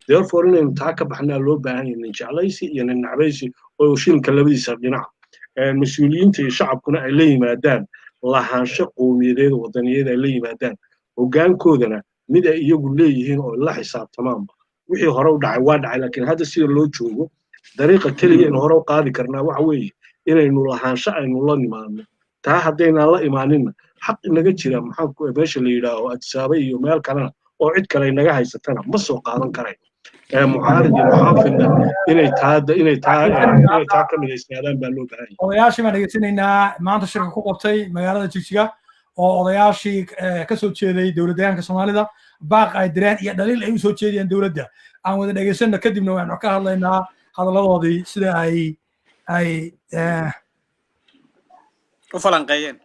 Therefore, inaynu taa ka baxnaa loo baahan yahay, nin jeclaysi iyo nin nacbaysi oo shilinka labadiisa dhinac. Mas-uuliyiinta iyo shacabkuna ay la yimaadaan lahaansho qowmiyadeed, wadaniyeed ay la yimaadaan, hoggaankoodana mid ay iyagu leeyihiin oo la xisaabtamaanba. Wixii hore u dhacay waa dhacay, laakiin hadda sida loo joogo, dariiqa keliya aynu hore u qaadi karnaa waxa weeye inaynu lahaansho aynu la nimaadno. Taa haddaynaan la imaaninna, xaq inaga jira maxaa meesha la yidhaaho Adisaaba iyo meel kalena oo cid kale inaga haysatana ma soo qaadan karayo. Mucaarid iyo muxaafidna inay taa ka midaysnaadaan baa loo baahan yahay. Odayaashii baan dhegeysanaynaa maanta shirka ku qabtay magaalada Jigjiga, oo odayaashii ka soo jeeday dowlad deegaanka Soomaalida baaq ay direen iyo dhaliil ay u soo jeediyeen dowladda aan wada dhegeysano. Kadibna waanu ka hadlaynaa hadalladoodii sida ay u falanqeeyeen.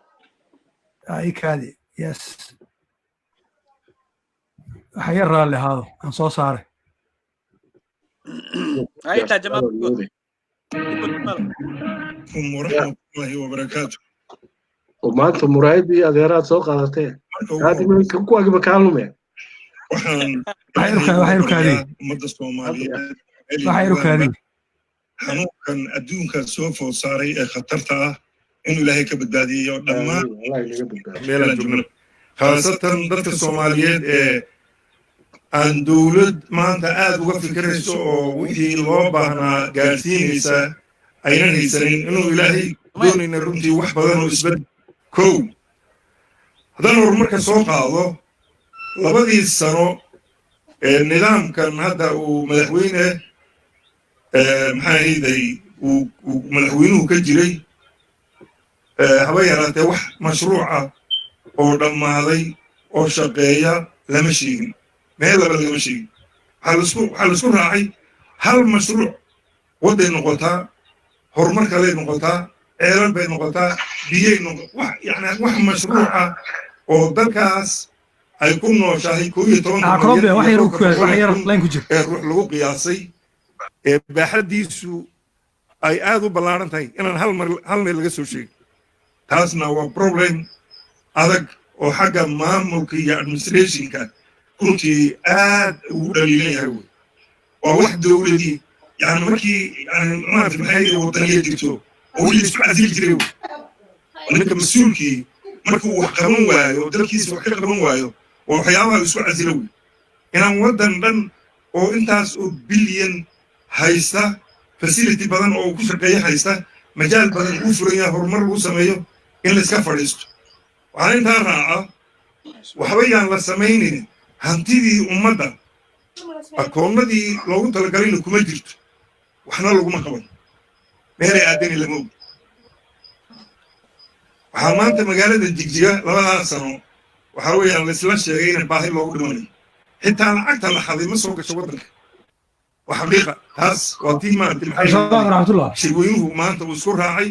Ikaadi, yes, waxa yar raalli ahaado aan soo saaray. Intaa Jamaal. Waraxmatullaahi wabarakaatu. Maanta muraayadii adeeraad soo qaadatee, kuwagiba kaa lumeen. Waxaan ummadda Soomaaliyeed xanuunkan adduunka soo food saaray ee khatarta ah inuu Ilaahay ka badbaadiyeyo dhammaan meelaan joogno, khaasatan dadka Soomaaliyeed ee aan dowlad maanta aad uga fikirayso oo wixii loo baahnaa gaarsiinaysa aynan haysanin, inuu Ilaahay doonayna runtii wax badan oo isbed. Kow, haddaan horumarka soo qaado, 2dii sano ee nidaamkan hadda uu madaxweyne, maxaa ahayday, uu madaxweynuhu ka jiray, haba yaraatee wax mashruuca oo dhammaaday oo shaqeeya lama sheegin, meel laba lagama sheegin. Waxaa laisku raacay hal mashruuc wadday noqotaa, horumar kaley noqotaa, ceelal bay noqotaa, biyay noqo, wax yani wax mashruuca oo dalkaas ay ku nooshahay 11 ee ruux lagu qiyaasay ee baaxaddiisu ay aad u ballaaran tahay inaan hal mar hal meel laga soo sheegin. Taasna waa problem adag oo xagga maamulka iyo administrationka runtii aad ugu dhaliilan yahay. Wey waa wax dowladii yani markii yani maarata maxay wadaniya jirto oo wixii isku casili jiray. Wey ninka mas-uulkii markuu wax qaban waayo, dalkiisa wax ka qaban waayo, waa waxyaabaha isku casilo. Wey inaan waddan dhan oo intaas oo bilyan haysta, facility badan oo ku shaqeeya haysta, majaal badan uu furan yahay, horumar lagu sameeyo, in la iska fadhiisto. Waxaana intaa raaca, waxba yaan la samaynin, hantidii ummadda akoonnadii loogu talagalayna kuma jirto, waxna laguma qaban, meelay aadani lama og. Waxaa maanta magaalada Jigjiga 2daa sano waxaa weeyaan laisla sheegay in baahi loogu dhimanayo. Xitaa lacagta la xaday ma soo gasho waddanka, waa xaqiiqa. Taas waa tii maaragtay shirweynuhu maanta uu isku raacay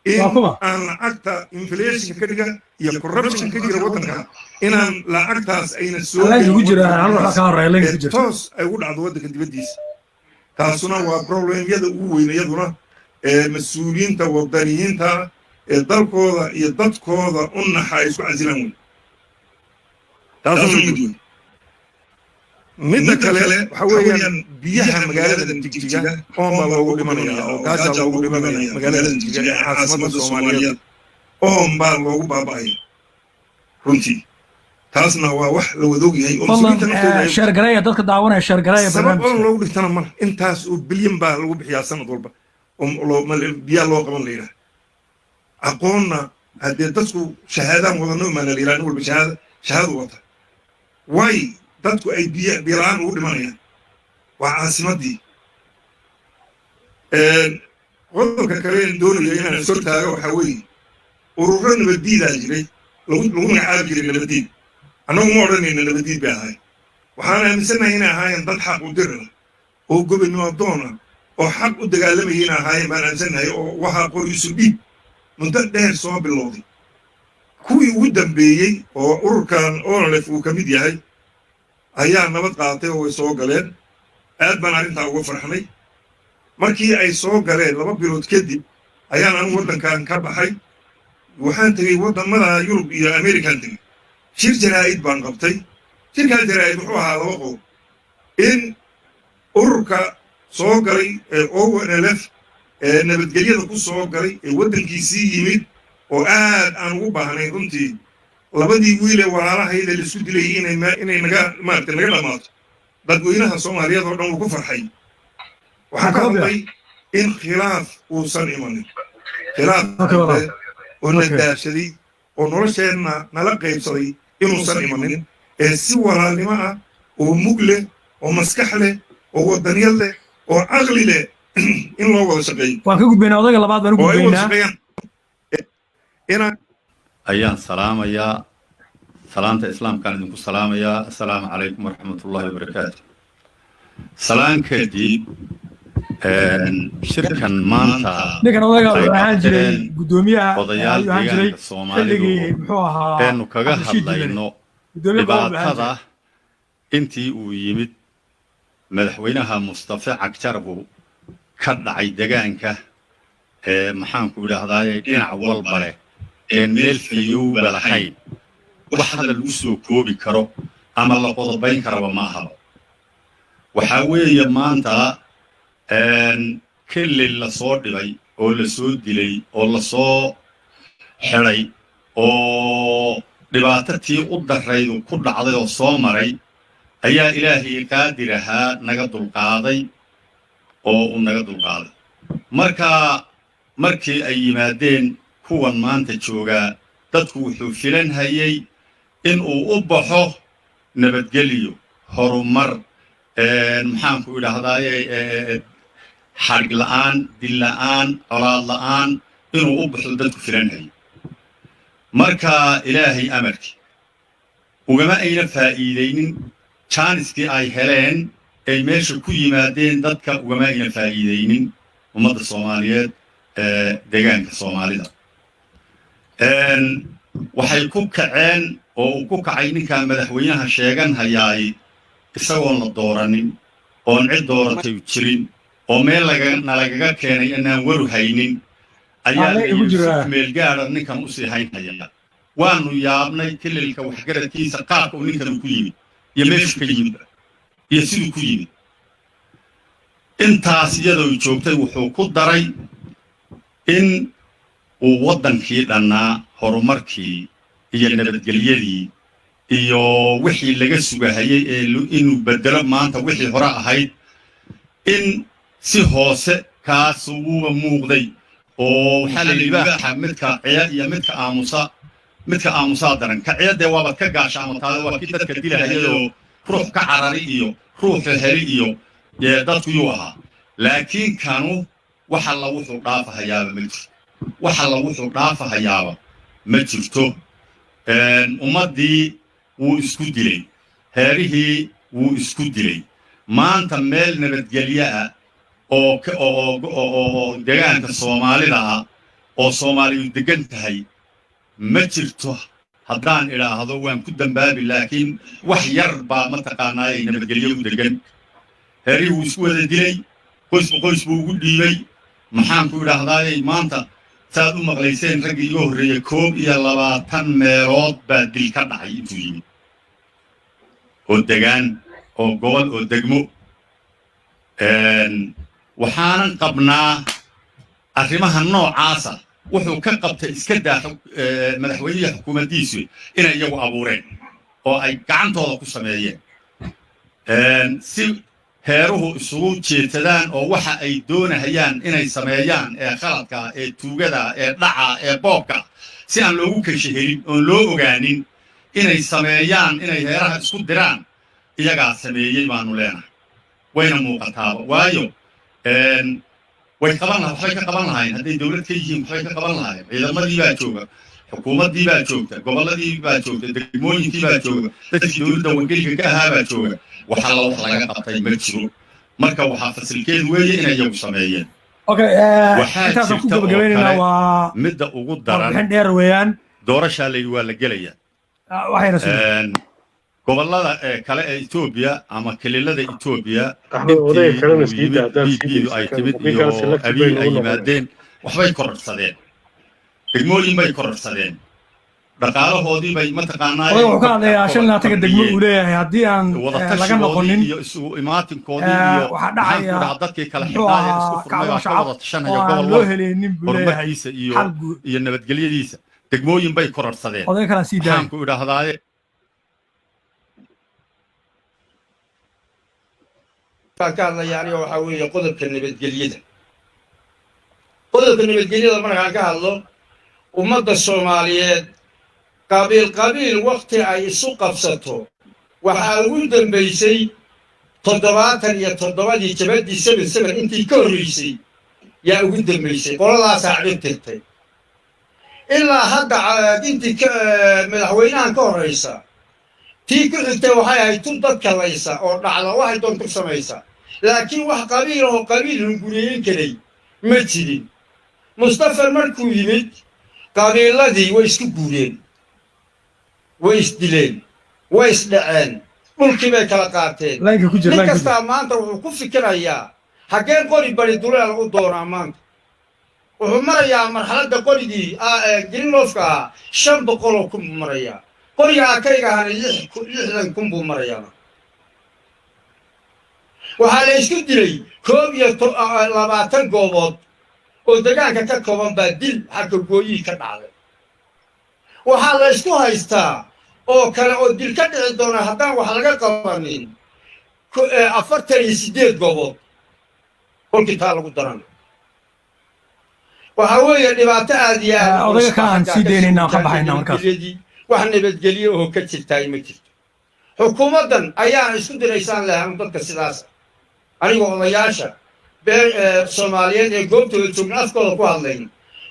in aan lacagta inflationka ka dhiga iyo corruption ka jira waddanka, inaan lacagtaas ayna soo toos ay ugu dhacdo waddanka dibaddiisa. Taasuna waa problemyada ugu weyn iyaduna ee mas-uuliyiinta wadaniyiinta ee dalkooda iyo dadkooda u naxa ay isku casilaan. Wey taasuna mid weyn. Midda kale waxa weeyaan biyaha magaalada Jigjiga oon baa loogu dhimanaya oo gaajaa loogu dhimanaya. Magaalada Jigjiga ee caasimadda Soomaaliyeed oon baa loogu baaba'aya runtii. Taasna waa wax la wada ogyahay oo Fadlan share gareeya, dadka daawanaya share gareeya. Sabab oon loogu dhintana mala. Intaas oo bilyan baa lagu bixiyaa sanad walba oo biyaa loo qaban la yidhaha. Aqoonna haddee dadku shahaadaan wadano maana la yidhaha, nin walba shahaadu wata. Way dadku ay biyo biyo la'aan ugu dhimanayaan, waa caasimaddii. Qodobka kale en doonayo inaan is hortaago waxaa weeye ururo nabaddiidaa jiray, lagu magacaabi jiray nabaddiid. Annagu ma odhanayna nabaddiid bay ahay. Waxaan aaminsannahay inay ahaayeen dad xaq u dir ah oo gobonnimo doon ah oo xaq u dagaalamayay inay ahaayeen baan aaminsannahay, oo waxaa qori isu dhiib muddo dheer soo bilowday. Kuwii ugu dambeeyey oo ururkan ONLF uu ka mid yahay ayaa nabad qaatay oo way soo galeen. Aad baan arrintaa uga farxnay. Markii ay soo galeen 2 bilood kadib ayaan anigu waddankan ka baxay, waxaan tegey waddamada Yurub iyo American tegey. Shir jaraa'id baan qabtay. Shirkaa jaraa'id wuxuu ahaa laba qodob in Ururka soo galay ee ONLF ee nabadgelyada ku soo galay ee waddankiisii yimid oo aad aan ugu baahnayn runtii, labadii wiil ee walaalahayda laisku dilayay inay naga maaragtay naga dhammaato, dadweynaha Soomaaliyeed oo dhan wuu ku farxay. Waxaan ka hadlay in khilaaf uusan imanin, khilaaf oo na daashaday oo nolosheenna nala qaybsaday inuusan imanin, ee si walaalnimo ah oo mug leh oo maskax leh oo wadaniyad leh oo caqli leh in loo wada shaqeeyo. Waan ka gudbaynaa, odayga labaad baan u oo ay wada gudbaynaa. shaqeeyaan inaan Ayaan salaamayaa, salaanta Islaamkaan idinku salaamayaa. Assalaamu calaykum waraxmatullaahi wabarakaatu. Salaan kadib, shirkan maanta Ninkan odayga ay wuxuu ahaan jiray qabteen guddoomiyaha odayaal ayuu ahaan jiray deegaanka Soomaalidu xilligii, muxuu ahaa, eenu kaga Cabdirashiid Jilani. hadlayno Guddoomiye gobol buu ahaan dhibaatada jiray. intii uu yimid madaxweynaha Mustafe Cagjarbu ka dhacay degaanka ee, maxaanku idhaahdaaye, dhinac walba leh een meel fayowba lahayn, wax hadal lagu soo koobi karo ama la qodobayn karaba ma ahaba. Waxaa weeye maanta kelli lasoo dhibay oo lasoo dilay oo lasoo xidhay oo dhibaato tii u darraydu ku dhacday oo soo maray ayaa Ilaahay qaadir ahaa naga dulqaaday oo uu naga dulqaaday. Marka markii ay yimaadeen kuwan maanta joogaa, dadku wuxuu filan hayay in uu u baxo nabadgelyo, horumar, maxaanku idhaahdaaye, xadhig la'aan, dil la'aan, colaad la'aan inuu u baxo dadku filan hayay. Marka Ilaahay amarkii ugama ayna faa'iidaynin jaaniskii ay heleen ay meesha ku yimaadeen, dadka ugama ayna faa'iidaynin, ummadda Soomaaliyeed ee deegaanka Soomaalida. Waxay ku kaceen oo uu ku kacay ninkan madaxweynaha sheegan hayaay, isagoon la dooranin, oon cid dooratay jirin, oo meel laga nalagaga keenay inaan waru haynin, ayaa la yidhi si meel gaara ninkan usii hayn hayaa. Waanu yaabnay kililka waxgaradkiisa qaabka uu ninkan ku yimid iyo meeshu ka yimid iyo siduu ku yimid. Intaas iyadoo joogtay, wuxuu ku daray in uu waddankii dhannaa horumarkii iyo nabadgelyadii iyo wixii laga sugahayay ee inuu beddelo maanta wixii hore ahayd in si hoose kaas wuuba muuqday. Oo waxaa la yidhi, libaaxa midka ciya iyo midka aamusa, midka aamusaa daran. Ka ciya dee waabaad ka gaashaamataade, waa kii dadka dilahayadoo ruux ka carari iyo ruuxu heli iyo dadku yuu ahaa. Laakiin kanu wax alla wuxuu dhaafahayaaba ma jirto, wax alla wuxuu dhaafahayaaba ma jirto. Ummaddii wuu isku dilay, heerihii wuu isku dilay. Maanta meel nabadgelyo ah oo degaanka Soomaalida ah oo Soomaaliyu degan tahay ma jirto. Haddaan idhaahdo waan ku dambaabi, laakiin wax yar baa mataqaanaa ay nabadgelyo u degan. Heerihii wuu isku wada dilay, qoysba qoys buu ugu dhiibay. Maxaan ku idhaahdaayey, maanta saad u maqlayseen raggii iga horreeyey, 21 meelood baa dil ka dhacay intuu yimid, oo degaan oo gobol oo degmo. Waxaanan qabnaa arrimaha noocaasa wuxuu ka qabtay iska daa madaxweynihii xukuumaddiisu inay iyagu abuureen oo ay gacantooda ku sameeyeen si heeruhu isugu jeetadaan oo waxa ay doonahayaan inay sameeyaan ee khaladka, ee tuugada, ee dhaca, ee boobka, si aan loogu kashi helin oon loo ogaanin inay sameeyaan, inay heeraha isku diraan iyagaa sameeyey baanu leenahay. Wayna muuqataaba, waayo way qaban laha, waxbay ka qaban lahaayeen hadday dawlad ka yihiin, waxbay ka qaban lahaayeen. Ciidamadii baa jooga, xukuumaddii baa joogta, gobolladii baa joogta, degmooyinkii baa jooga, dadkii dawladda wakiilka ka ahaa baa jooga. Wax alla wax laga qabtay ma jiro. Marka waxaa fasilkeedu weeye inay iyagu sameeyeen. Okay, Waxaa intaasaan ku jirta oo gabagabaynaynaa. kale Waa midda ugu daran, warbixin dheer weeyaan. Doorashaa la yidhi waa la gelayaa. Waxayna sugay Gobollada kale ee Etoobiya ama kililada Etoobiya, Axmed, odayga intii kalena uu sii yimid daa haddaad sii BB ay dayso timid kii iyo kale selective Abiy bay ay nagu noqonayaan. yimaadeen, waxbay kororsadeen, degmooyin bay kororsadeen. Dhaqaalahoodii bay mataqaanaa Odaga wuxuu ka hadlayaa 25-ka degmo uu leeyahay haddii aan laga noqonin iyo isugu imaatinkoodii iyo waxaa dhacaya dadkii kala muxuu xidhnaa ee isku ahaa furmay kacdoon baa ka shacab wada oo tashanaya aan gobol loo walba heleynin buu leeyahay horumarkiisa iyo xal guud. iyo nabadgelyadiisa. Degmooyin bay kororsadeen. Odaga kalaan sii daayay. Waxaan ku idhaahdaaye Baan ka hadlaya aniga waxaa weeye qodobka nabadgelyada. Qodobka nabadgelyada markaan ka hadlo, ummadda Soomaaliyeed qabiil qabiil wakti ay isu qabsato waxaa ugu dambaysay 77-dii, jabadii 77 intii ka horreysay yaa ugu dambaysay. Qoladaasaa cirib tirtay ilaa hadda intii madaxweynahan ka horreysa. Tii ku xigtay waxay ahayd tun dadka laysa oo dhacda, waxay doonto samaysa, laakiin wax qabiil oo qabiil hungureeyin karay ma jirin. Mustafa markuu yimid, qabiiladii way isku guureen, way isdileen, way isdhaceen, dhulkii bay kala qaateen. Laynka ku jir, Nin laynka ku jir. kastaa maanta wuxuu ku fikirayaa xaggeen qori bari duleel u doonaa. Maanta wuxuu marayaa marxaladda qorigii Greenlofka ahaa 500,000 buu marayaa, qoriga akayga ahana 60,000 buu marayaa. Waxaa la isku dilay 21 goobood oo degaanka ka kooban baa dil xagga gooyihii ka dhacday. Waxaa la isku haystaa oo kale oo dil ka dhici doona haddaan wax laga qabanin 48 goobood. Kolkii taa lagu daran waxaa weeye dhibaato aad iyo aad u Odaga culus kale aan xaggaa sii ka deynaynaa, ka jirta baxaynaa markaas. Nabadgelyadii, wax nabadgelyo oo ka jirtaay ma jirto. Xukuumaddan ayaana isku diraysaan lehan dadka sidaas. Anigoo odayaasha bee Soomaaliyeed ee goobtooda joogna afkooda ku hadlayna,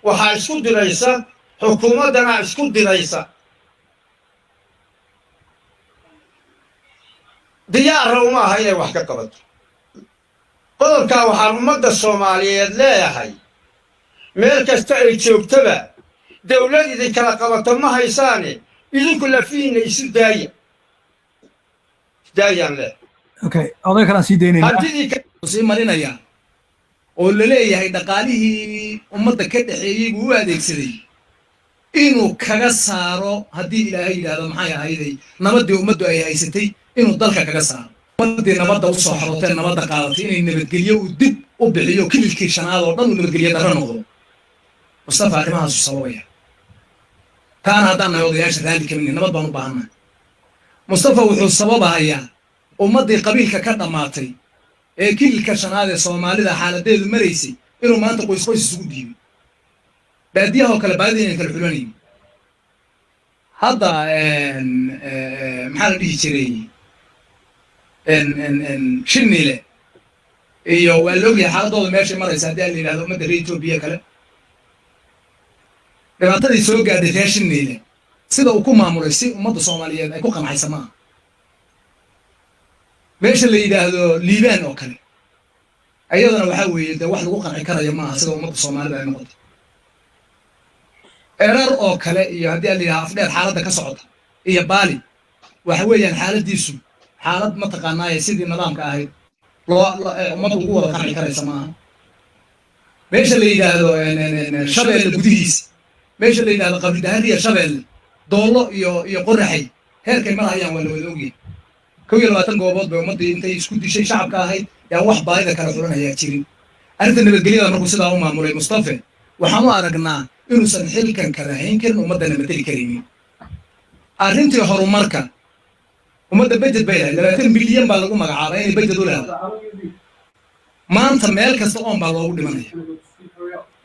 waxaa isku diraysa xukuumaddanaa isku diraysa, diyaarra uma aha inay wax ka qabato qodobkaa. Waxaan ummadda Soomaaliyeed leeyahay, meel kasta ay joogtaba, dawlad idinkala qabato ma haysaane, idinku lafihiinna isu daaya, daayaan leeyahay. Okay, odaga kalaan sii deynaynaa. Hantidii sii marinaya oo la leeyahay dhaqaalihii ummadda ka dhexeeyey buu u adeegsaday inuu kaga saaro, haddii Ilaahay yidhaahdo maxay ahayday, nabaddii ummaddu ay haysatay inuu dalka kaga saaro. Ummaddii nabadda u soo xorotee nabadda qaadatay inay nabadgelyo uu dib u bixiyo, kililkii shanaad oo dhan uu nabadgelyo darro noqdo. Mustafa arrimahaasu sababaya. Taana haddaan nahay odayaasha raalli kamid, nabad baan u baahannahay. Mustafa wuxuu sababahayaa ummaddii qabiilka ka dhammaatay ee kililka shanaad ee Soomaalida xaaladeedu maraysay inuu maanta qoys qoys isugu dhiibay, baadiyahoo kale baadida inay kala xulanayn. Hadda maxaa la dhihi jiray, Shinile iyo waa la ogyahay xaaladooda meeshay maraysa. Haddii aan la yidhahdo ummadda reer Etoobiya kale dhibaatadii soo gaadhay reer Shinile sida uu ku maamulay si ummadda Soomaaliyeed ay ku qancaysa maaha. Meesha la yidhaahdo Liibaan oo kale ayadana waxaa weeye dee wax lagu qanci karayo maaha sida ummadda Soomaalida ay noqotay. Erar oo kale iyo haddii aan la yidhahdo Afdheer xaaladda ka socota iyo Baali waxa weeyaan xaaladdiisu xaalad mataqaanaaye sidii nidaamka ahayd loo ummadda ugu wada qanci karaysa maaha. Meesha la yidhaahdo Shabeelle gudihiisa, meesha la yidhahdo Qabridahariya, Shabeelle, Doollo iyo Qoraxay heerkay marahayaan waa la wada ogyahay. 21 goobood bay ummaddii intay isku dishay shacabka ahayd yaan wax baahida kala xulanayaa jirin. Arrinta nabadgelyada markuu sidaa u maamulay Mustafe, waxaan u aragnaa inuusan xilkan kala hayn karin, ummaddana mateli karaynin. Arrintii horumarka ummadda, budget bay lahayd, 20 bilyan baa lagu magacaabay inay budget u leedahay. Maanta meel kasta oon baa loogu dhimanaya,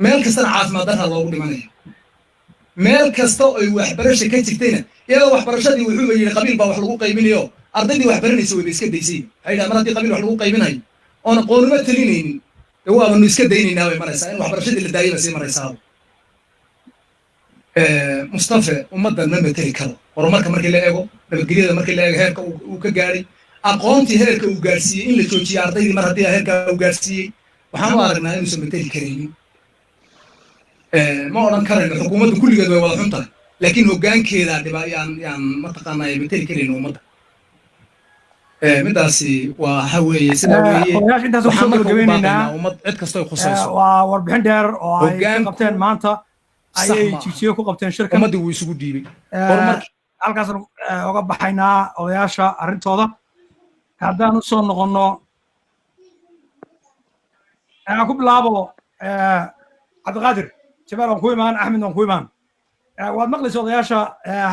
meel kastana caafimaad darraa loogu dhimanaya, meel kasta oy waxbarasha ka jirtayna iyadoo waxbarashadii wuxuuba yidhi qabiil baa wax lagu qaybinayo, ardaydii wax baranaysa wayba iska daysay. Waxay yidhaha mar haddii qabiil wax lagu qaybinayo oon aqoonuma talinaynin, dee waabanu iska daynaynaa bay maraysaa, in waxbarashadii la daayay ba sii maraysaa. Mustafe ummaddan ma mateli karo. Horumarka markii la eego, nabadgelyada markii la eego, heerka uu ka gaadhay, aqoontii heerka uu gaadhsiiyey, in la joojiyo ardaydii mar haddii heerka uu gaadhsiiyey, waxaan u aragnaa inuusan mateli karaynin. Ma odhan karayno xukuumaddu kulligeed way wada xun tahay, laakiin hoggaankeeda dhiba yaan mataqaanaa mateli karayno ummadda. Midaasi waa waxa weeye sidaa weeye. Odayaasha intaas Waxaan kusoo marka ugu gabagabeynaynaa. baaqaynaa ummad cid kasto ay khusayso Waa warbixin dheer oo ay ka hoggaanku qabteen maanta Sax Ayay maaha. Jigjiga ku qabteen shirkan. Ummaddii wuu isugu dhiibay horumarkii. Halkaasaan oga baxaynaa odayaasha arrintooda. Haddaan u soo noqonno, aan ku bilaabo Cabdiqaadir Jamaal, waan ku imaan, Axmed waan ku imaan. Waad maqlaysa odayaasha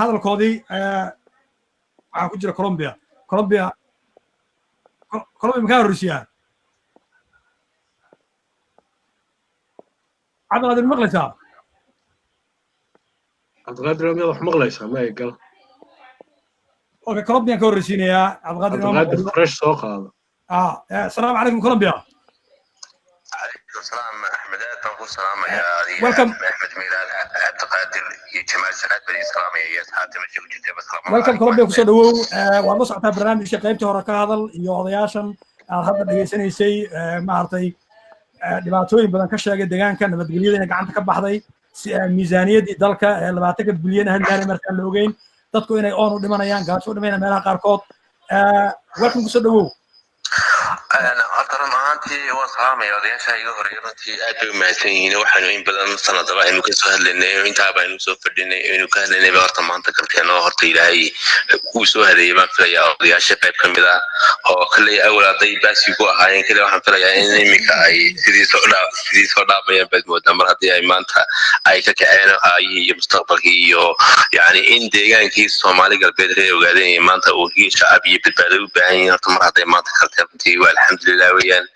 hadalkoodii. Waxaa ku jira Colombia. Colombia makaa horreysiyaa? Cabdiqaadir, ma maqlaysaa? Cabdiqaadir, miyaad wax maqlaysaa? Ma gal. Okay, Colombian ka horreysiinayaa Cabdiqaadir. Cabdiqaadir fresh soo qaado. Ah, asalaamu calaykum, Colombia. عليكم السلام احمد، aad baan ku salaamayaa adiga. Welcome. Axmed Miilaad, Cabdiqaadir iyo Jamaal Salaad baan idin salaamaya iyo asxaabta meesha ku jirta. Basalaamu Welcome, Colombia, kusoo dhawow. Waad la socotaa barnaamijka, qaybta hore ka hadal iyo odayaashan aad hadda dhegaysanaysay, maaragtay, dhibaatooyin badan ka sheegay deegaanka, nabadgelyada inay gacanta ka baxday, miisaaniyaddii dalka ee 20-ka bilyan ahayd gaari markaan la ogeyn, dadku inay oon u dhimanayaan, gaajo u dhimanayaan meelaha qaarkood. Welcome, kusoo dhawow. Horta run ahaantii waan salaamaya odayaasha iga horeeya. Runtii aad bay u mahadsan yihiin. Waxaanu in badan sanadaba aynu kasoo hadlaynay oo intaaba aynu soo fadhinay aynu ka hadlaynay ba horta maanta galteen oo horta Ilaahay kuu soo hadeeyay baan filayaa. Odayaasha qayb ka mid ah oo kalley awal hadday baasi ku ahaayeen kale, waxaan filayaa in iminka ay sidii soo dhaamayaan baad moodaa, mar haddii ay maanta ay ka kaceen aayihii iyo mustaqbalkii iyo yacni in deegaankii Soomaali Galbeed reer ogaadeen maanta uu hiil shacab iyo badbaado u baahan yihiin. Horta mar hadday maanta kalteen, runtii waa alxamdulilah weeyaan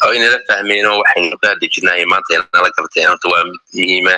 oo inala fahmeen oo waxaynu ka hadli jirnay maanta inala garteen, horta waa mid muhiima.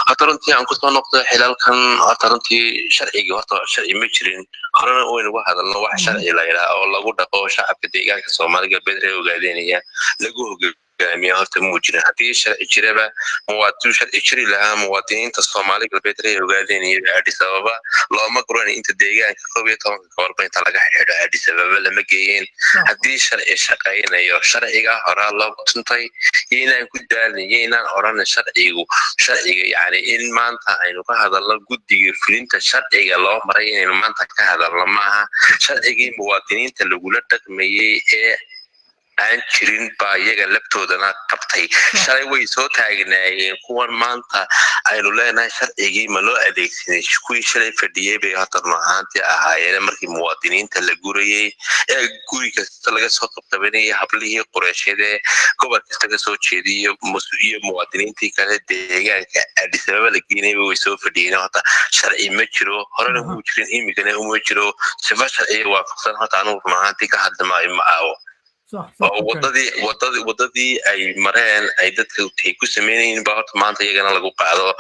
Horta runtii aan kusoo noqdo xilalkan. Horta runtii sharcigii, horta sharci ma jirin, horena waynu uga hadalno. Wax sharci la yidhaha oo lagu dhaqo shacabka deegaanka Soomaali Galbeed reer ogaadeenaya lagu hogaamiya horta muu jirin. Haddii sharci jiraba, muwaadin sharci jiri lahaa, muwaadiniinta Soomaali Galbeed reer ogaadeenaya Addis Ababa looma guran. Inta deegaanka 11-ka gobolba inta laga xidho Addis Ababa lama geeyeen haddii sharci shaqaynayo. Sharciga horaa loo tuntay iyo inaan ku daalin iyo inaan odhanin sharcigu sharciga, yacni in maanta aynu ka hadalno guddiga fulinta sharciga loo maray inaynu maanta ka hadalno maaha. Sharcigii muwaadiniinta lagula dhaqmayey ee aan jirin baa iyaga laftoodana qabtay. Shalay way soo taagnaayeen kuwan maanta aynu leenahay sharcigii ma loo adeegsanay. Kuwii shalay fadhiyey bay horta run ahaantii ahaayeen markii muwaadiniinta la gurayey ee guri kasta laga soo qabqabanayay, hablihii Qureysheed ee gobol kasta ka soo jeediyey iyo muwaadiniintii kale deegaanka Addis Ababa la geynayba way soo fadhiyeen. Horta sharci ma jiro, horena muu jirin, imikana uma jiro. Sifa sharciga waafaqsan horta anugu run ahaantii ka hadli maayo, ma aawo oo wadadii ay mareen ay dadka ay ku sameynayeen ba horta maanta iyagana lagu qaado,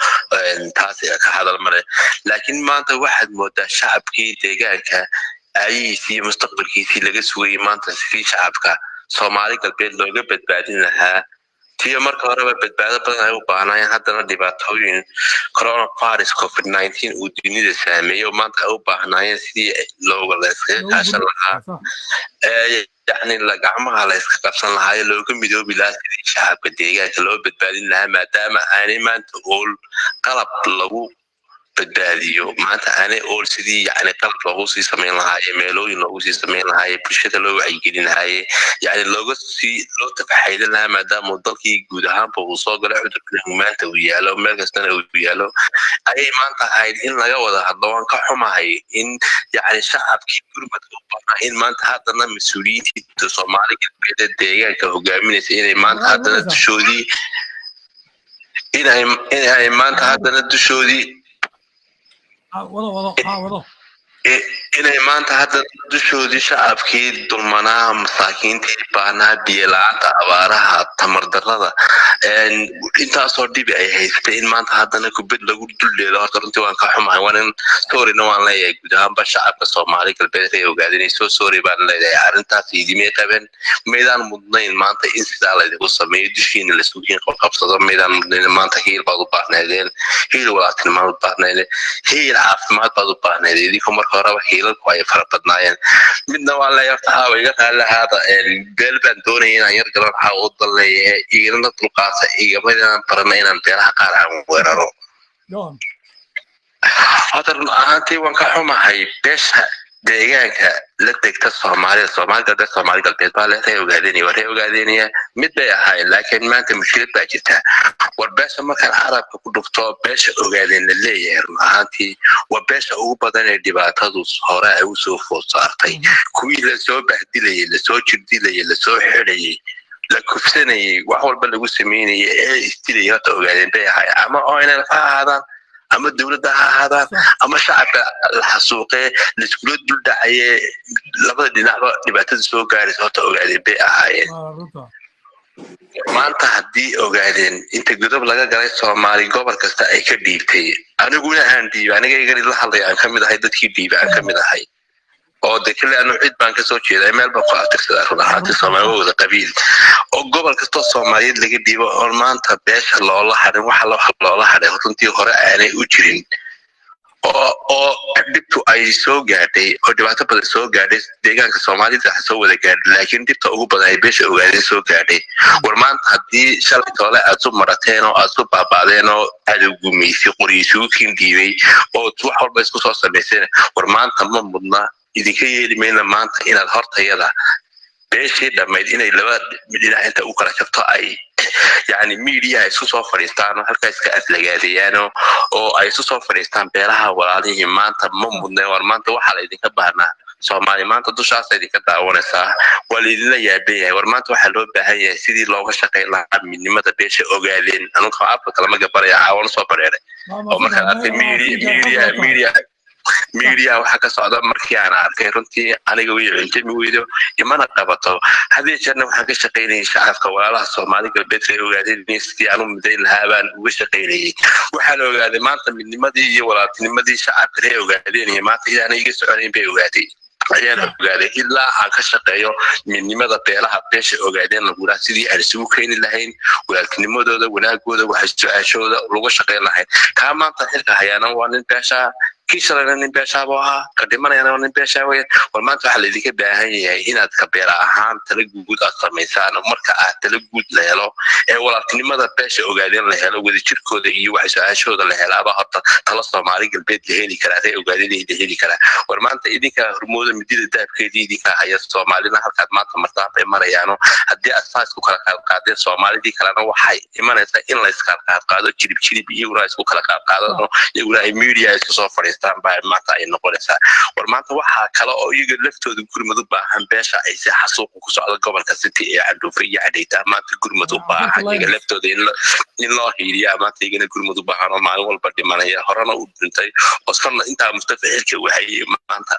taas ka hadal mare. Laakiin maanta waxaad moodaa shacabkii deegaanka aayihiisii iyo mustaqbalkiisii laga sugayay maanta sidii shacabka Soomaali Galbeed looga badbaadin lahaa, tiyo marka horeba badbaado badan ay u baahnaayeen, haddana dhibaatooyin coronavirus COVID-19 uu dunida saameeyey oo maanta ay u baahnaayeen sidii looga la iskaga kaashan lahaa, yacni la gacmaha la iska qabsan lahaa ee looga midoobi lahaa sidii shacabka deegaanka loo badbaadin lahaa, maadaama aanay maanta ool qalab lagu badbaadiyo, maanta aanay ool sidii yacni qalab loogu sii samayn lahaa ee meelooyin loogu sii samayn lahaa ee bulshada loo wacyigelin lahaa ee yacni looga sii loo tafaxaydan lahaa, maadaama uu dalkii guud ahaanba uu soo galay cudurkan, maanta uu yaalo, meel kastana uu yaalo, ayay maanta ahayd in laga wada hadlo. Waan ka xumahay in yacni shacabkii gurmadka u baahnaa in maanta haddana mas-uuliyiintii Soomaali Galbeed ee deegaanka hogaaminaysa inay maanta haddana dushoodii inay maanta haddana dushoodii Wado, wado, ha, wado. Inay maanta haddana dushoodii shacabkii dulmanaa, masaakiintii baahnaa, biyo la-aanta, abaaraha, tamar darrada, intaasoo dhibi ay haysatay, in maanta haddana kubad lagu dulleelo, horta runtii waan ka xumahay. Waan in sorryna waan leeyahay guud ahaanba shacabka Soomaali Galbeed ay ogaadinayso, sorry baan leeyahay. Arrintaas idimay qaben, maydaan mudnayn maanta in sidaa laydinku sameeyo, dushiina lasugiin qabqabsado maydaan mudnayn. Maanta hiil baad u baahnaydeen, hiil walaaltinimaad u baahnaydeen, hiil caafimaad baad u baahnayd, idinkoo marka horeba hiilalku ay fara badnaayeen. Midna waan leeyahay horta, aawa iga raalli ahaada, beel baan doonaya inaan yar galo, waxaa u dan leeyahay igana dulqaata, igama inaan barana inaan beelaha qaar aan weeraro. Go on. Hadda run ahaantii waan ka xumahay beesha. Deegaanka la degta Soomaalida, Soomaali Galbeed, Soomaali Galbeed baa leh, ree Ogaadeenaya waa ree Ogaadeenaya, mid bay ahaayeen. Laakiin maanta mushkilad baa jirta. War beesha markaan carabka ku dhufto, beesha Ogaadeen la leeyahay, run ahaantii waa beesha ugu badan ee dhibaatadu hore ay usoo food saartay. Kuwii lasoo bahdilayay, lasoo jirdilayay, lasoo xidhayay, la kufsanayay, wax walba lagu sameynayay ee isdilayay, horta Ogaadeen bay ahaayeen. Ama ONLF ha ahaadaan, ama dowladda ha ahaadaan, ama shacabka la xasuuqee laiskula duldhacaye, labada dhinacba dhibaatada soo gaaraysa horta Ogaadeen bay ahaayeen. Maanta haddii Ogaadeen inta godob laga galay, Soomaali gobol kasta ay ka dhiibtay, aniguna aan dhiibay, aniga igan la hadlay aan ka mid ahay dadkii dhiibay aan ka mid ahay, oo de kale anu cid baan kasoo jeedaa, meel baan ku abtirsadaa. Run ahaantii Soomaali waa wada qabiil, oo gobol kastoo Soomaaliyeed laga dhiibo, oon maanta beesha loola hadhin, waxa loola hadhay runtii hore aanay u jirin, oo dhibtu ay soo gaadhay, oo dhibaato badan soo gaadhay deegaanka Soomaalida soo wada gaadhay, laakiin dhibta ugu badan ay beesha Ogaadeen soo gaadhay. War maanta haddii shalay toole aad su marateen oo aad su baaba'deen oo cadow gumaysay, qori isugu kiin dhiibay, oo wax walba isku soo samayseen, war maanta ma mudna, idinka yeeli mayna maanta inaad hortayada beeshii dhammayd inay laba dhinac inta u kala jabto, ay yani media isku soo fadhiistaan oo halkaa iska aflagaadeyaano oo ay isu soo fadhiistaan beelaha walaalihii. Maanta ma mudne. War maanta waxaa la idinka baahnaa, Soomaali maanta dushaasa idinka daawanaysaa, waa laidinla yaaban yahay. War maanta waxaa loo baahan yahay sidii looga shaqayn lahaa midnimada beesha Ogaadeen. Anuga afka kalama gabaraya, caawan soo bareeray oo markaan arkay media waxa ka socda, markii aan arkay, runtii aniga way cuntami weydo, imana qabato. Hadii jeerna waxaan ka shaqaynayay shacabka walaalaha Soomaali Galbeedka ay Ogaadeen sidii aan u midayn lahaa baan uga shaqaynayay. Waxaan ogaaday maanta midnimadii iyo walaaltinimadii shacabka ree Ogaadeen iyo maanta inaanay iga soconayn bay ogaaday ayaan ogaaday, ilaa aan ka shaqeeyo midnimada beelaha beesha Ogaadeen lagulaa, sidii aan isugu keeni lahayn, walaaltinimadooda, wanaagooda, waxa su-aashooda lagu shaqayn lahayn. Kaa maanta xilka hayaana waa nin beeshaa, kii shalayna nin beeshaabuu ahaa, ka dhimanayana waa nin beeshaa weyan. War maanta waxaa laydinka baahan yahay inaad ka beela ahaan tala guud aad samaysaan. Marka aad tala guud la helo ee walaaltinimada beesha Ogaadeen la helo, wadajirkooda iyo waxa su-aashooda la helaaba, horta tala Soomaali Galbeed la heli karaa, ree Ogaadeen la heli karaa. War maanta idinkaa hormooda, midida daabkeedii idinkaa haya. Soomaalina halkaad maanta martaan bay marayaano. Haddii aad saas ku kala qaadqaadeen, Soomaalidii kalena waxay imanaysaa in la iskala qaadqaado, jirib jirib iyaguna isku kala qaadqaadano, iyaguna ay media isku soo fadhiistaan baa maanta ay noqonaysaa. War maanta waxaa kale oo iyaga laftooda gurmad u baahan beesha ay si xasuuqa ku socda gobolka City ee Candhuufe iyo Cadhayta. Maanta gurmad u baahan iyaga laftooda in loo hiiliyaa, maanta iyagana gurmad u baahan, oo maalin walba dhimanaya, horena u dhintay, oo sanna intaa Mustafa xilka uu hayay maanta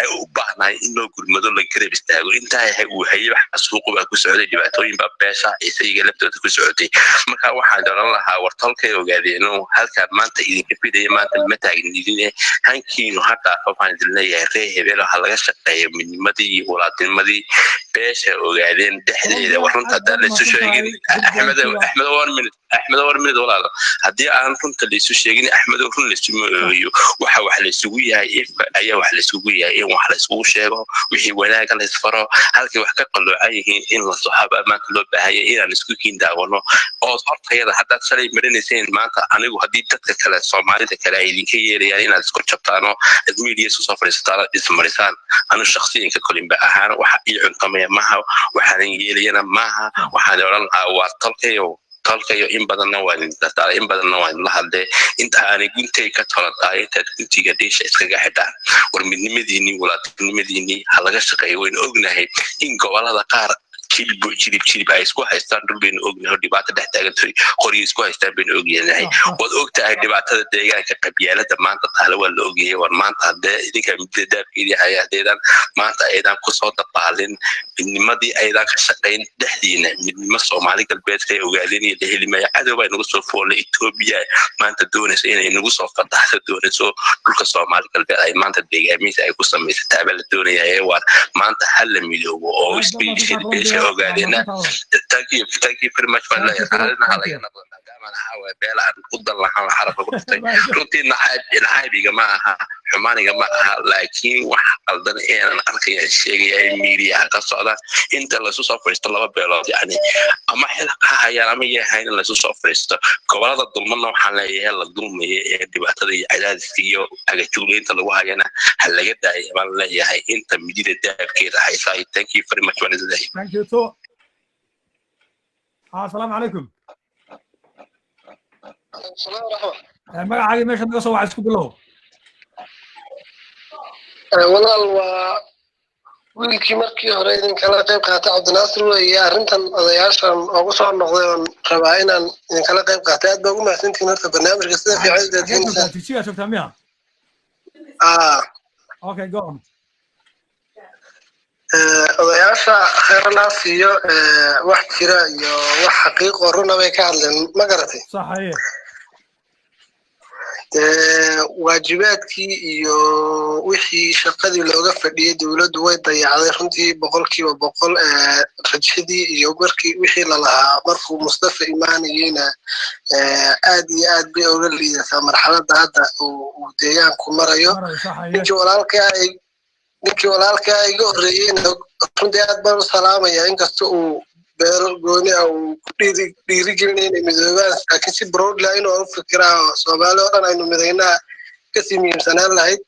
ay u baahnahay in loo gurmado, la garab istaago. Intaa uu hayay wax xasuuqu baa ku socday, dhibaatooyin baa beesha ciise iyaga laftooda ku socotay. Marka waxaan odhan lahaa, war tolkay Ogaadeeno, halkaan maanta idinka fidaya maanta ma taagin idine, hankiinu ha dhaafo baan idin leeyahay. Ree hebelo, ha laga shaqeeyo midnimadii iyo walaaltinimadii beesha Ogaadeen dhexdeeda. War runta haddaan laisu sheegin, Axmed, Axmed, one minute, Axmed, one minute, walaalo. Haddii aan runta laisu sheegin, Axmedo, run laisuma ooyo. Waxa wax laisugu yahay ifka ayaa wax laisugu yahay in wax laisugu sheego, wixii wanaaga la isfaro, halkay wax ka qaloocan yihiin in la soxaba. Maanta loo baahanya inaan isku kiin daawano oo hortayada haddaad shalay marinayseen, maanta anigu haddii dadka kale, Soomaalida kale, ay idinka yeerayaan inaad isku jabtaan oo aad media isku soo fadhiisataan oo ismarisaan, anu shakhsiyanka kolinba ahaan waxa ii cuntamaya maaha, waxaanan yeelayana maaha. Waxaan odhan lahaa, waa tolkayo, tolkayo, in badanna waan idin, in badanna waan idinla hadlee, inta aanay guntay ka tolantahay, intaad guntiga dhiisha iskaga xidhaan, war midnimadiinii, walaaltinimadiinii ha laga shaqeeyo. Waynu ognahay in gobolada qaar jilib jilib jilib ay isku haystaan dhul baynu ognahay, oo dhibaato dhex taagantahay, qoryo isku haystaan baynu ogyahay. Waad ogtahay dhibaatada deegaanka, qabyaalada maanta taale waa la ogyahay. War maanta haddee idinka midda daabkeedii haya, haddeedan maanta aydan kusoo dabaalin midnimadii, aydan ka shaqayn dhexdiina midnimo, Soomaali Galbeedka ay Ogaadeen iyo la heli maayo. Cadow baa nagu soo foolay. Etoobiya maanta doonayso inay nagu soo fataxdo, doonayso dhulka Soomaali Galbeed ay maanta deegaamiisa ay ku samaysataa baa la doonaya. Ee waar maanta ha la midoobo oo especially beesha Ogaadeena. Thank you, thank you very much baan leeyahay. Qaalina ha laga noqdo, maadaama waxaa waaye beela aan u dan lahaan carabka ku dhuftay. Runtii nacayb, nacaybiga ma aha. Xumaaniga ma aha, laakiin wax qaldan eenan arkaya sheegaya miidiyaha ka socda. Inta laysu soo fadhiisto laba beelood, yani ama xil ha hayaan ama yahayn, in laysu soo fadhiisto. Gobolada dulmadna waxaan leeyahay, la dulmaya ee dhibaatada iyo cadaadiska iyo agajugleynta lagu hayana ha laga daaya baan leeyahay inta midida daabkeeda haysa. Thank you very much, waan idin leeyahay. Thank you too. Asalaamu calaykum. Salaam raxma. Magacaagii, meesha naga soo waxa, isku bilow. Walaal, waa wiilkii markii hore idinkala qayb qaatay, Cabdinaasir weeye. Arrintan odayaashan ugu soo noqday oon rabaa inaan idinkala qayb qaatay. Aad baa ugu mahadsantihiin horta barnaamijka sida fiican Xagee daadiinaysaa. joogtaa? Jigjigaa joogtaa miya? Ah. Okay, go on. Odayaasha khayranaa siiyo. Wax jira iyo wax xaqiiq oo runa bay ka hadleen, ma garatay? Sax, haye. Waajibaadkii iyo wixii shaqadii looga fadhiyey dowladdu way dayacday runtii 100%. Rajadii iyo markii wixii lalahaa markuu Mustafa imaanayeyna aad iyo aad bay oga liidataa marxaladda hadda uu deegaanku marayo. Marayo, sax, haye. Ninkii walaalkaa iga horreeyeyna runtii aad baan u salaamaya, inkasta uu beelo gooni ah uu ku dhiirigelinaya inay midoobaan, laakiin si broadly ah inuu u fikiraa oo Soomaali oo dhan aynu midaynaa kasii muhiimsanaan lahayd.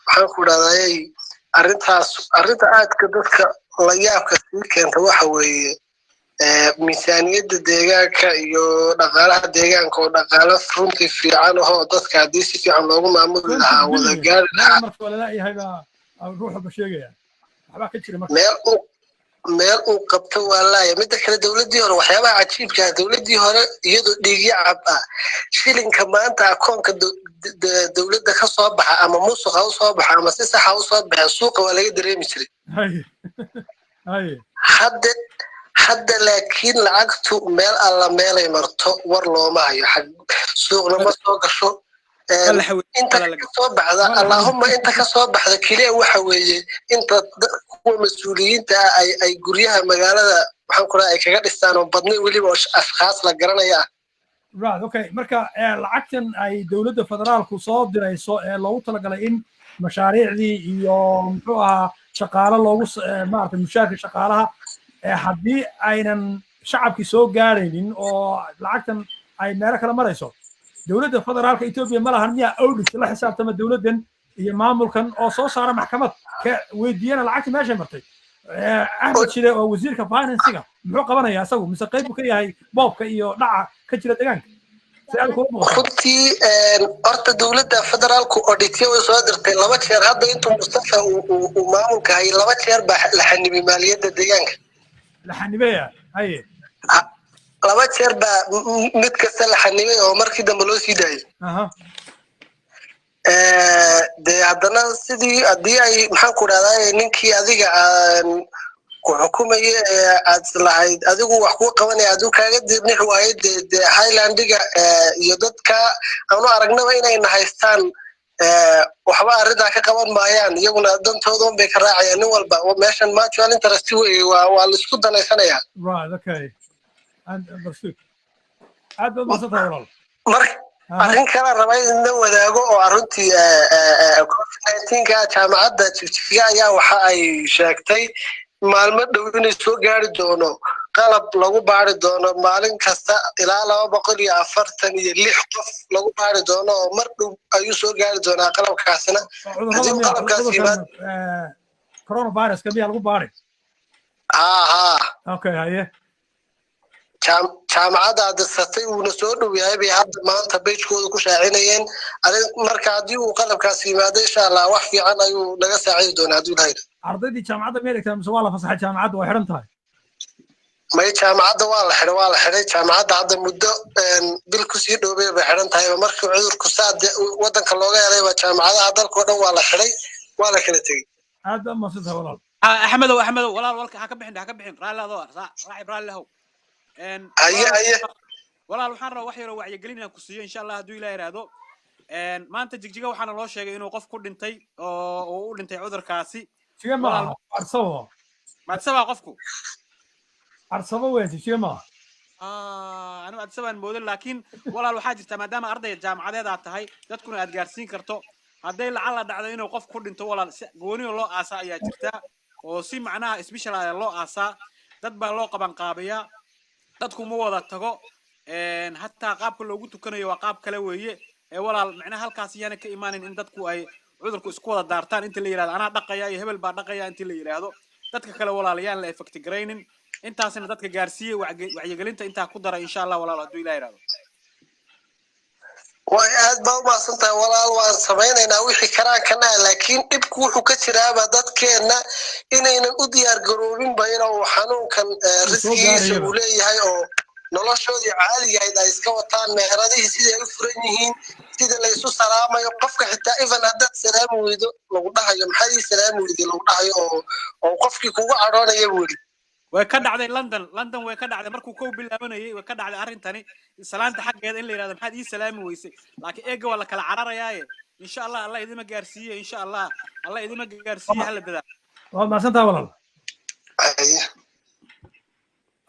Waxaan ku dhahday arrintaas, arrinta aadka dadka la yaabka sii keenta waxa weeye miisaaniyadda deegaanka iyo dhaqaalaha deegaanka oo dhaqaalo runtii fiican ahoo dadka haddii si fiican loogu maamuli lahaa wada gaari lahaa. Marka waa lalayahay baa ruux walba sheegaya, waxbaa ka jira marka. Meel uu qabto waa laaya. Midda kale, dowladdii hore, waxyaabaha cajiibka ah, dowladdii hore iyadoo dhiigyo cab ah, shilinka maanta akoonka dowladda ka soo baxa, ama musuqa u soo baxa ama si saxa u soo baxa, suuqa waa laga dareemi jiray. Haye haye. Hadda laakiin lacagtu meel alla meelay marto war looma hayo, xag suuqna ma soo gasho. Inta ka soo baxda, allahuma inta ka soo baxda keliya waxa weeye inta kuwa mas-uuliyiinta ah ay guryaha magaalada, waxaan ku dhahay, ay kaga dhistaan oo badnay weliba oo ashkhaas la garanaya ah. Right, okay. Marka lacagtan ay dowladda federaalku soo dirayso ee loogu talagalay in mashaariicdii iyo muxuu ahaa shaqaale loogu maaragtay mushaarka shaqaalaha, haddii aynan shacabkii soo gaaraynin oo lacagtan ay meelo kala marayso, dowladda federaalka Ethiopia ma lahan miyaa audit la xisaabtama dowladdan iyo maamulkan oo soo saara maxkamad ka weydiiyana lacagtii meeshay martay? Axmed Shide oo wasiirka financiga muxuu qabanayaa isagu, mise qayb buu ka yahay boobka iyo dhaca ka jira deegaanka? Si aad kula muuqato. Runtii horta dowladda federaalku audityo way soo dirtay laba jeer. Hadda intuu Mustafa uu maamulka hayay laba jeer baa la xanibay maaliyadda deegaanka. La xanibeeya, haye. Laba jeer baa mid kasta la xanibay oo markii dambe loo sii daayay. Dee haddana sidii haddii ay, maxaan ku dhahdaa, ninkii adiga aan ku xukumaya ee aad lahayd adigu wax kuu qabanaya hadduu kaaga dirnix waayo, dee highlandiga iyo dadka aanu aragnaba inayna haystaan waxba arrintaa ka qaban maayaan. Iyaguna dantooda un bay ka raacayaan. Nin walba meeshan mutual interest wey, waa laisku danaysanayaa. Right, okay, understood. Aad baad mahadsantahay, walaal. Marka arrin kala raba in la wadaago oo arrintii COVID-19-ka, jaamacadda Jigjiga ayaa waxa ay sheegtay maalmo dhow inay soo gaari doono qalab lagu baari doono maalin kasta ilaa 246 qof lagu baari doono, oo mar dhow ayuu soo gaari doonaa qalabkaasina. Haddii uu qalabkaas yimaad Coronaviruska miyaa lagu baari? Ha. Okay, haye. Jaamacadda dirsatay, uuna soo dhow yahay bay hadda maanta pagekooda ku shaacinayeen arrin. Marka haddii uu qalabkaas yimaado, insha Allah wax fiican ayuu naga saacidi doonaa hadduu Ilahay. Ardaydii jaamacadda miyay dhigtaan mise waa la fasaxay? Jaamacadda waa xidhan tahay? May, jaamacadda waa la xidhay, waa la xidhay jaamacadda. Hadda muddo bil kusii dhoobay bay xidhan tahay. Markii cudurku saa waddanka looga helayba, jaamacadaha dalka oo dhan waa la xidhay, waa la kala tegey. Aad baa mahadsantahay, walaal. Axmedow, Axmedow, walaal, walka ha ka bixin, ha ka bixin, raalli adoo saaxiib, raalli ahow. Haye haye. Walaal, waxaan rabaa wax yaroo wacyigelin inaan ku siiyo, insha Allah, hadduu Ilaah yidhaahdo. Maanta Jigjiga waxaana loo sheegay inuu qof ku dhintay oo uu u dhintay cudurkaasi. Jiga ma aha, Arsabo. Maadsabaa qofku? Arsabo weyn, Jigjiga ma aha. Anigu Addis Ababaan moodan, laakiin walaal, waxaa jirta, maadaama ardayga jaamacadeed aad tahay, dadkuna aad gaarsiin karto, hadday lacala dhacdo inuu qof ku dhinto, walaal, si gooniyo loo aasaa ayaa jirta oo si macnaha special ayaa loo aasaa. Dad baa loo qaban qaabiyaa, dadku ma wada tago. Hataa qaabka loogu tukanayo waa qaab kale weeye. Ee walaal, macnaha halkaas iyaana ka imaanin in dadku ay cudurku isku wada daartaan. Inta la yidhahdo anaa dhaqaya iyo hebel baa dhaqaya, inta la yidhaahdo dadka kale, walaal, yaan la effect garaynin. Intaasna dadka gaarsiiyey, wacyigelinta intaa ku dara, insha Allah, walaal, hadduu Ilaah yidhahdo. Way aad baa umahadsan tahay, walaal. Waan samaynaynaa wixii karaankana ah, laakiin dhibku wuxuu ka jiraaba dadkeenna inaynan u diyaar garoobinba inuu xanuunkan riskigiisa uu leeyahay, oo noloshoodii caadigahayd ay iska wataan, meheradihii siday u furan yihiin, sida laysu salaamayo, qofka xitaa even haddaad salaami weydo lagu dhahayo "Maxaad ii salaami weyday?" lagu dhahayo, oo qofkii kugu cadhoonaya weli. Way ka dhacday London. London way ka dhacday markuu kow bilaabanayay. Way ka dhacday arrintani, salaanta xaggeeda in la yidhahdo "Maxaad ii salaami weysay?" Laakiin eega waa la kala cararayaaye. Insha Allah, Allah idima gaarsiiye. Insha Allah, Allah idima gaarsiiye. Hala dadaal. Waad mahadsantaha, walaal.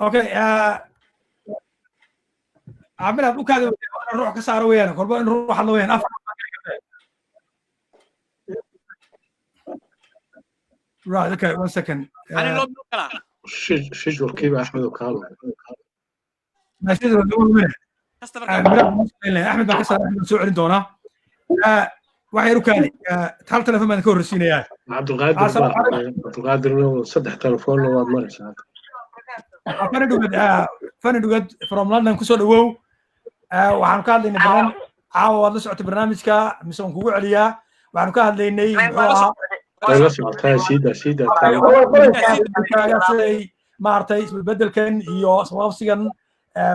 Okay, Cabdiraad ukaada in ruux ka saaro weeyaan, kolba in ruux hadlo weeyaan. Afar. Right, okay, one second. Ani loo galaa. Shijwarkiiba Axmed oo kaalo. Axmed baan ka saara. Axmed soo celin doonaa. Waxaa yar u kaadi, hal telefon baan ka horreysiinayaa. Cabdulqaadir baa, Cabdulqaadirna saddex telefoonna waad maraysaa. Fani Dhugad, Fani Dhugad from London, kusoo dhawow. Waxaanu ka hadlaynay barnaamij caawa. Waad la socotay barnaamijka mise waan kugu celiyaa? Waxaanu ka hadlaynay, muxuu ahaa, way la socotaa. Siida, siida. Siday maaragtay isbedbedelkan iyo isqabqabsigan,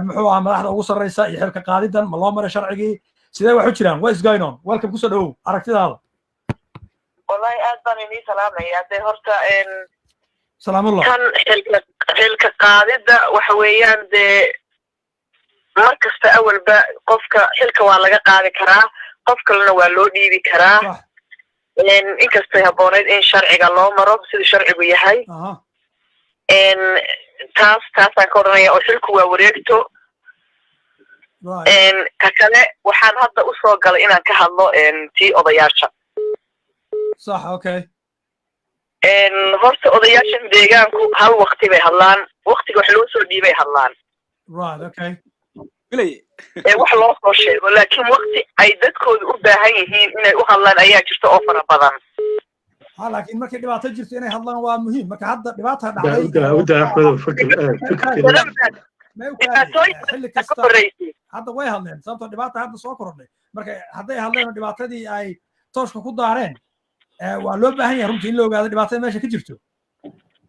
muxuu ahaa, madaxda ugu sarreysa iyo xilka qaadidan, ma loo maray sharcigii? Sidee wax u jiraan? What is going on? Welcome, kusoo dhawow, aragtidaada. Wallahi aad baan inii salaamaya. Dee horta Salaamullah. Tan xilka qaadidda waxa weeyaan, dee mar kasta awalba qofka xilka waa laga qaadi karaa, qof kalena waa loo dhiibi karaa, inkastay habboonayd in sharciga loo maro sida sharcigu yahay. Taasaan ka odhanaya, oo xilku waa wareegto. Ta kale, waxaan hadda usoo galay inaan ka hadlo tii odayaasha. Sax, okay. Horta odayaashan deegaanku hal waqti bay hadlaan, waqtiga wax loo soo dhiibay hadlaan. Right, okay. Ee wax loo soo sheego, laakiin waqti ay dadkooda u baahan yihiin inay u hadlaan ayaa jirta oo fara badan. Ha, laakiin markay dhibaato jirto inay hadlaan waa muhiim. Marka hadda dhibaata dhacday. Uda, uda, Axmedow, fikir fikirkeeda. Xilli kasta hadda way hadleen, sababtoo dhibaata hadda soo korodhay. Marka hadday hadleen oo dhibaatadii ay tooshka ku daareen, waa loo baahan yahay runtii in la ogaado dhibaatada meesha ka jirto.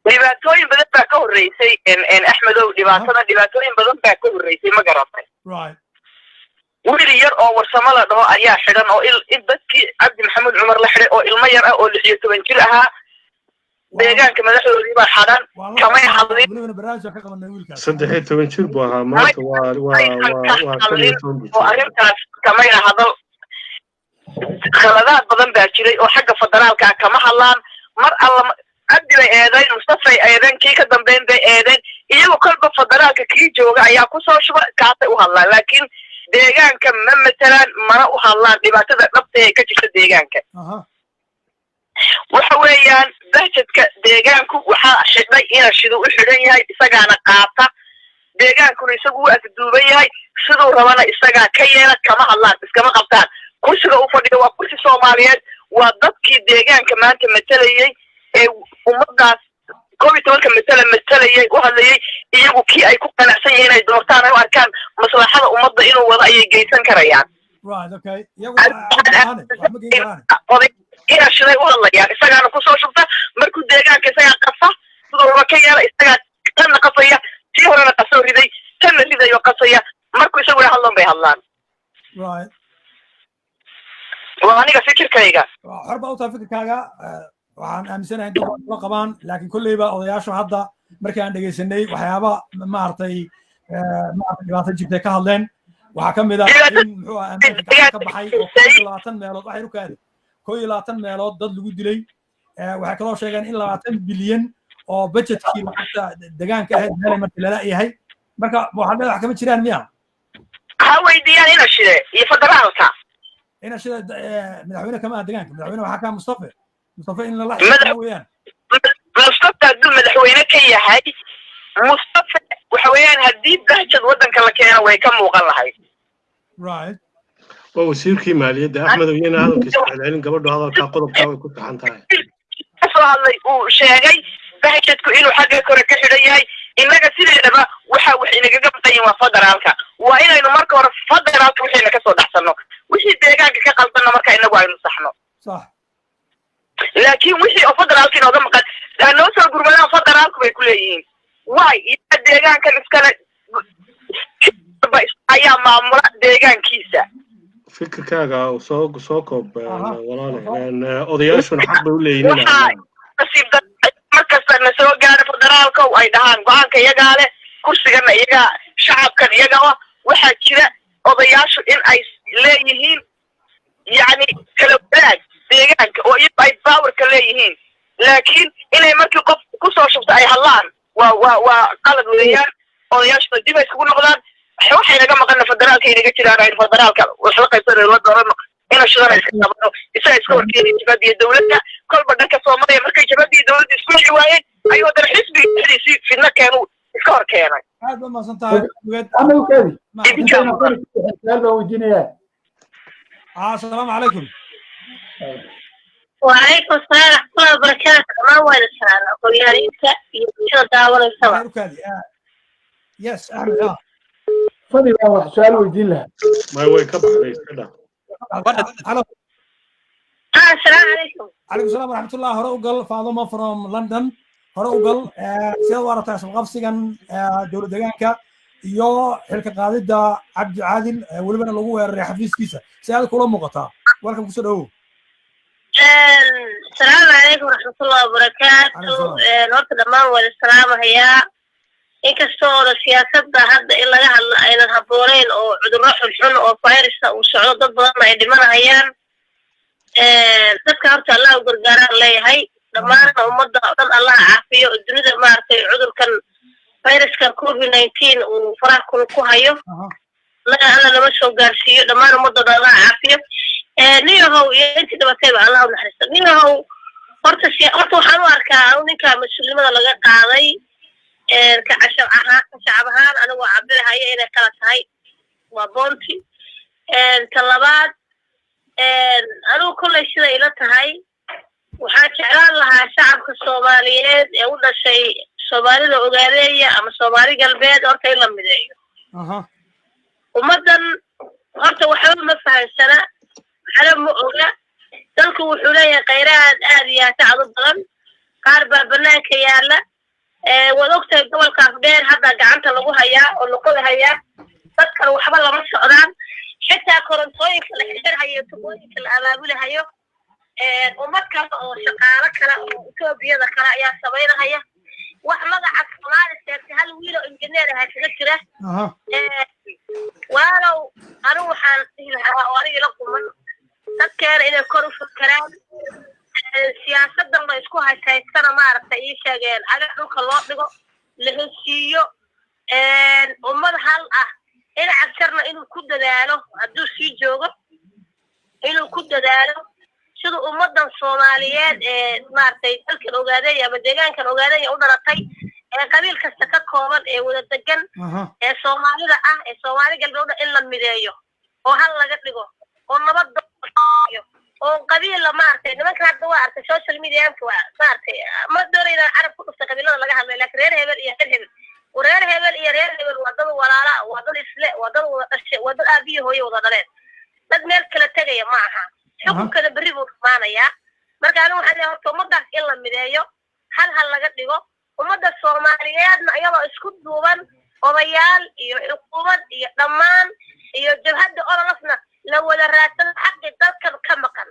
Dhibaatooyin badan baa ka horreysay, Axmedow. Dhibaatada, dhibaatooyin badan baa ka horreysay, ma garatay? Wiil yar oo Warsamo la dhaho ayaa xidhan, oo il dadkii Cabdi Maxamuud Cumar la xidhay, oo ilmo yar ah oo 16 jir ahaa. Deegaanka madaxdoodii baa xadhan, kamay hadlin. Welibana barnaamij baan ka qabanay wiilkaas. 13 jir buu ahaa, maanta waa 15 buu oo arrintaas kamayna hadal. Khaladaad badan baa jiray oo xagga federaalka ah kama hadlaan. Mar alla Cabdi bay eedayn, Mustafay eedeen, kii ka dambeyn bay eedeen. Iyagu kolba federaalka kii jooga ayaa kusoo shuba, kaasay u hadlaan, laakiin deegaanka ma matelaan, mana u hadlaan dhibaatada dhabta ee ka jirta deegaanka. Waxa weeyaan, budgetka deegaanku waxaa xidhay ina siduu u xidhan yahay isagaana qaata. Deegaankuna isagu u afduuban yahay, siduu rabana isagaa ka yeela. Kama hadlaan, iskama qabtaan. Kursiga uu fadhiyo waa kursi Soomaaliyeed, waa dadkii deegaanka maanta matalayay ee ummadaas 11-ka matalayay, u hadlayay. Iyagu kii ay ku qanacsan yihiin ay doortaan, ay u arkaan maslaxada ummadda inuu wado, ayay geysan karayaan. Right, okay. Iyagu wax ma geyn karaan. Oday ina shiday u hadlayaan, isagaana kusoo shubta. Markuu deegaanka isagaa qasa, siduu raba ka yeela. Isagaa tanna qasaya, tii horena qasoo riday, tanna ridayo qasaya. Markuu isaguna hadlan bay hadlaan. Waa aniga fikirkayga. Xor baa u tahay fikirkaaga. Waxaan aaminsanahay in dad la qabaan, laakiin kolleyba odayaashu hadda markii aan dhegaysanay waxyaaba maaragtay dhibaato jirtay ka hadleen. Waxaa ka mid ah in, muxuu ahaa, ammaanka gacanta ka baxay, oo 21 meelood, waxay u kaadi, 21 meelood dad lagu dilay. Waxay kaloo sheegeen in 20 bilyan oo budgetkii lacagta deegaanka ahayd meelay markii lala yahay. Marka waxaad leedahay wax kama jiraan miya? Ha weydiiyaan Ina Shide iyo federaalka. Ina Shide madaxweyne kama aha deegaanka. Madaxweyne waxaa ka Mustafe. Mustafe in lala xisaabtamo weeyaan. Mustafa hadduu madaxweyne ka yahay, Mustafa waxa weeyaan haddii bahjad waddanka la keeno way ka muuqan lahayd. Waa wasiirkii maaliyadda, Axmed, iyana hadalkiisa celcelin. Gabadhu hadalkaa qodobkaa way ku taxan tahay. Ka soo hadlay uu sheegay bahjadku inuu xagga kore ka xidhan yahay. Innaga sideedaba waxa wax inagaga maqan yihin waa federaalka. Waa inaynu marka hore federaalka wixiina kasoo dhaxsanno, wixii deegaanka ka qaldanna marka inagu aynu saxno. Laakiin wixii oo federaalka inooga maqan, ha noo soo gurmadaan federaalku bay ku leeyihiin. Waay iyaa deegaankan iskale ayaa maamula deegaankiisa. Fikirkaaga soo koob, walaale. Odayaashuna xaq bay u leeyihiin. Waxaa nasiib markasta na soo gaara federaalka ay dhahaan go-aanka iyagaa leh, kursigana iyagaa, shacabkan iyagaa. Waxaa jira odayaashu in ay leeyihiin yacni kala wadaag deegaanka oo iyagu ay powerka leeyihiin, laakiin inay markii qof kusoo shubto ay hadlaan waa qalad weeyaan. Odayaashuna dib ay iskugu noqdaan. Waxay naga maqana federaalka inaga jiraan, aynu federaalka wax la qaybsanayno, la doorano. Ina Shidana iska qabano, isaga iska horkeeni jabhadda iyo dowladda kolba dhanka Soomaaliya. Markay jabhadda iyo dowladda isku dhici waayeen ayuu haddana xisbiga dhexdiisii fidno keenu iska hor keenay. Aad ba mahadsan tahay. Axmed ukaadi, su'aal baan weydiinayaa. Asalaamu calaykum. وعليكم السلام ورحمة الله وبركاته. ما وين السلام aqoonyahaninta iyo bulshada daawanaysaba. Yes, Axmed. Fadhi baan wax su-aal weydiin lahaa. May, way ka baxday, iska dhaq. Asalaamu calaykum. Calaykum salaam waraxmatullah. Hore u gal, Faaduma from London, hore u gal. Sidaad u aragtaa isqabsigan dowlad deegaanka iyo xilka qaadidda Cabdi Caadil, welibana lagu weeraray xafiiskiisa, si aad kula muuqataa? Welcome, kusoo dhawow. Asalaamu calaykum waraxmatullahi wabarakaatu. Horta dhammaan waan isalaamahayaa, inkastoo siyaasadda hadda in laga hadlo aynan habboonayn oo cudurro xunxun oo virusa uu socdo, dad badanna ay dhimanahayaan. Dadka horta Allah u gargaaraan leeyahay. Dhammaanna ummadda oo dhan Allah caafiyo oo dunida maaragtay cudurkan viruskan COVID-19 uu faraha kul ku hayo Alla nama soo gaarsiiyo. Dhammaan ummadda dhan Allah caafiyo. Niyahow iyo intii dhibatayba Allah u naxariisto. Niyahow, horta si horta waxaan u arkaa anu ninka mas-uulnimada laga qaaday ka cashab ahaan, ka shacab ahaan anigoo cabirahaya, inay kala tahay waa boonti. Ta labaad, anigu kollay sida ila tahay, waxaan jeclaan lahaa shacabka Soomaaliyeed ee u dhashay Soomaalida Ogaadeeya ama Soomaali Galbeed horta in la mideeyo. Ummaddan horta waxba ma fahansana, waxna ma oga. Dalku wuxuu leeyahay khayraad aad iyo aad u badan, qaar baa banaanka yaala. Waad ogtahay gobolka Afdheer hadda gacanta lagu hayaa oo luqada hayaa. Dadkan waxba lama socdaan, xitaa korontooyinka la xirhayo, tubooyinka la abaabulahayo, ummad kale oo shaqaalo kale oo Etoobiyada kale ayaa samaynahaya. Wax magaca Soomaali sheegtay hal wiil oo injineer ahaa kaga jira. Walaalow, anigu waxaan dhihi lahaa oo aniga ila quman, dadkeena inay kor u fakeraan, siyaasadan la isku haysaystana maaragtay ii sheegeen aga dhulka loo dhigo, la heshiiyo, ummad hal ah. Dhinaca jarna inuu ku dadaalo, hadduu sii joogo inuu ku dadaalo sida ummadan Soomaaliyeed ee maaragtay dalkan Ogaadeeya ama deegaankan Ogaadeeya u dhalatay ee qabiil kasta ka kooban ee wada degan ee Soomaalida ah ee Soomaali Galbeed in la mideeyo oo hal laga dhigo oo nabad oo qabiilla maaragtay. Nimanka hadda waa artay social mediamka, waa maaragtay, ma doonay inaan carab ku dhufta qabiilada laga hadlay, laakiin reer hebel iyo reer hebel, reer hebel iyo reer hebel waa dad walaala, waa dad isle, waa dad wada dhashay, waa dad aabiyo hooyo wada dhaleen. Dad meel kala tegaya ma aha. Xukunkana berri buu dhamaanayaa. Marka anigu waxaan leeyahay horta ummaddaas in la mideeyo, hal hal laga dhigo ummadda Soomaaliyeedna, iyadoo isku duuban, odayaal iyo xukuumad iyo dhammaan iyo jabhadda ONLF-na la wada raadsado xaqii dalkan ka maqan.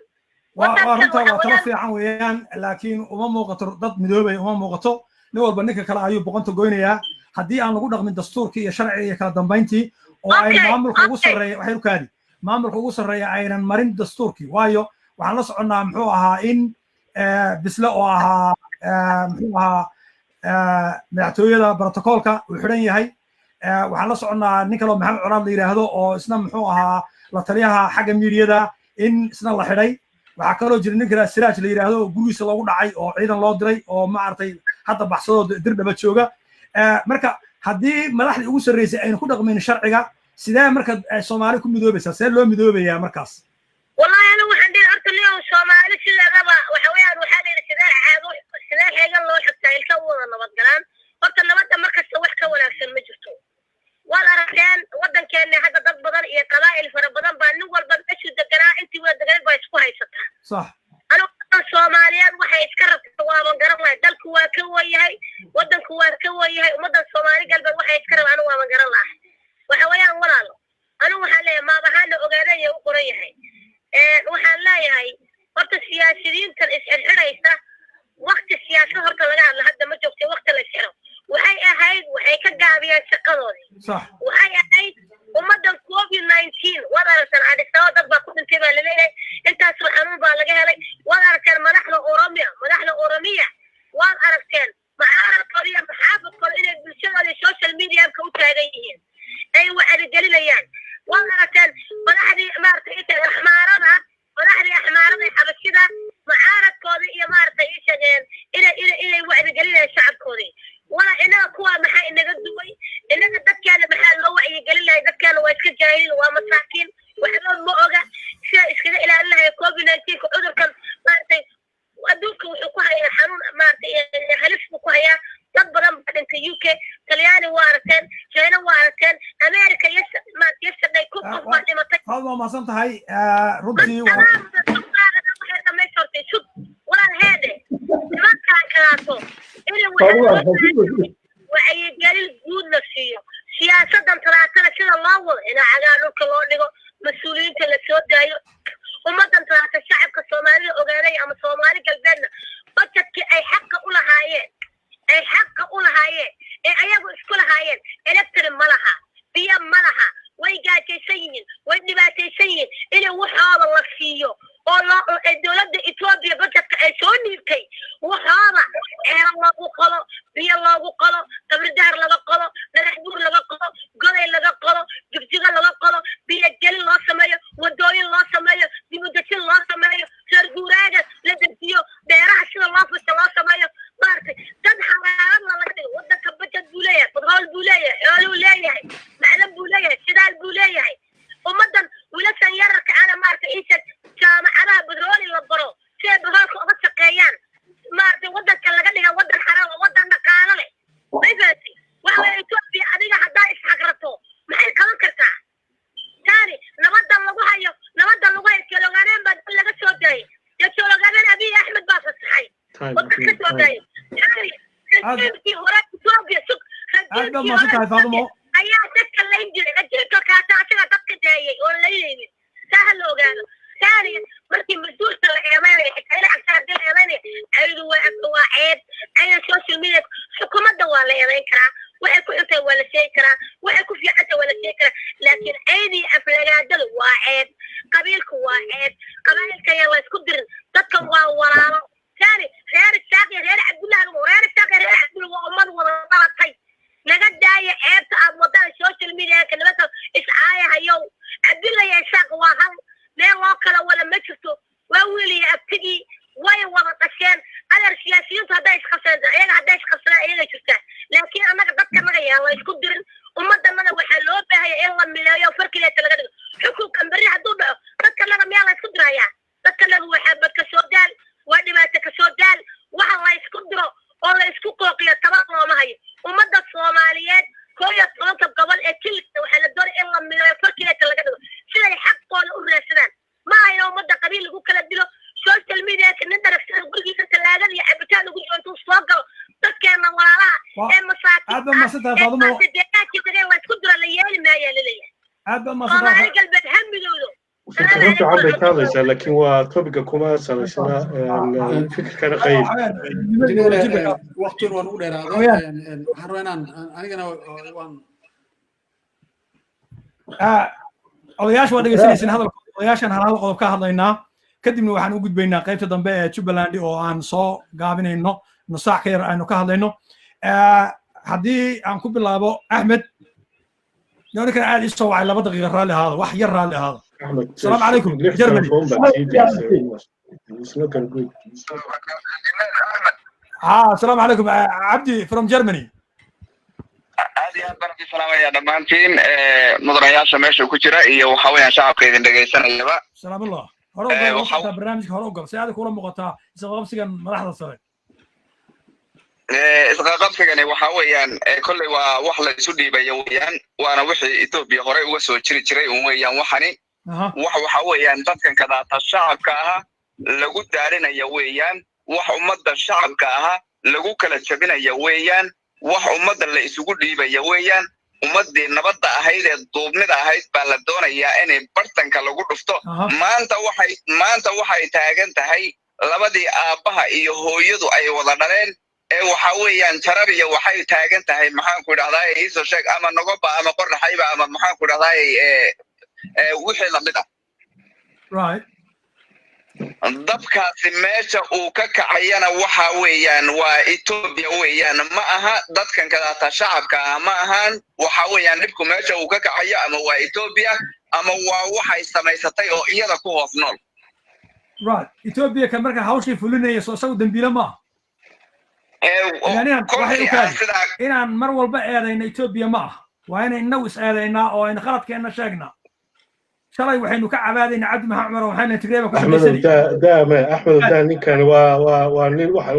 Waa runta, waa talo fiican weeyaan, laakiin uma muuqato dad midoobaya, uma muuqato. Nin walba ninka kale ayuu boqonta goynayaa haddii aan lagu dhaqmin dastuurkii iyo sharciga iyo kala dambayntii oo ay maamulka ugu sarreeya, waxay ukaadi, maamulka ugu sarreeya aynan marin dastuurkii. Waayo waxaan la soconnaa muxuu ahaa in Bisle oo ahaa muxuu ahaa madaxtooyada brotocoolka uu xidhan yahay. Waxaan la soconnaa nin kaloo Maxamed Colaad la yidhaahdo oo isna, muxuu ahaa, la taliyaha xagga miidiyada in isna la xidhay. Waxaa kaloo jira nin kale, Siraaj la yidhaahdo, oo gurigiisa loogu dhacay oo ciidan loo diray oo maaragtay hadda baxsadoo Dirdhaba jooga. Marka haddii madaxdii ugu sarreysay aynu ku dhaqmayn sharciga, sidee marka Soomaali ku midoobaysaa? See loo midoobayaa markaas? Wallahi anigu waxaan dhihi horta nin Soomaali sideedaba waxa weeyaan, waxaa la yidhi sidee caado, sidee xeegan loo xigtaa, ilka u wada nabad galaan. Horta nabadda markasta wax ka wanaagsan ma jirto. Waad aragteen waddankeena hadda dad badan iyo qabaa'il fara badan baa nin walba meeshuu deganaa, intii wada deganeed baa isku haysataa. Anigu waddan Soomaaliyeed waxay iska rabta waaban garan lahay. Dalku waa ka wanyahay, waddanku waa ka wanyahay. Ummaddan Soomaali Galbeed waxay iska raba anigu waaban garan lahay. Waxa weeyaan walaalo, anigu waxaan leeyahay maab ahaana ogaadaya u qoran yahay. Waxaan leeyahay horta siyaasiyiintan isxirxidhaysa, wakti siyaasad horta laga hadla hadda ma joogto. Wakti la isxiro waxay ahayd, waxay ka gaabiyeen shaqadoodii. Waxay ahayd ummaddan COVID-19 waad aragtaan, Addis Ababa dad baa ku dhintay baa laleeyahay, intaasoo xanuun baa laga helay. Waad aragteen madaxda Oromia, madaxda Oromiya waad aragteen mucaaradkooda iyo maxaafadkooda inay bulshadooda social mediaka u taagan yihiin, ay wacdigelinayaan. Waad aragteen madaxdii maaragtay inta Axmaarada, madaxdii Axmaarada ee Xabashida, mucaaradkoodii iyo maaragtay ii sheegeen inay wacdigelinayaan shacabkoodii. Wala inaga kuwa maxaa inaga duway? Inaga dadkeena maxaa loo wacyigelin lahay? Dadkeena waa iska jaahiliin, waa masaakiin, waxba ma oga sida iskaga ilaalin lahay COVID-19-ka. Cudurkan maaragtay adduunka wuxuu ku hayaa xanuun maaragtay halis buu ku hayaa. Dad badan baa dhintay. UK, Talyaani waa aragteen, China waa aragteen, America maaragtay yesterday 1000 qof baa dhimatay. Faad waa mahadsan tahay runtii waa Meesha hortay sug walaal heede, nimankaan kalaato inay wacyigelin guud la siiyo. Siyaasadan talaatana sida loo wado in cagaa dhulka loo dhigo, mas-uuliyiinta la soo daayo, ummadan talaata shacabka Soomaalida ogaaday ama Soomaali Galbeedna budgetkii ay xaqa u lahaayeen, ay xaqa u lahaayeen ee ayagu isku lahaayeen. Electric ma laha, biyo ma laha, way gaajaysan yihiin, way dhibaataysan yihiin. In waxooda la siiyo oo loo dowladda Etoobiya budgetka ay soo dhiibtay waxooda ceero loogu qolo, biyo loogu qolo, Qabridahar laga qolo, Dhagax Buur laga qolo, Goday laga qolo, Jigjiga laga qolo, biyo gelin loo sameeyo, wadooyin loo sameeyo, dibudejin loo sameeyo, reer guuraaga la dejiyo, beeraha sida loo fusho loo sameeyo, maaragtay dad xalaaladna laga dhigo. Wadanka budget buu leeyahay, badhool buu leeyahay, xooluu leeyahay, macdan buu leeyahay, shidaal buu leeyahay. Ummaddan wiilashan yararka ana maaragtay isha jaamacadaha badrooli la baro si ay badroolka uga shaqeeyaan. Maaragtay wadanka laga dhiga wadan xaraam oo wadan dhaqaalo leh. May fahatay? Waxa weeye Etoobiya adiga haddaa isxagrato maxay qaban kartaa? Taani nabadda lagu hayo, nabadda lagu hayo Jeelogaaneen baa dal laga soo daayay. Dee Jeelogaaneen Abiy Axmed baa fasaxay oo dad ka soo daayay. Taani rajiimkii hore Etoobiya sug Aad baad mahadsan tahay, Faadumo. ayaa dadka layn jiray. Rajiimka kaata asaga dadka daayay oo laynaynin, saa ha la ogaado. Taani markii mas-uulka la eedeynaya, xitaa ila cagta hadii la eedeynaya, ayadu waa ceeb. Ayada social media xukuumadda waa la eedeyn karaa, waxay ku xuntahay waa la sheegi karaa, waxay ku fiicantahay waa la sheegi karaa, laakiin ceydii aflagaadadu waa ceeb, qabiilku waa ceeb. Qabaa'ilka ayaan la isku dirin, dadkan waa walaalo. Taani reer Isaaq iyo reer Cabdullah, reer Isaaq iyo reer Cabdullah waa ummad wada dhalatay. Naga daaya ceebta aad wadaan social mediaka, nimanka iscaayahayow. Cabdullah iyo Isaaq waa hal meel, loo kala wada ma jirto. Waa wiil iyo abtigii, way wada dhasheen. Adeer, siyaasiyiintu hadday isqabsadeen, iyaga hadday isqabsadeen iyaga jirtaa, laakiin annaga dadka naga yaan la isku dirin. Ummaddanada waxaa loo baahaya in la mileeyo, farkileeta laga dhigo. Xukunkan berri hadduu dhaco, dadka naga miyaa la isku dirayaa? Dadka naga waxaa bad ka soo daal, waa dhibaato ka soo daal. Waxa la isku diro oo la isku qooqiyo tabar looma hayo. Ummadda Soomaaliyeed 11-ka gobol ee kilka waxaa la doonaya in la mileeyo, farkileeta laga dhigo siday xaqooda u raadsadaan. Ma aha in ummadda qabiil lagu kala dilo social mediaka. Nin dharagsan gurigiisa talaagada iyo cabitaan ugu jiro intuu soo galo dadkeena walaalaha ee Aad baad mahadsan tahay, Faadumo. masaakiinta deegaankii tagay la isku diro la yeeli maayaa laleeyahay. Aad baad mahadsan tahay. Soomaali Galbeed ha midowdo. Fikir fiican bay ka hadlaysaa, laakiin waa topica kuma salaysna fikirkana qayb. Waqtigan waan ugu dheeraaday. Waxaan rabaa inaan anigana waan Odayaasha waa dhegeysanaysin hadalkooda. Odayaashan hal hal qodob ka hadlaynaa, kadibna waxaan u gudbaynaa qaybta dambe ee Jubbaland oo aan soo gaabinayno, nus saac ka yar aynu ka hadlayno. Haddii aan ku bilaabo Axmed. Ninkan aad isoo wacay, 2 daqiiqa raalli ahaada, wax yar raalli ahaada. Axmed. Asalaamu calaykum. Lix Germany. telefoon baad sii daysay. It's not gonna good. Ha, asalaamu calaykum, Cabdi from Germany. Aad iyo aad baan idin salaamaya dhammaantiin, mudanayaasha meesha ku jira iyo waxa weeyaan shacabka idin dhegaysanayaba. Salaamullah. Hore u gal waxa barnaamijka, hore u gal. Si aad kula muuqataa isqabsigan madaxda sare? Isqaqabsigani waxa weeyaan, kolley waa wax la isu dhiibayo weeyaan, waana wixii Ethiopia horey uga soo jiri jiray un weeyaan. Waxani wax waxa weeyaan dadkan kadaata shacabka aha lagu daalinaya weeyaan, wax ummadda shacabka aha lagu kala jabinaya weeyaan, wax ummadda la isugu dhiibaya weeyaan. Ummaddii nabadda ahayd ee duubnida ahayd baa la doonayaa inay bartanka lagu dhufto. Maanta waxay taagan tahay labadii aabbaha iyo hooyadu ay wada dhaleen ee waxa weeyaan Jarabiya waxay taagan tahay, maxaan ku idhahdaa, iisoo sheeg, ama Nogoba ama Qornaxayba ama maxaan ku idhahdaa, wixii lamid ah. Dabkaasi meesha uu ka kacayana waxa weeyaan waa Ethiopia weeyaan, ma aha dadkan kadaata shacabka ah ma ahan. Waxa weeyaan dhibku meesha uu ka kacayo ama waa Ethiopia ama waa waxay samaysatay oo iyada ku hoos nool. Right, Ethiopia kan marka hawshii fulinaya, soo isagu dambiile maaha? Inaan waxay u kaadi inaan mar walba eedayna Ethiopia ma aha, waa inay inagu is eedaynaa oo aynu khaladkeenna sheegnaa. Shalay waxaynu ka cabaadaynaa Cabdi Maxamed Cumar, waxayna Tigreeba ku Axmed daa daa ma Axmed daa, ninkan waa nin waxa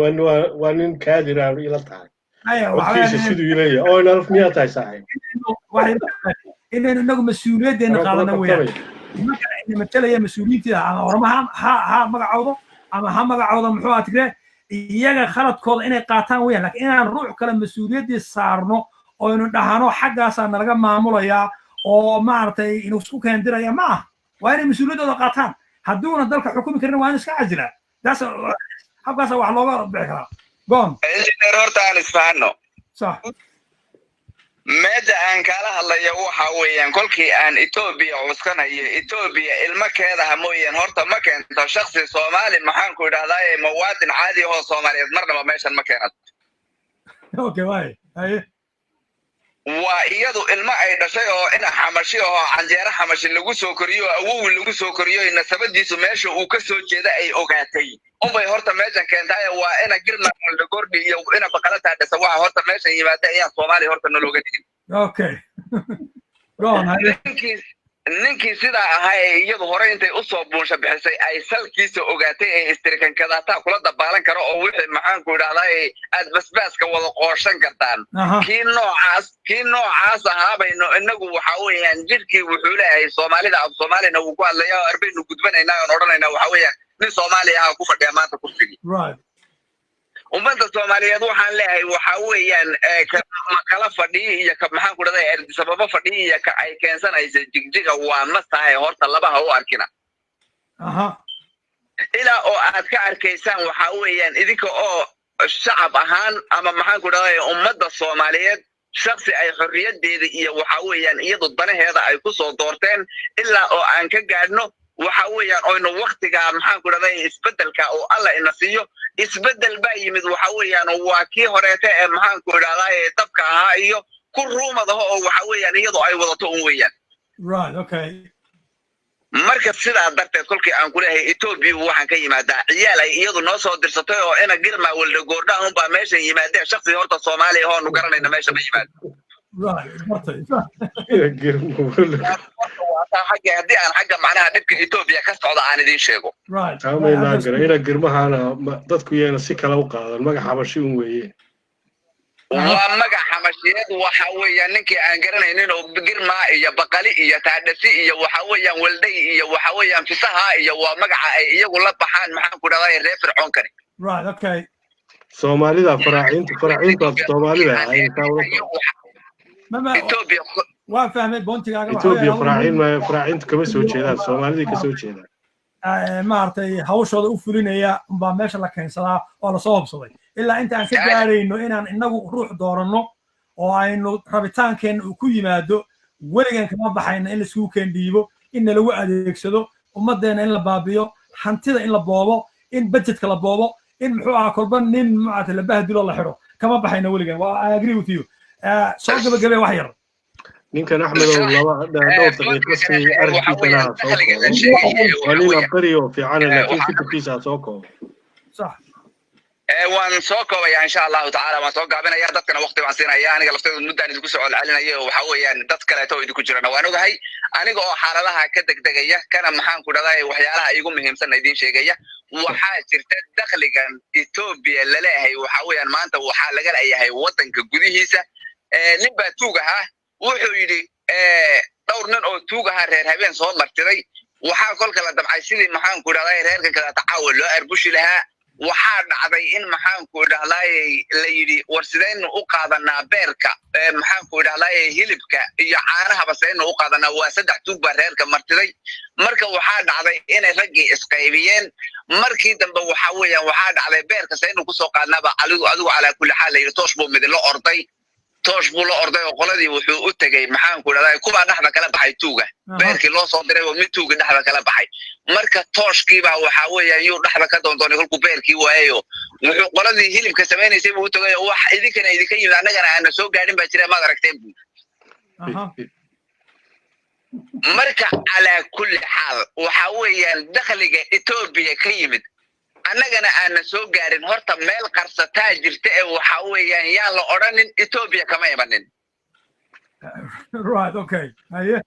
waa nin kaadir aan ila tahay codkiisa siduu ileeyahay oo nalaf miyaa tahay, saaxiib? Inaynu inagu mas-uuliyaddeena qaadana weeyaan. Nimanka ina matalaya mas-uuliyiintiida, ama Oroma ha magacoodo ama ha magacoodo muxuu ahaa Tigree, iyaga khaladkooda inay qaataan weeyaan. Laakiin inaan ruux kale mas-uuliyaddii saarno oo aynu dhahano xaggaasaa nalaga maamulayaa oo maaragtay inuu isku keendiraya ma aha. Waa inay mas-uuliyaddooda qaataan. Hadduuna dalka xukumi karin, waa in iska casilaa. Taas habkaasa wax looga bixi karaa goon. Engineer, horta aan isfahanno. Sax. Meesha aan kaala hadlayo waxa weeyaan, kolkii aan Ethiopia cuskanayo, Ethiopia ilmo keedaha mooyaan horta ma keento shaksi Soomaali, maxaan ku idhahdaa, muwaadin caadi ahoo Soomaaliyeed marnaba meeshan ma keenato. Okay, waay, haye. Waa iyadu ilmo ay dhashay oo ina Xamashi oo canjeero Xamashi lagu soo koriyo oo awowi lagu soo koriyo, nasabadiisu meesha uu ka soo jeeda ay ogaatay unbay horta meeshan keentaay. Waa ina Girma Goldegordhi iyo ina Baqalataa dhasa waxa horta meeshan yimaada ayaan Soomaaliya horta nalooga dhigin. Okay, go on, haye. Ninkii sidaa ahaa ee iyadu hore intay usoo buunsha bixisay ay salkiisa ogaatay ee istirikankadaataa kula dabaalan karo oo wixii, maxaan ku idhahdaa, aad basbaaska wada qooshan kartaan. Kii noocaas ahaa baynu inagu waxa weeyaan jidhkii wuxuu leeyahay Soomaalida, af Soomaalina wuu ku hadlaya oo arbaynu gudbanaynaa oon odhanaynaa waxa weeyaan nin Soomaaliya ahaa ku fadhiya maanta kursigii. Ummadda Soomaaliyeed waxaan leeyahay waxa weeyaan kala fadhiyi iyo ka, maxaan ku dhahday, Addis fadhiyi iyo ka ay keensanaysa Jigjiga waa mastahay horta labaha u arkina. Ilaa oo aad ka arkaysaan waxa weeyaan idinka oo shacab ahaan ama, maxaan ku dhahday, ummadda Soomaaliyeed shaksi ay xorriyaddeeda iyo waxa weeyaan iyadu danaheeda ay ku soo doorteen, ilaa oo aan ka gaadhno waxa weeyaan oynu waktigaa, maxaan ku dhahday, isbeddelka oo Alla ina siiyo. Isbeddel baa yimid, waxa weeyaan waa kii horeete ee, maxaan ku idhahdaa, dabka ahaa iyo ku ruumadaho oo waxa weeyaan iyadu ay wadato un weeyaan. Right, okay. Marka sidaa darteed, kolkii aan ku leeyahay Ethiopia waxaan ka yimaadaa ciyaal ay iyadu noo soo dirsatay oo ina Girma Waldagoordha unbaa meeshan yimaadeen. Shaksi horta Soomaaliya hoonu garanayna meesha ma yimaado. Right, gartay. Xagga haddii aan xagga macnaha dhibka Ethiopia ka socda aan idiin sheego. Taamaynaa gara ina Girmahana dadku yeena si kale u qaadan, magac Xabashi un weeye. Waa magac Xamashiyeed. Waxa weeyaan ninkii aan garanaynin oo Girma iyo Baqali iyo Taadhasi iyo waxa weeyaan Walday iyo waxa weeyaan Fisaha iyo waa magaca ay iyagu la baxaan, maxaan ku dhahdaa, reer Fircoonkani. Right, okay. Soomaalida faraaciintu af Soomaalida ahayd taa ula soco. Ethiopia. Waan fahmay point-igaaga. Ethiopia faraaciin ma faraaciintu kama soo jeedaan, Soomaalidii ka soo jeedaan. Maaragtay, hawshooda u fulinaya unbaa meesha la keensadaa oo lasoo hubsaday. Ilaa inta aan ka gaarayno inaan inagu ruux dooranno oo aynu rabitaankeenna uu ku yimaado, weligan kama baxayno in laiskugu keen dhiibo, in nalagu adeegsado ummaddeena, in la baabiyo hantida, in la boobo, in budgetka la boobo, in muxuu ahaa kolba nin maaragtay la bahdilo, la xidho. Kama baxayno weligan. Waa, I agree with you. Soo gabagabee wax yar. Ninkan Axmedow laba dhowr daqiiqo si arrinkiisana ha soo koobo. Waa nin abqari oo fiicana, laakiin fikirkiisa ha soo koobo. Sax. Waan soo koobaya insha Allahu tacaala, waan soo gaabinaya, dadkana waqti baan siinaya. Aniga lafteedu muddaan idinku soo celcelinaya oo waxa weeyaan dad kaleeto oo idinku jirana waan ogahay. Aniga oo xaaladaha ka degdegaya kana, maxaan ku dhahday, waxyaalaha iigu muhiimsan idiin sheegaya, waxaa jirta dakhligan Etoobiya laleeyahay waxa weeyaan maanta waxaa laga leeyahay waddanka gudihiisa. Nin baa tuug ahaa, wuxuu yidhi dhowr nin oo tuug ahaa reer habeen soo martiday. Waxaa kolka la damcay sidii, maxaan ku dhahday, reerkan kaleeta caawa loo arbushi lahaa. Waxaa dhacday in, maxaan ku dhahday, la yidhi war sidaynu u qaadanaa beerka, maxaan ku dhahday, hilibka iyo caanahaba sidaynu u qaadanaa? Waa saddex tuug baa reerka martiday. Marka waxaa dhacday inay raggii isqaybiyeen. Markii dambe waxa weeyaan waxaa dhacday beerka sidaynu kusoo qaadnaaba adigu calaa kulli xaal la yidhi toosh buu midilo orday, toosh buu la orday oo qoladii wuxuu u tegey, maxaan ku dhahday, kubaa dhexda kala baxay tuuga. Beerkii loo soo diray oo mid tuuga dhexda kala baxay. Marka tooshkiibaa waxa weeyaan yuu dhexda ka doondoonay. Kolkuu beerkii waayayo, wuxuu qoladii hilibka samaynaysay buu u tegay oo wax idinkana idinka yimid annagana aana soo gaadhin baa jira, maad aragteen buu. Marka calaa kulli xaal waxa weeyaan dakhliga Etoobiya ka yimid annagana aana soo gaarin, horta meel qarsataa jirta ee waxa weeyaan yaan la odhanin Etoobiya kama imanin. Right, okay, haye.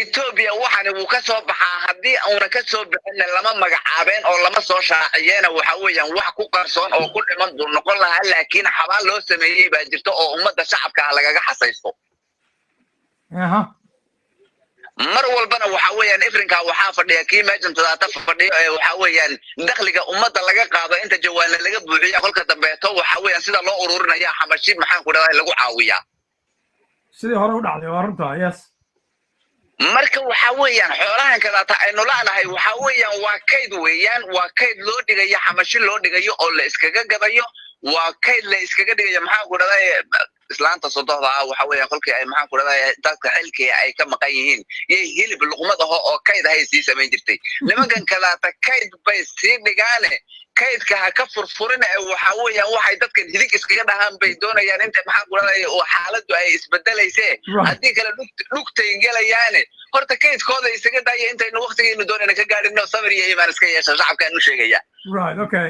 Etoobiya waxani wuu ka soo baxaa, haddii uuna ka soo bixinna lama magacaabeen oo lama soo shaaciyeena. Waxa weeyaan wax ku qarsoon oo ku dhiman buu noqon lahaa, laakiin xabaal loo sameeyey baa jirta oo ummadda shacabka ah lagaga xasaysto. Mar walbana waxa weeyaan ifrinka waxaa fadhiya kii meeshan tadaata fadhiyo ee waxa weeyaan dakhliga ummadda laga qaado inta jawaana laga buuxiya, kolka dambeeto waxa weeyaan sida loo ururinaya xamashi, maxaan ku dhahday, lagu caawiyaa. Sidii hore u dhacday, waa runta, yes. Marka waxa weeyaan xoolahan kadaata aynu la'nahay waxa weeyaan waa kayd weeyaan, waa kayd loo dhigayo xamashi loo dhigayo oo la iskaga gadayo, waa kayd la iskaga dhigayo, maxaan ku dhahday, islaanta sodohda ah. Waxa weeyaan kolkii ay, maxaan ku dhahday, dadka xilkii ay ka maqan yihiin yay hilib luqmad aho oo kayd ahay sii samayn jirtay. Nimankan kadaata kayd bay sii dhigaane, kaydka ha ka furfurina ee waxa weeyaan waxay dadkan hidig iskaga dhahaan bay doonayaan inta, maxaan ku dhahday, oo xaaladdu ay isbedelayse. Haddii kale dhugtay gelayaane, horta kaydkooda isaga daaya intaynu waqtigaynu doonayna ka gaadhino. Samir iyo iimaan iska yeesha shacabkaan u sheegaya. Right, okay.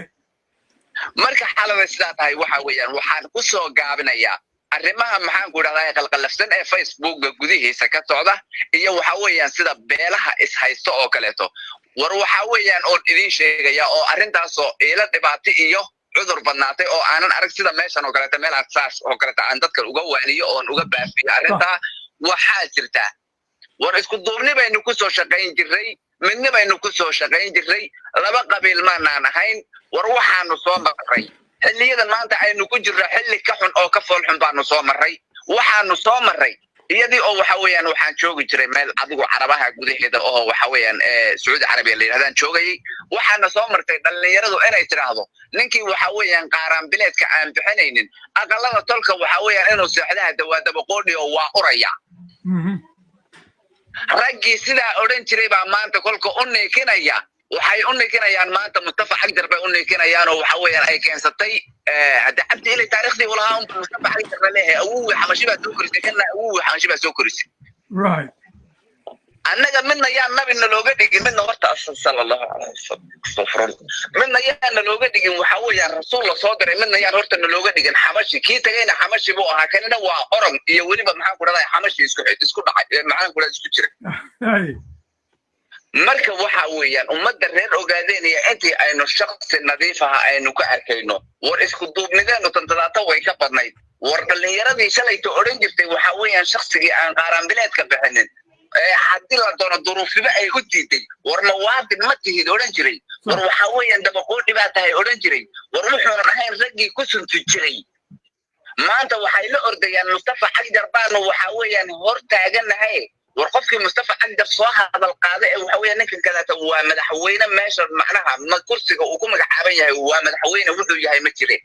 Marka xaalada sidaa tahay, waxa weeyaan waxaan ku soo gaabinayaa arrimaha, maxaan ku dhahdaa, qalqalafsan ee Facebooka gudihiisa ka socda iyo waxa weeyaan sida beelaha ishaysto oo kaleeto. War waxa weeyaan oon idiin sheegaya oo arrintaasoo iila dhibaato iyo cudur badnaatay oo aanan arag sida meeshan oo kaleeto meel aad saas oo kaleeto aan dadkan uga waaniyo oon uga baafiyo arrintaa. Waxaa jirta, war isku duubni baynu ku soo shaqayn jirray, midni baynu ku soo shaqayn jirray, laba qabiil maanaan ahayn. War waxaanu soo marray xilliyadan maanta aynu ku jirro xilli ka xun oo ka fool xun baanu soo marray. Waxaanu soo marray iyadii oo waxa weeyaan waxaan joogi jiray meel adigu Carabaha gudaheeda oo waxa weeyaan Sacuudi Carabiya la yidhahdaan joogayay. Waxaana soo martay dhallinyaradu inay tidhaahdo ninkii waxa weeyaan qaaraanbileedka aan bixinaynin aqalada tolka waxa weeyaan inuu seexdaha dawaadaba qoodhi oo waa uraya. Raggii sidaa odhan jiray baa maanta kolka u niikinaya, waxay u niikinayaan maanta Mustafa Xagjar bay u niikinayaan oo waxa weeyaan ay keensatay hadde Cabdi Ilay taariikhdii uu lahaa unba Mustafa Xagjar la leeyahay. Awowii xamashi baa soo korisay, kana awowii xamashi baa soo korisay. Annaga midna yaan nabina looga dhigin, midna horta sala Allahu calayhi wasalam, astaqfirullah, midna yaana looga dhigin waxa weeyaan rasuul la soo diray, midna yaan horta na looga dhigin xamashi. Kii tagayna xamashi buu ahaa, kanina waa orom iyo weliba, maxaan ku dhahday, xamashi isku dhacay, maxaan ku dhahday, isku jira. Marka waxa weeyaan ummadda reer Ogaadeenaya intii aynu shaksi nadiif aha aynu ka arkayno, war isku duubnideenu tantadaata way ka badnayd. War dhallinyaradii shalayta odhan jirtay waxa weeyaan shaksigii aan qaaraanbileedka bixinin ee haddii la doono duruufiba ay u diiday, war mawaadin ma tihid odhan jiray, war waxa weeyaan dabaqoodhi baa tahay odhan jiray, war wuxuunan ahayn raggii ku sunti jiray, maanta waxay la ordayaan Mustafa Xagjar baanu waxa weeyaan hor taaganahay. War qofkii Mustafa Xagjar soo hadal qaada ee waxa weeyaan ninkan kaleeta waa madaxweyne meesha macnaha ma kursiga uu ku magacaaban yahay waa madaxweyne, wuxuu yahay ma jire.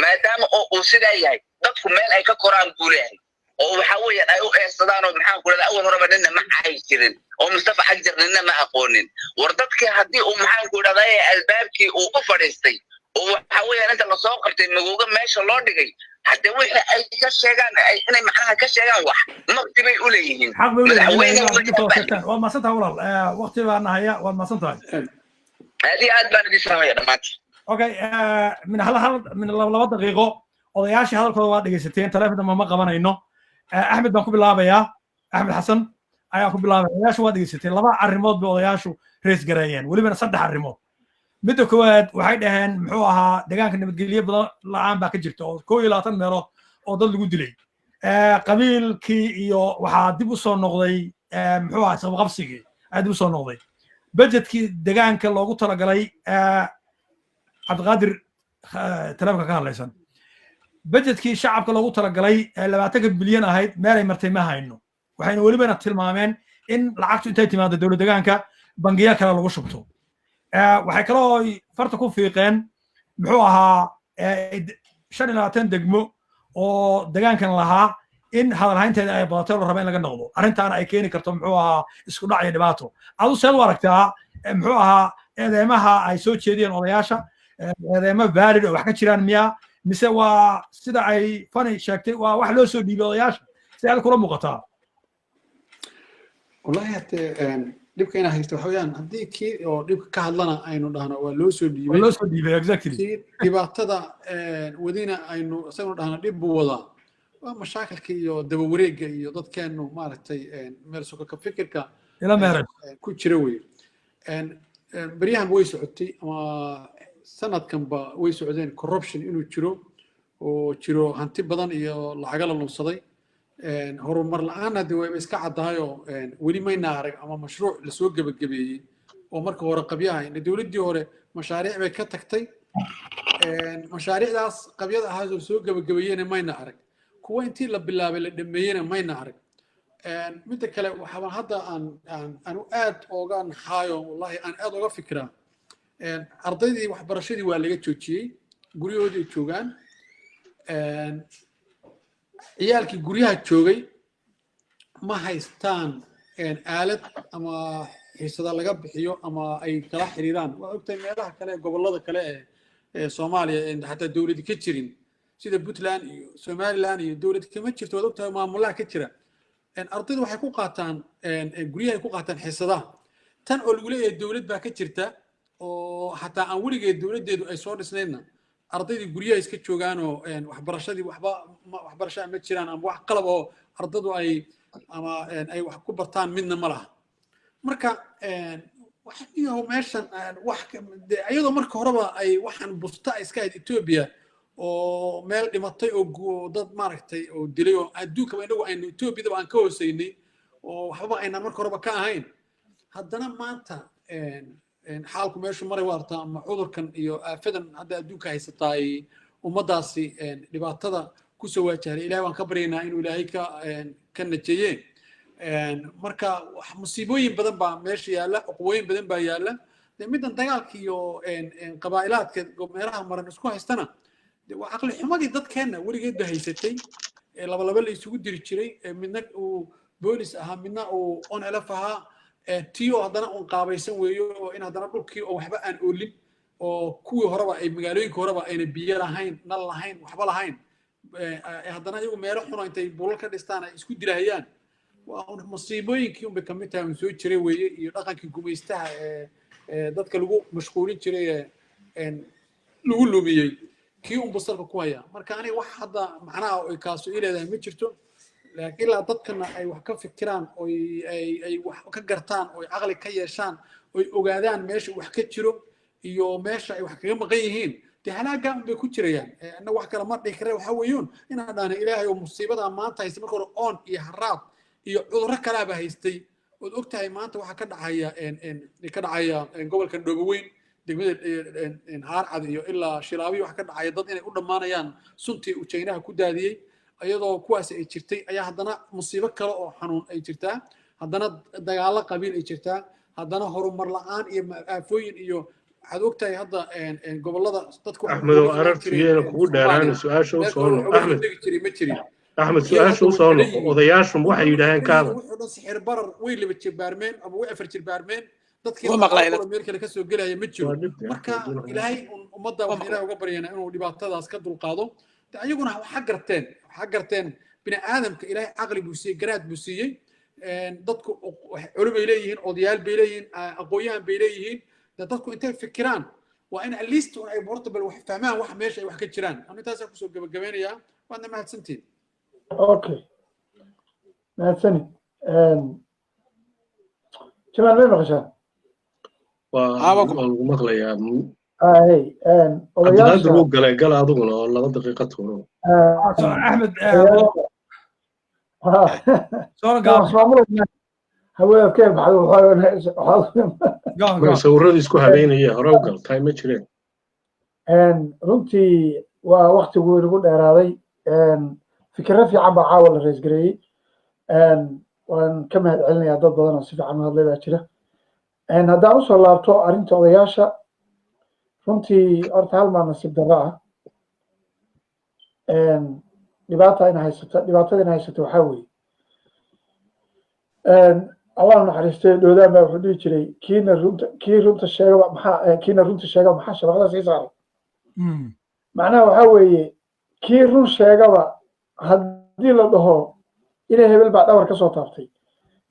Maadaama oo uu sidaa yahay, dadku meel ay ka koraan buu leeyahay oo waxa weeyaan ay u eedsadaan oo, maxaan ku dhahdaa, awal horeba nina ma cayi jirin oo Mustafa Xagjar nina ma aqoonin. War dadkii haddii uu, maxaan ku dhahdaa, albaabkii uu u fadhiistay Oo waxa weeyaan inta lasoo qabtay magooga meesha loo dhigay, hadde wixii ay ka sheegaan inay macnaha ka sheegaan wax maqti bay u leeyihiin. Xaq bay u leeyihiin Madaxweyne inay arrinta sheegtaan. Waad mahadsan tahay, walaal. Waqti baa nahaya. Waad mahadsan tahay. Aad iyo aad baan idin salaamaya dhammaantiin. Okay, min hal hal min 2 daqiiqo odayaashii hadalkooda waa dhegaysateen. Taleefon dambe ma qabanayno. Axmed baan ku bilaabayaa, Axmed Xasan ayaan ku bilaabaya. Odayaashu waa dhegaysateen. Laba arrimood bay odayaashu raise gareeyeen, welibana saddex arrimood. Midda koowaad waxay dhaheen, muxuu ahaa, deegaanka nabadgelyo badan la'aan baa ka jirta oo 21 meelood oo dad lagu dilay. Qabiilkii iyo waxaa dib u soo noqday, muxuu ahaa, isqabqabsigii ayaa dib u soo noqday. Budgetkii deegaanka loogu talagalay, Cabdiqaadir, taleefonka ka hadlaysan, budgetkii shacabka loogu talagalay ee 20-ka bilyan ahayd meelay martay ma hayno. Waxayna welibana tilmaameen in lacagtu intay timaado dowlad deegaanka bangiya kale lagu shubto. Waxay kaloo ay farta ku fiiqeen, muxuu ahaa, 25 degmo oo deegaankan lahaa in hadalhaynteeda ay badatay oo la raba in laga noqdo, arrintaana ay keeni karto, muxuu ahaa, isku dhac iyo dhibaato. Adu seed u aragtaa, muxuu ahaa, eedeymaha ay soo jeediyeen odayaasha? Eedeymo valid oo wax ka jiraan miya, mise waa sida ay Fani sheegtay, waa wax loo soo dhiibay odayaasha? Si aad kula muuqataa? Wallahi hadee dhibka inaa haysto waxa weeyaan, haddii kii oo dhibka ka hadlana aynu dhahno waa loo soo dhiibay, waa loo soo dhiibay, exactly. Kii dhibaatada wadina aynu isaguna dhahno dhib buu wadaa, waa mashaakilka iyo daba wareegga iyo dadkeenu maaragtay meel soka ka fikirka ila meeray ku jira wey. Beryahan way socotay ama sanadkanba way socdeen corruption inuu jiro oo jiro, hanti badan iyo lacaga la lunsaday, horumar la'aan hadde wayba iska caddahayoo weli mayna arag ama mashruuc lasoo gebagabeeyey oo marka hore qabyaha. Dowladdii hore mashaariic bay ka tagtay, mashaariicdaas qabyada ahaa oo soo gebagabeeyena mayna arag, kuwa intii la bilaabay la dhameeyena mayna arag. Midda kale, waxaabaan hadda aan anu aad ooga naxaayo, wallahi aan aad ooga fikiraa, ardaydii waxbarashadii waa laga joojiyey, guryahoodii ay joogaan. Ciyaalkii guryaha joogay ma haystaan aalad ama xiisada laga bixiyo ama ay kala xiriiraan. Waa ogtahay meelaha kale, gobollada kale ee Soomaaliya xataa dowladi ka jirin, sida Puntland iyo Somaliland iyo dowlad kama jirto, waad ogtahay maamulaha ka jira. Ardaydu waxay ku qaataan guryaha ay ku qaataan xiisadaha. Tan oo lagu leeyahay dowlad baa ka jirta oo xataa aan weligeed dowladdeedu ay soo dhisnaydna, ardaydii guryaha iska joogaanoo waxbarashadii waxba waxbarasho ma jiraan ama wax qalab oo ardadu ay ama ay wax ku bartaan midna ma laha. Marka iyo meeshan wax iyadoo marka horeba ay waxaan busta iska ahayd Etoobiya oo meel dhimatay oo dad maaragtay oo dilay oo adduunkaba inagu aynu Etoobiyadaba aan ka hooseynay oo waxbaba aynaan marka horeba ka ahayn, haddana maanta xaalku meeshu maray waa artaa ama cudurkan iyo aafadan hadda adduunka haysataa ay ummaddaasi dhibaatada kusoo waajahday. Ilahay waan ka baryaynaa inuu Ilaahay ka najeeye. Marka musiibooyin badan baa meesha yaalla, cuqubooyin badan baa yaalla. De middan dagaalka iyo qabaa'ilaadka meelaha maran isku haystana waa caqli xumadii dadkeenna weligeed ba haysatay, laba laba la isugu diri jiray, midna uu boolis ahaa, midna uu ONLF ahaa, tii oo haddana uun qaabaysan weeyo oo in haddana dhulkii oo waxba aan oolin oo kuwii horeba ay magaalooyinka horeba ayna biyo lahayn, nal lahayn, waxba lahayn, haddana iyagu meelo xuno intay bulal ka dhistaan ay isku dilahayaan. Waa un masiibooyinkii unbay kamid tahay un soo jiray weeye, iyo dhaqankii gumaystaha ee dadka lagu mashquulin jiray ee lagu lumiyey kii unbu salka ku hayaa. Marka aniga wax hadda macnaha ay kaasu ii leedahay ma jirto, laakiin ilaa dadkana ay wax ka fikiraan oy ay wax ka gartaan oy caqli ka yeeshaan oy ogaadaan meesha wax ka jiro iyo meesha ay wax kaga maqan yihiin, dee halaagaa unbay ku jirayaan. Annaga wax kale ma dhihi kare, waxaa weeyuun inaan dhahno Ilaahay oo musiibadaa maanta haysta, marka hore oon iyo haraad iyo cudurro kalaaba haystay ood og tahay. Maanta waxaa ka dhacaya gobolkan Dhooboweyn, degmada Haarcad iyo ilaa Shilaabiyo, waxa ka dhacaya dad inay u dhammaanayaan suntii uu Jaynaha ku daadiyey. Iyadoo kuwaasi ay jirtay ayaa haddana musiibo kale oo xanuun ay jirtaa, haddana dagaallo qabiil ay jirtaa, haddana horumar la'aan iyo aafooyin iyo waxaad ogtahay hadda gobollada dadku Axmedow, aragtigeena kugu dheeraana, su-aasha u soo noqo, Axmed. Degi jiray ma jirin. Axmed, su-aasha u soo noqo. Odayaashu waxay yidhaaheen kaada. Wuxuu dhan sixir barar way laba jirbaarmeen ama way afar jirbaarmeen, dadkii Waa maqlay. meel kale kasoo gelaya ma jiro. Marka Ilaahay un Ummadda waxaan Ilaahay uga baryaynaa inuu dhibaatadaas ka dulqaado. De ayaguna waxa garteen bini aadamka Ilaahay caqli buu siiyey, garaad buu siiyey. Dadku culimay leeyihiin, odayaal bay leeyihiin, aqoon-yahan bay leeyihiin. De dadku intay fikiraan waa in at least un ay horta bal wax fahmaan, wax meesha ay wax ka jiraan. Anu intaasaan kusoo gabagabeynayaa, waadna mahadsantihin. Okay, mahadsanid Jamaal. May maqashaan? Waa lagu maqlayaa. Hay. Cabdiqaadir wuu galay. Gala adiguna oo 2 daqiiqa tuuro. Axmed. Hawadaad ka baxdo. Sawirradii isku habeynaya hore u gal, tahay ma jireen. Runtii waa waktigu inagu dheeraaday. Fikirro fiican baa caawa la raisgareeyey. Waan ka mahad celinayaa, dad badan oo si fiican u hadlay baa jira. Haddaan usoo laabto arrinta odayaasha, runtii horta hal maa nasiib darro ah dhibaata ina haysata. Dhibaatada ina haysata waxaa weeye, Allah naxariistay, Dhoodaan baa wuxuu dhihi jiray, kiina runta, kii runta sheegaba maxaa, kiina runta sheegaba maxaa shabaqada sii saaray? Macnaha waxaa weeye, kii run sheegaba haddii la dhaho inay hebel baa dhabar ka soo taabtay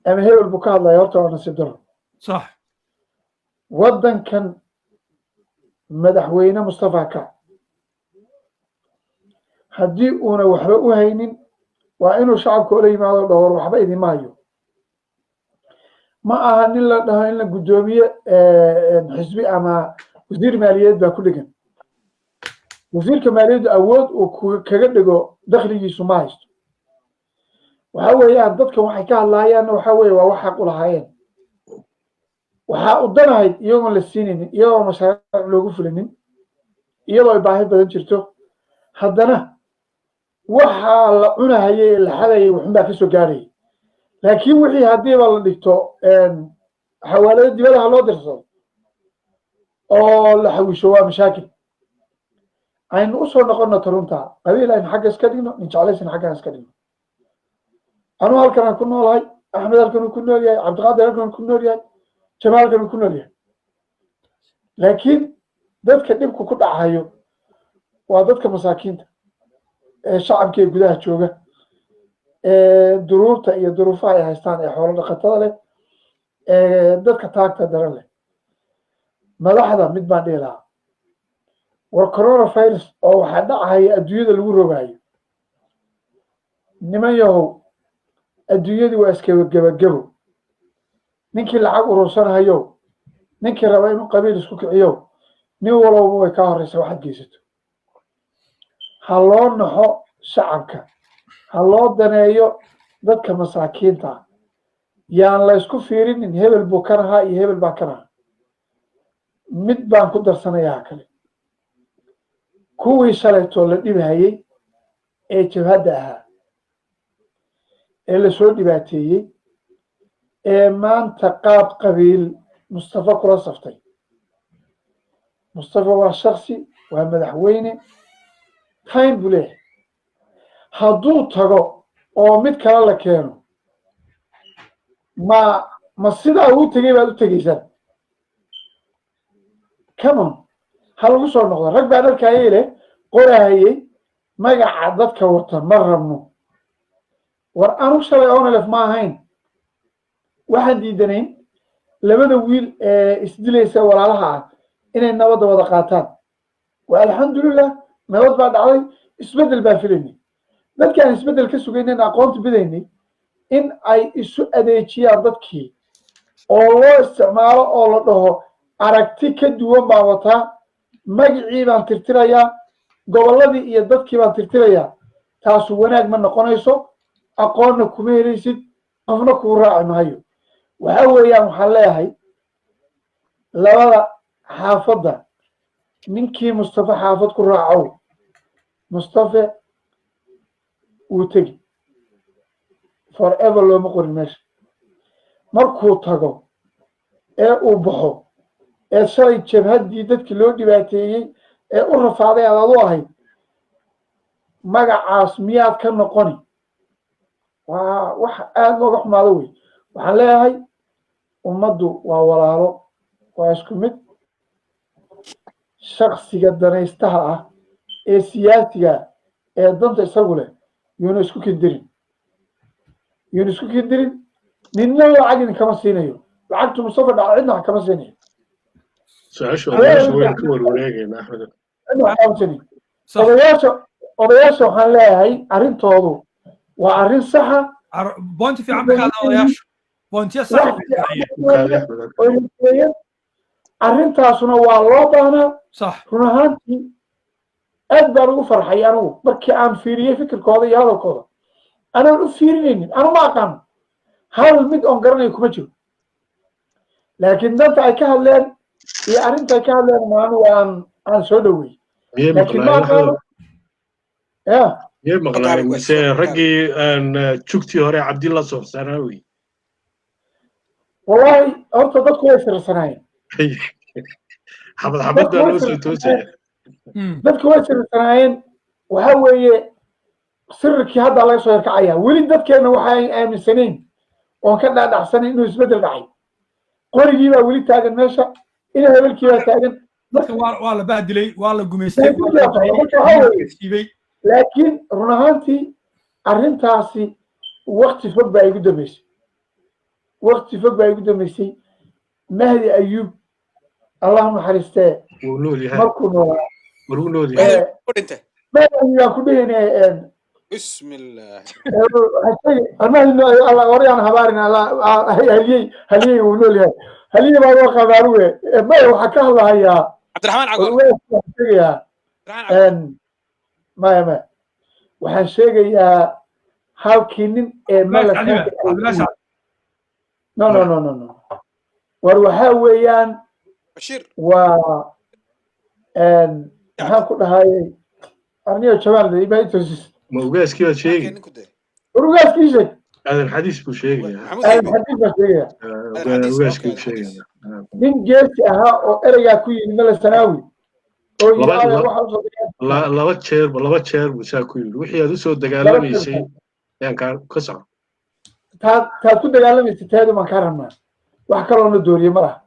ama hebel buu ka hadlaya, horta waa nasiib darro. Waddankan madaxweyne Mustafa ka haddii uuna waxba u haynin, waa inuu shacabka ola yimaado dhowr waxba idinma hayo. Ma aha nin la dhaho in la guddoomiye xisbi ama wasiir maaliyadeed baa ku dhegan. Wasiirka maaliyaddu awood uu kaga dhigo dakhligiisu ma haysto. Waxa weeyaan, dadkan waxay ka hadlaayaanna waxa weeye waa wax xaq u lahaayeen. Waxaa u danahayd iyagoon la siinaynin, iyagoon mashaariic loogu fulinin, iyadoo ay baahi badan jirto, haddana waxaa la cunahayay ee la xadayay waxun baa kasoo gaarayay. Laakiin wixii haddiiba la dhigto xawaalado dibadaha loo dirsado oo la xawisho, waa mashaakil. Aynu usoo noqono tarunta qabiil, aynu xagga iska dhigno, nin jeclaysan xaggaan iska dhigno. Anuu halkan aan ku noolahay, Axmed halkan uu ku nool yahay, Cabdiqaadir halkan uu ku nool yahay, Jamaal halkan uu ku nool yahay, laakiin dadka dhibku ku dhacayo waa dadka masaakiinta ee shacabka ee gudaha jooga, ee duruurta iyo duruufaha ay haystaan, ee xoolo dhaqatada leh, ee dadka taagta daran leh. Madaxda mid baan dhihi lahaa: war coronavirus oo waxaa dhacaya adduunyada lagu rogaayo, niman yahow, adduunyadii waa iska gebagebo. Ninkii lacag urursanahayo, ninkii raba inuu qabiil isku kiciyo, nin walowba way kaa horeysa waxaad geysato. Ha loo naxo shacabka, ha loo daneeyo dadka masaakiinta ah. Yaan la isku fiirinin hebel buu kan ahaa iyo hebel baa kan ahaa. Mid baan ku darsanayaa kale: kuwii shalaytoo la dhibhayey ee jabhadda ahaa ee lasoo dhibaateeyey ee maanta qaab qabiil Mustafa kula saftay. Mustafa waa shaksi, waa madaxweyne, time buu leeyahay. Hadduu tago oo mid kale la keeno, ma sidaa uu tegey baad u tegeysaan? Come on, ha lagu soo noqdo. Rag baan arkayay leh qorahayey magaca dadka wata ma rabno. War anu shalay ONLF ma ahayn. Waxaan diidanayn labada wiil ee isdilaysa walaalaha ah inay nabadda wada qaataan. Waa alxamdulilah, nabad baa dhacday, isbeddel baa filaynay. Dadkaan isbeddel ka sugaynayna aqoonta bidaynay in ay isu adeejiyaan dadkii oo loo isticmaalo oo la dhaho aragti ka duwan baan wataa, magicii baan tirtirayaa, gobolladii iyo dadkii baan tirtirayaa. Taasu wanaag ma noqonayso, aqoonna kuma helaysid, qofna kuu raaci maayo. Waxa weeyaan, waxaan leeyahay labada xaafadda, ninkii Mustafa xaafad ku raacow, Mustafe wuu tegi, forever looma qorin meesha. Markuu tago ee uu baxo, ee shalay jabhaddii dadkii loo dhibaateeyey ee u rafaaday aad adu ahayd, magacaas miyaad ka noqoni? Waa wax aada looga xumaado wey. Waxaan leeyahay ummaddu waa walaalo, waa isku mid. Shaksiga danaystaha ah ee siyaasiga ee danta isagu leh yuuna isku kindirin, yuuna isku kindirin. Ninna lacag idinkama siinayo, lacagtu Mustafa dhaca cidna wax kama siinayo. Su-aasha odayaasha waynu ka warwareegaynaa, Axmed. Cidna wax kama siinayo. Odayaasha waxaan leeyahay arrintoodu waa arrin saxa. Point fiican bay ka hadlaan odayaashu, pointiya sax bay bixiyeen. Arrintaasuna waa loo baahnaa. Run ahaantii aad baan ugu farxay anigu markii aan fiiriyey fikirkooda iyo hadalkooda, anaan u fiirinaynin. Anu ma aqaano, hal mid oon garanayo kuma jiro, laakiin danta ay ka hadleen iyo arrinta ay ka hadleen maanu aan soo dhaweeyey. Miyay laakiin ma maqlaayeen? aqaano ya. Miyay maqlaayeen mise raggii aan jugtii hore Cabdilla Soxsanaawi? Wallahi horta dadku way sirarsanaayeen. Xabad xabaddaa loo soo toosaya. Dadku way sirarsanaayeen. Waxa weeye sirarkii hadda laga soo yarkacaya. Weli dadkeena waxay aaminsanayn oon ka dhaadhacsanayn inuu isbeddel dhacay. Qorigii baa weli taagan meesha, ina hebelkii baa taagan. Dadka waa la bahdilay, waa la gumaystay, waa la Marka waxaa weeye siibay. Laakiin run ahaantii arrintaasi wakti fog baa igu dambeysay, wakti fog baa igu dambeysay. Mahdi Ayuub, Allah u naxariistee, wuu nool yahay. Markuu noolaa war wuu nool yahay. Mahdi Ayuub aan ku dhehayne. Bismillah. Mahdi waryaan habaarin. Haliyey, haliyey wuu nool yahay, haliyey baa loo qabaaruwe. Maya, waxaa ka hadlahayaa Cabdiraxmaan Cagool. Waxaan sheegayaa, maya maya, waxaan sheegayaa halkii nin ee mala. No, no, no, no, no, war waxaa weeyaan Bashiir. Waa maxaan ku dhahayay arniyo Jamaal ima itosis. Ma ugaaskii baad sheegi? War ugaaskii sheeg. Aadan Xadiis buu sheegayaa. Aadan Xadiis baa sheegaya. Ugaaskii buu sheegayaa. Nin geesi ahaa oo ereygaa ku yimid Mala Sanaawi oo yidhi waxa usoo Laba jeer, laba jeer buu saa ku yidhi: wixii aad usoo dagaalamaysay ayaan kaa ka soco. Taad ku dagaalamaysa teedu baan kaa rabnaa, wax kaloona dooriye ma laha.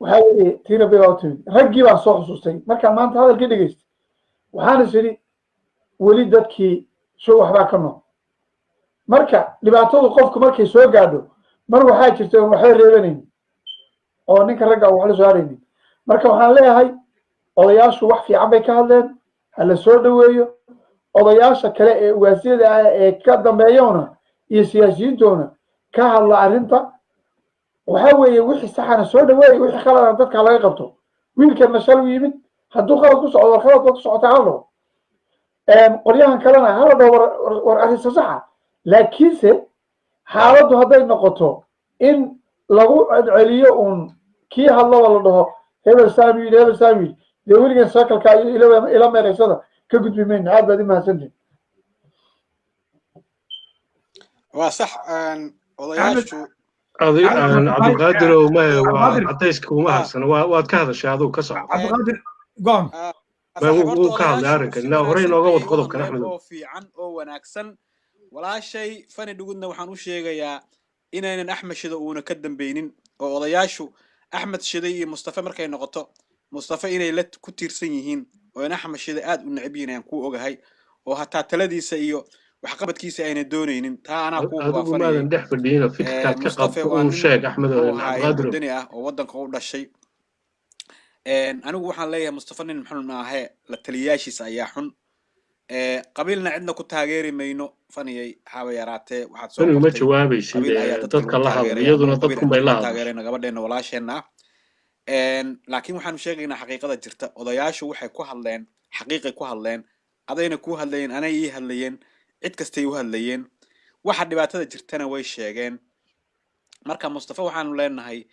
Waxaa weeye tii Rabbi baa u timid. Raggii baan soo xusuustay markaan maanta hadalkii dhegaystay. Waxaan is idhi weli dadkii show waxbaa ka nool. Marka dhibaatadu qofku markay soo gaadho, mar waxaa jirta oon waxba reebanaynin oo ninka ragga aan waxla soo haraynin. Marka waxaan leeyahay odayaashu wax fiican bay ka hadleen, ha la soo dhoweeyo. Odayaasha kale ee ugaasyada ah ee ka dambeeyona iyo siyaasiyiintoona ka hadla arrinta, waxaa weeye wixii saxana soo dhaweey, wixii khaladana dadka laga qabto. Wiilkanna shal u yimid, hadduu khalad ku socdo, war khalad baad ku socotaa hala dhaho. Qolyahan kalena hala dhaho war arrinta saxa. Laakiinse xaaladdu hadday noqoto in lagu celceliyo uun kii hadlaba la dhaho hebel saam yidhi, hebel saam yidhi, dee weligan sakalka iyo ila meeraysada ka gudbi mayno. Aad baad i mahadsantihin. Waa sax odayaashu. Cabdulqaadir ow, maya, waa cadayska kuma harsana. Waad ka hadashay, adigu ka soco. Cabdiqaadir goon. Wuu ka hadlay arrinkan ilaa horey inooga wad qodobkan, Axmed. Oo fiican oo wanaagsan. Walaashay Fani Dhugudna waxaan u sheegayaa inaynan Axmed Shida uuna ka dambeynin, oo odayaashu Axmed Shide iyo Mustafe markay noqoto, Mustafe inay la ku tiirsan yihiin oo in Axmed Shide aad u neceb yihiin ayaan kuu ogahay, oo hataa taladiisa iyo waxqabadkiisa ayna doonaynin. Taa anaa kuu Adigu waafanayay. maadan dhex fadhiyina, fikirkaad ka Mustafe qabto waa uun nin sheeg, Axmed oo muxuu ahaay Cabdiqaadir. wadani ah oo waddanka u dhashay. Anigu waxaan leeyahay Mustafa nin xun maahe, la taliyayaashiisa ayaa xun. Qabiilna cidna ku taageeri mayno. Faniyay haba yaraatee waxaad soo Fani uma qortay jawaabaysid qabiil ayaa ee dadka dadka lagu la hadla taageeraya. iyaduna Anagu qabiil dadkun bay cidna la kuma hadashay. taageerayno gabadheena walaasheenna ah. Laakiin waxaanu sheegaynaa xaqiiqada jirta. Odayaashu waxay ku hadleen xaqiiqay ku hadleen, adayna kuu hadlayeen, anay ii hadlayeen, cid kastay u hadlayeen. Waxa dhibaatada jirtana way sheegeen. Marka Mustafa waxaanu leenahay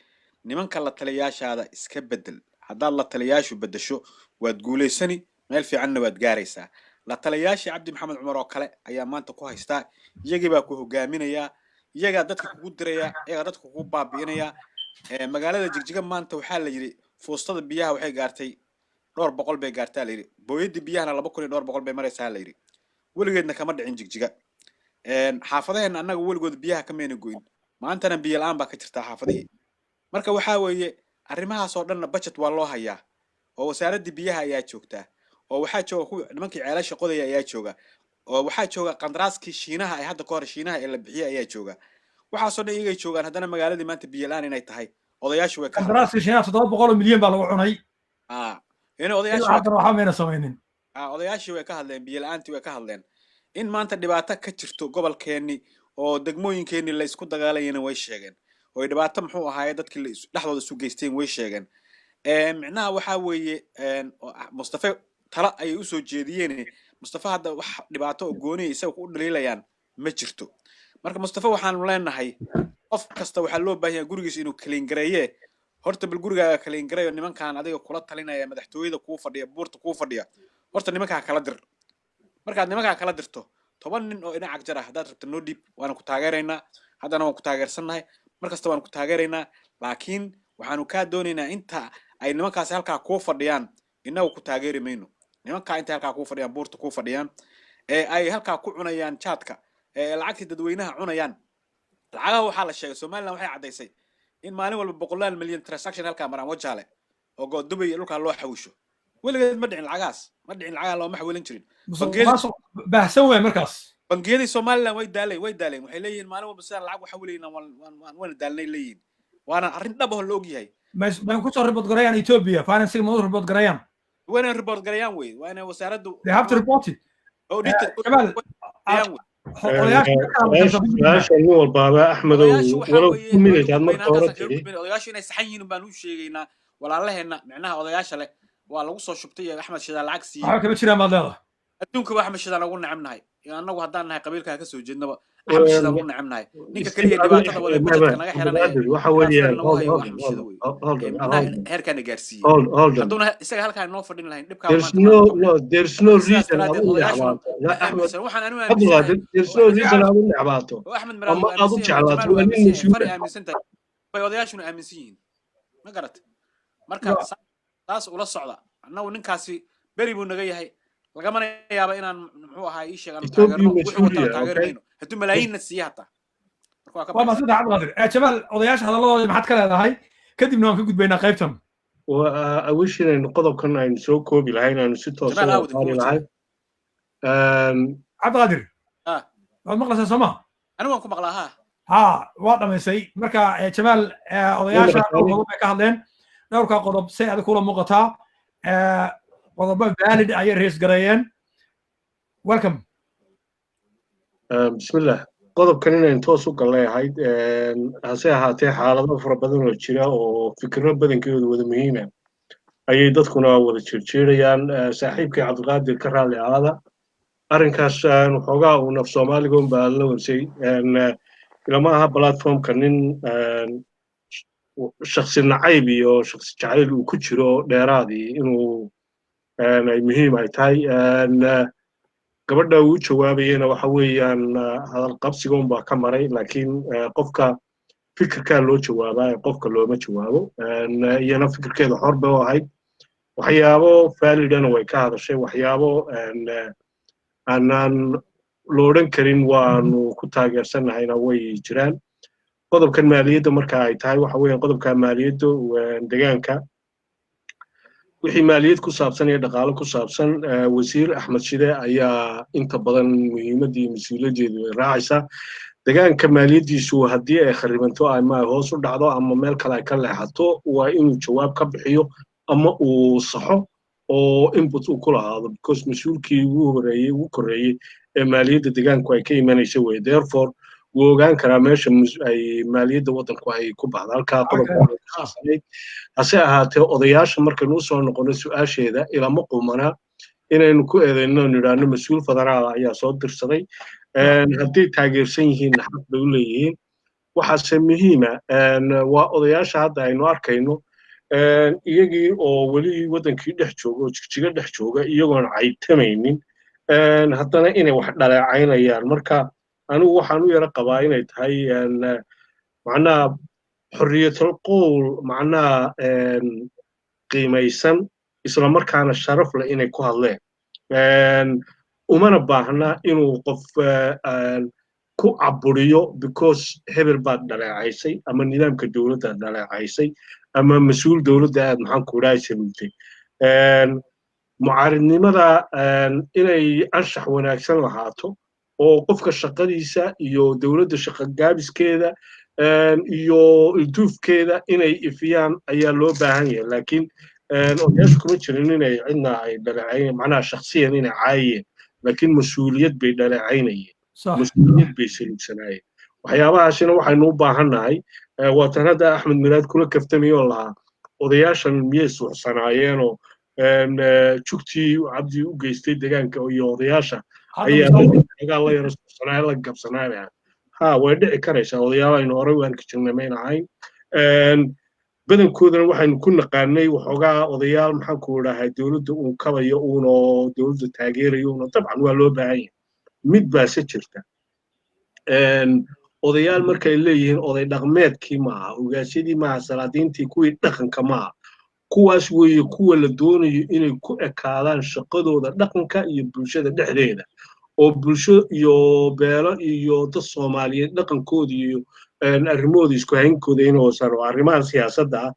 nimanka la taliyaashaada iska bedel. Haddaad la taliyaashu bedesho waad guulaysani, meel fiicanna waad gaaraysaa. La taliyaashii Cabdi Maxamed Cumar oo kale ayaa maanta ku haystaa, iyagii baa ku hogaaminayaa, iyagaa dadka kugu diraya, iyagaa dadka kugu baabi'inaya. Magaalada Jigjiga maanta waxaa la yidhi fuustada biyaha waxay gaartay dhowr boqol bay gaartaa la yidhi, booyadii biyahana 2,000 iyo dhowr boqol bay maraysaa la yidhi. Weligeedna kama dhicin Jigjiga. Xaafadaheenna annaga weligood biyaha kamayna goyn, maantana biyo la'aan baa ka jirtaa xaafadihii. Marka waxaa weeye arrimahaas oo dhanna budget waa loo hayaa. Oo wasaaraddii biyaha ayaa joogtaa, oo waxaa jooga kuwa nimankii ceelasha qodaya ayaa jooga, oo waxaa jooga qandaraaskii Shiinaha ay hadda ka hor Shiinaha ee la bixiyay ayaa jooga. Waxaasoo dhan iyagay joogaan, haddana magaaladii maanta biyo la'aan inay tahay odayaashu way ka hadleen. Qandaraaskii Shiinaha 700 milyan baa lagu cunay. In odayaashu Ilaa haddana waxba mayna samaynin. Odayaashii way ka hadleen biyo la'aantii, way ka hadleen in maanta dhibaato ka jirto gobolkeenni oo degmooyinkeenni la isku dagaalayana way sheegeen, oo dhibaato muxuu ahaaye dadkii la dhexdooda isu geysteen way sheegeen. Micnaha waxaa weeye oo Mustafe talo ayay usoo jeediyeen. Mustafa hadda wax dhibaato oo gooniya isaga ku dhaliilayaan ma jirto. Marka Mustafa waxaanu leenahay, qof kasta waxaa loo baahan yahay gurigiisa inuu clean gareeye. Horta bal gurigaaga clean gareeyo. Nimankan adiga kula talinaya, madaxtooyada kuu fadhiya, buurta kuu fadhiya, horta nimankaa kala dir. Markaad nimankaa kala dirto, 10 nin oo dhinac jar ah haddaad rabto noo dhiib, waana ku taageeraynaa. Haddana waan ku taageersannahay, mar kasta waan ku taageeraynaa, laakiin waxaanu kaa doonaynaa inta ay nimankaasi halkaa kuu fadhiyaan innagu ku taageeri mayno. Nimankaa intay halkaa kuu fadhiyaan, buurta kuu fadhiyaan, ee ay halkaa ku cunayaan jaadka, ee lacagtii dadweynaha cunayaan. Lacagaha waxaa la sheegay, Somaliland waxay caddaysay in maalin walba boqolaal milyan transaction halkaa maraan Wajaale oo Dubay iyo dhulkaa loo xawisho. Weligeed ma dhicin lacagahaas, ma dhicin, lacagaha looma xawilin jirin. Musuqmaasuq baahsan wey markaas. Bangiyadii Somaliland way daaleen, way daaleen. Waxay leeyihiin maalin walba sidaan lacag u xawilayna waan waan waan waana daalnay leeyihiin, waana arrin dhab oo la og yahay. May kusoo report gareeyaan Ethiopia financing? Ma u report gareeyaan? Waa inay report gareeyaan wey, waa inay wasaaraddu They have to report it. Auditor Jamaal, gareeyaan wey. Odayaasha ka hadlaysa. Su-aasha nin walbaaba, Axmedow, Odayaashu waxaa walow weeye 2 minute aad gudbaynaa, marka hore halkaasaan kaga tiri. gudbayna. Odayaashu inay saxan yihiin baan u sheegaynaa walaalaheenna. Micnaha odayaasha leh waa lagu soo shubtay iyo Axmed Shidaal lacag siiyey, Waxba kama jiraan baad leedahay. Adduunka ba Axmed Shidaal ugu necebnahay iyo annagu haddaan nahay qabiilkaa ka soo jeednaba Axmed Shidaal ugu necebnahay. Ninka keliya dhibaatada wada, budgetka naga xiranaya, Waxa weeyaan dhibaatada nagu hayo waa Axmed Shida wey hold ee on, micnaha hold on. Heerkaana gaarsiiyey. Hold, hold on. Hadduuna isaga halkaa inoo fadhin lahayn dhibkaa There's maanta no maanta no there's no Sidaas reason aad daraaddeed u odayaashuna necbaato. ma Axmed aaminsan waxaan anigu Cabdulqaadir, aaminsanahay there's no reason aad u necbaato oo Axmed Maraad ama uu aad u aaminsan yahay oo jeclaato. Jamaal uu Waa nin aaminsan yahay, mas-uul Fari ah. aaminsan tahay bay odayaashuna aaminsan yihiin, ma garat? Marka taas ula socda. Annagu ninkaasi beri buu naga yahay, lagamana yaaba inaan muxuu ahaa ii sheeg aanu Ethiopia taageerno wuxuu mas-uul watana yahay, taageeri okay. mayno hadduu malaayiinna siiya hataa. Marka waa ka Waa baxay. mahadsantahay, Cabdiqaadir. Jamaal, odayaasha hadalladooda maxaad ka leedahay? Kadibna waan ka gudbaynaa qaybtan. Waa I wish inaynu qodobkan aynu soo koobi lahayn, aynu si toosan Jamaal u aawde qaadi kuwa lahayn. Cabdiqaadir, waad maqlaysaa soo ma? Anigu waan ku maqlaa, ha. Ha, waa dhamaysay. Marka Jamaal, odayaasha dhowr qodob bay ka hadleen. Dhowrka qodob say adig kula muuqataa? Qodobo valid ayay raise gareeyeen. Welcome. Bismillah. Qodobkan inaynu toos u gallay ahayd, hase ahaatee xaalado fara badan oo jira oo fikirro badankoodu wada muhiima ayay dadkuna wada jirjiirayaan. Saaxiibkii Cabdiqaadir ka raalli ahaada arrinkaas. Waxoogaa uu naf Soomaaliga unbaa la warsay. Ilama aha platformka nin shaksi nacayb iyo shaksi jacayl uu ku jiro dheeraadii inuu ay muhiim ay tahay. Gabadha uu jawaabayena waxa weeyaan hadal qabsiga unbaa ka maray, laakiin qofka fikirkaa loo jawaabaa ee qofka looma jawaabo. Iyana fikirkeeda xor bay u ahayd. Waxyaabo validana way ka hadashay, waxyaabo aanaan lo odhan karin waanu ku taageersannahayna way jiraan. Qodobkan maaliyadda marka ay tahay, waxa weeyaan qodobka maaliyadda deegaanka, wixii maaliyad ku saabsan iyo dhaqaalo ku saabsan, wasiir Axmed Shide ayaa inta badan muhiimaddii iyo mas-uuliyaddeedu ay raacaysaa. Deegaanka maaliyaddiisu haddii ay kharibanto ama ay hoos u dhacdo ama meel kale ay ka leexato, waa inuu jawaab ka bixiyo ama uu saxo oo input uu ku lahaado, because mas-uulkii ugu horeeyey, ugu korreeyey ee maaliyadda deegaanku ay ka imanaysa weye. Therefore wuu ogaan karaa meesha ay maaliyadda waddanku ay ku baxdo halkaa qodobka ku saabsanayd. Hase ahaatee odayaasha markaynu usoo noqono su-aasheeda, ilama qumana inaynu ku eedeyno nidhaahno mas-uul federaal ayaa soo dirsaday. Hadday taageersan yihiinna xaq bay u leeyihiin. Waxaase muhiima waa odayaasha hadda aynu arkayno iyagii oo weli waddankii dhex jooga oo Jigjigo dhex jooga, iyagoon caytamaynin haddana inay wax dhaleecaynayaan. Marka anigu waxaan u yaro qabaa inay tahay macnaha xorriyatul qowl, macnaha qiimaysan isla markaana sharaf leh inay ku hadleen. Umana baahna inuu qof ku caburiyo because hebel baad dhaleecaysay ama nidaamka dowladda dhaleecaysay ama mas-uul dowladda aad maxaan ku idhahay saluutay. Mucaaridnimada inay anshax wanaagsan lahaato oo qofka shaqadiisa iyo dowladda shaqa gaabiskeeda iyo ilduufkeeda inay ifiyaan ayaa loo baahan yahay, laakiin odayaashu kuma jirin inay cidna ay dhaleecayn, macnaha shakhsiyan inay caayeen, laakiin mas-uuliyad bay dhaleecaynayeen, mas-uuliyad bay saluugsanaayeen. Waxyaabahaasina waxaynu u baahannahay waa tan hadda Axmed Miraad kula kaftamayoo lahaa odayaashan miyay suuxsanaayeenoo jugtii Cabdi u geystay degaanka iyo odayaasha ayaa la yara suuxsanaaya, la gabsanaaya. Ha, way dhici karaysaa. Odayaal aynu horey u arki jirnay mayna ahayn badankoodana. Waxaynu ku naqaanay waxoogaa odayaal, maxaan ku idhahay, dowladda uun kabayo uunoo dowladda taageerayo uuna. Dabcan waa loo baahan yahay. Mid baase jirta: odayaal markay leeyihiin, oday dhaqmeedkii maaha, ogaasyadii maaha, salaadiintii, kuwii dhaqanka maaha. Kuwaas weeye kuwa la doonayo inay ku ekaadaan shaqadooda dhaqanka iyo bulshada dhexdeeda, oo bulsho iyo beelo iyo dad Soomaaliyeed dhaqankooda iyo arrimahooda isku haynkooda inay hoosaan, oo arrimahan siyaasadda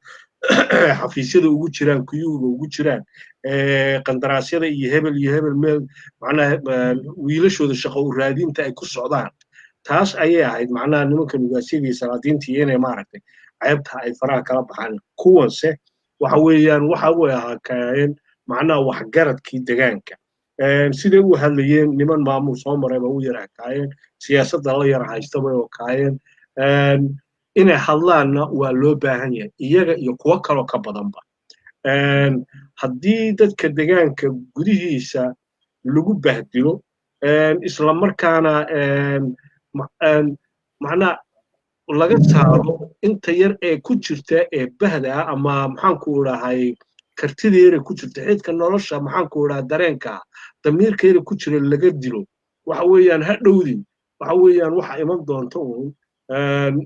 ah xafiisyada ugu jiraan, kuyuuga ugu jiraan, qandaraasyada iyo hebel iyo hebel meel, macnaha wiilashooda shaqo u raadinta ay ku socdaan. Taas ayay ahayd macnaha nimanka ugaasyada iyo salaadiinta iyo inay maaragtay ceebta ay faraha kala baxaan. Kuwanse waxa weeyaan waxa way ahaayeen macnaha waxgaradkii degaanka. Siday u hadlayeen, niman maamul soo maray ba u yara ekaayeen, siyaasadda la yara haysta bay okaayeen. Inay hadlaanna waa loo baahan yahay, iyaga iyo kuwo kaloo ka badanba. Haddii dadka degaanka gudihiisa lagu bahdilo, isla markaana macnaha laga saaro inta yar ee ku jirta ee bahda ah, ama maxaanku idhahay, kartida yare ku jirta, xidka nolosha, maxaanku idhaha, dareenka damiirka yare ku jira laga dilo, waxa weeyaan ha dhowdin, waxa weeyaan waxa iman doonta uun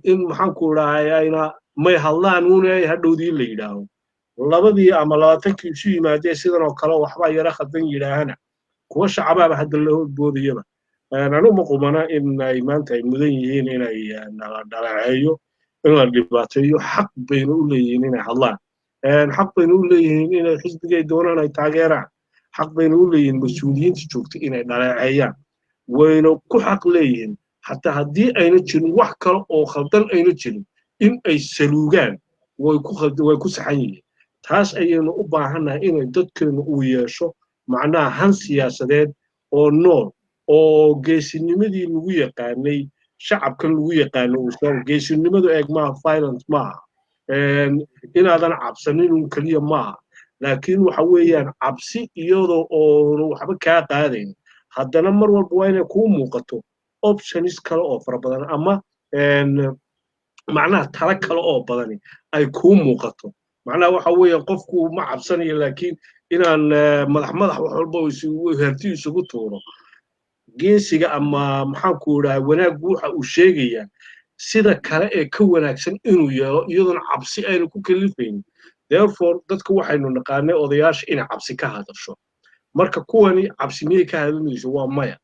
in, maxaanku idhahay, ayna may hadlaan uun ha dhowdii la yidhaaho 2dii ama 20kii isu yimaadee sidan oo kale waxbaa yara khaldan yidhaahana, kuwa shacabaaba hadda la horboodayaba. Anigu ma qumana in ay maanta ay mudan yihiin inay nala dhaleeceeyo, in la dhibaateeyo. Xaq bayna u leeyihiin inay hadlaan, xaq bayna u leeyihiin inay xisbigay doonaan ay taageeraan, xaq bayna u leeyihiin mas-uuliyiinta joogta inay dhaleeceeyaan, wayna ku xaq leeyihiin. Xataa haddii ayna jirin wax kale oo khaldan ayna jirin, in ay saluugaan way ku saxan yihiin. Taas ayaynu u baahannahay, inay dadkeenu uu yeesho macnaha han siyaasadeed oo nool, oo geesinimadii lagu yaqaanay shacabkan lagu yaqaano uusan. Geesinimadu eeg maaha violent maaha, inaadan cabsanin un keliya maaha, laakiin waxa weeyaan cabsi iyadoo oonu waxba kaa qaadayn, haddana mar walba waa inay kuu muuqato options kale oo fara badan, ama macnaha talo kale oo badani ay kuu muuqato. Macnaha waxa weeyaan qofku ma cabsanayo, laakiin inaan madax madax wax walba herti isugu tuuro. Geesiga ama, maxaanku idhaha, wanaaggu waxa uu sheegayaa sida kale ee ka wanaagsan inuu yeelo, iyadoona cabsi aynu ku kalifaynin. Therefore, dadka waxaynu naqaanay odayaasha inay cabsi ka hadasho. Marka kuwani cabsi miyay ka hadlinayso? Waa maya.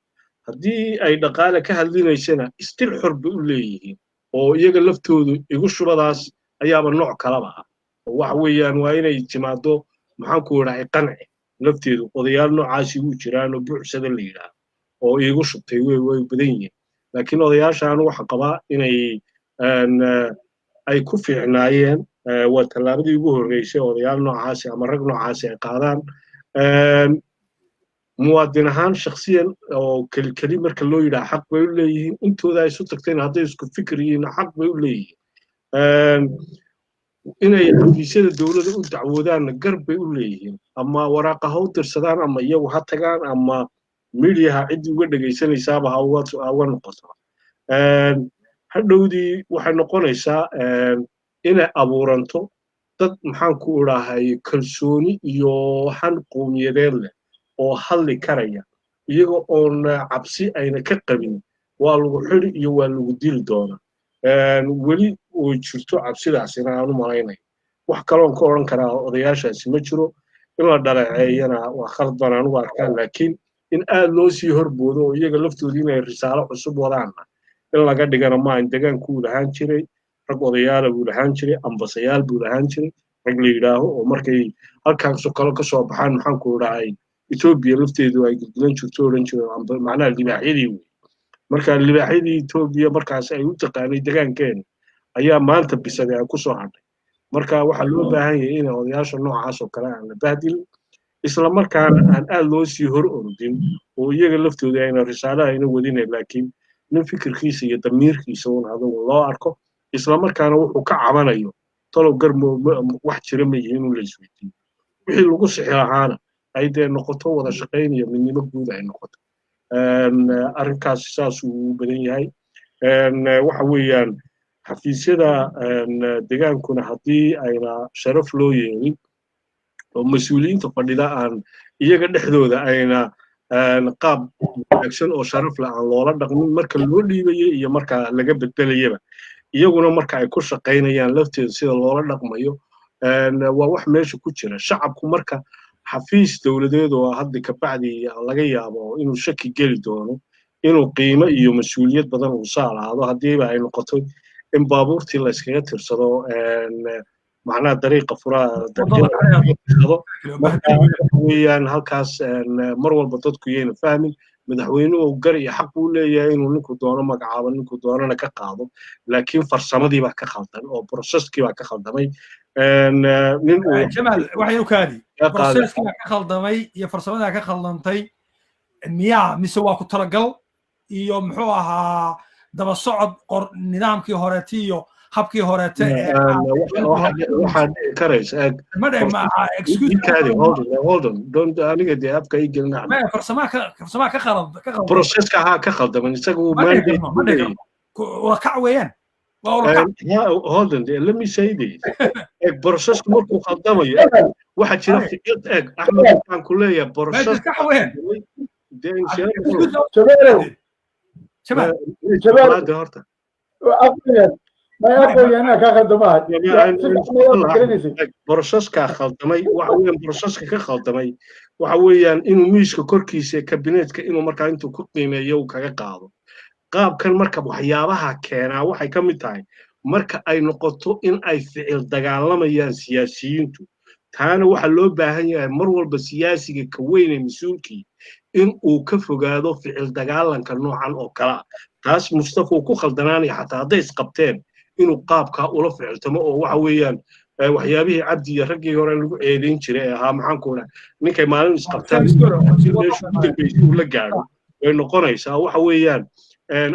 Haddii ay dhaqaale ka hadlinaysana, still xor bay u leeyihiin, oo iyaga laftoodu igu shubadaas ayaaba nooc kalaba ah. Waxa weeyaan waa inay timaado, maxaanku idhahay, qanci lafteedu. Odayaal noocaasi wuu jiraan oo buuxsada la yidhaahdo oo iigu shubtay way badan yihiin, laakiin odayaasha anu waxa qabaa inay ay ku fiicnaayeen. Waa tallaabadii ugu horreysay odayaal noocaasi ama rag noocaasi ay qaadaan. Muwaadin ahaan, shakhsiyan oo keli keli marka loo yidhaha, xaq bay u leeyihiin. Intooda ay isu tagteen hadday isku fikir yihiin, xaq bay u leeyihiin. Inay xafiisyada dowladda u dacwoodaanna gar bay u leeyihiin, ama waraaqa ha u dirsadaan, ama iyagu ha tagaan, ama midiyaha ciddii uga dhegaysanaysaaba ha uga noqoto. Hadhowdii waxay noqonaysaa inay abuuranto dad, maxaan ku idhahay, kalsooni iyo han qowmiyadeed leh oo hadli karaya, iyaga oon cabsi ayna ka qabin waa lagu xidi iyo waa lagu dili doonaa. Weli oo jirto cabsidaasina aan u malaynayo. Wax kaloon ka odhan karaa odayaashaasi ma jiro. In la dhaleeceeyana waa khalad baan anugu arkaa, laakiin in aad loo sii horboodo oo iyaga laftooda inay risaalo cusub wadaanna in laga dhigana maahan. Degaanku uu lahaan jiray rag odayaala buu lahaan jiray, ambasayaal buu lahaan jiray. Rag la yidhaaho oo markay halkaasoo kale kasoo baxaan, maxaan ku dhahay, Etoobiya lafteedu ay gilgilan jirto, odhan jireen macnaha libaaxyadii wey. Marka libaaxyadii Etoobiya markaas ay u taqaanay degaankeena ayaa maanta bisaday ay kusoo hadhay. Marka waxaa loo baahan yahay in odayaasha noocaas oo kale aan la bahdilin, isla markaana aan aad loo sii hor ordin oo iyaga laftooda ayna risaalaha ayna wadinayn, laakiin nin fikirkiisa iyo damiirkiisa un adugu loo arko, isla markaana wuxuu ka cabanayo talow gar wax jira ma yihiin in la isweydiiyo, wixii lagu sixi lahaana ay dee noqoto wada shaqayn iyo midnimo guud ay noqoto. Arrinkaas saas uu u badan yahay. Waxa weeyaan xafiisyada degaankuna haddii ayna sharaf loo yeelin oo mas-uuliyiinta fadhida aan iyaga dhexdooda ayna qaab wanaagsan oo sharaf leh aan loola dhaqmin marka loo dhiibayo iyo marka laga bedelayaba, iyaguna marka ay ku shaqaynayaan lafteeda sida loola dhaqmayo waa wax meesha ku jira. Shacabku marka xafiis dowladeed oo hadda kabacdi laga yaabo inuu shaki geli doono inuu qiimo iyo mas-uuliyad badan uu saalaado, haddiiba ay noqoto in baabuurtii la iskaga tirsado, macnaha dariiqa furaha tirsado. Marka weeyaan halkaas mar walba dadku yayna fahmin, madaxweynuhu gar iyo xaq buu leeyahay inuu ninku doono magacaabo, ninku doonana ka qaado, laakiin farsamadii baa ka khaldan oo processkii baa ka khaldamay. Nin uu Jamaal, waxay u kaadi processkii baa ka khaldamay iyo farsamadaa ka khaldantay miyaa, mise waa ku talagal iyo muxuu ahaa daba socod qor nidaamkii horeete iyo habkii horeete? Waxaa dhici karaysa, eeg. Ma dhe ma excuse. Hold on, hold on, don't aniga dee afka ii gelin. Maya, farsamaa ka khalad ka khaldan. Processka haa ka khaldaman isaga uu Ma dhihi karno, ma dhihi karno ula kac weeyaan, waa ula kac. Hold on, let me say this. Eeg, processka markuu khaldamayo waxaa jira ficil. Eeg, Axmed, waxaan ku leeyahay process kax weeyaan. Jamaal. Jamaal horta. May aqoonyahanaa kaa khaldamaha. Processka khaldamay waxa weeyaan, processka ka khaldamay waxa weeyaan inuu miiska korkiisa kabineetka inuu markaa intuu ku qiimeeyo uu kaga qaado qaabkan. Marka waxyaabaha keenaa waxay ka mid tahay marka ay noqoto in ay ficil dagaalamayaan siyaasiyiintu. Taana waxaa loo baahan yahay mar walba siyaasiga ka weyn ee mas-uulkii in uu ka fogaado ficil dagaalanka noocan oo kale ah. Taas Mustafa uu ku khaldanaanaya, xataa hadday isqabteen inuu qaabkaa ula ficiltamo oo waxa weeyaan waxyaabihii Cabdi iyo raggii hore lagu eedeyn jiray ee ahaa, maxaan ku dhahay, ninkay maalin isqabtaan meesha ugu dambeysay uu la gaadho way noqonaysaa. Waxa weeyaan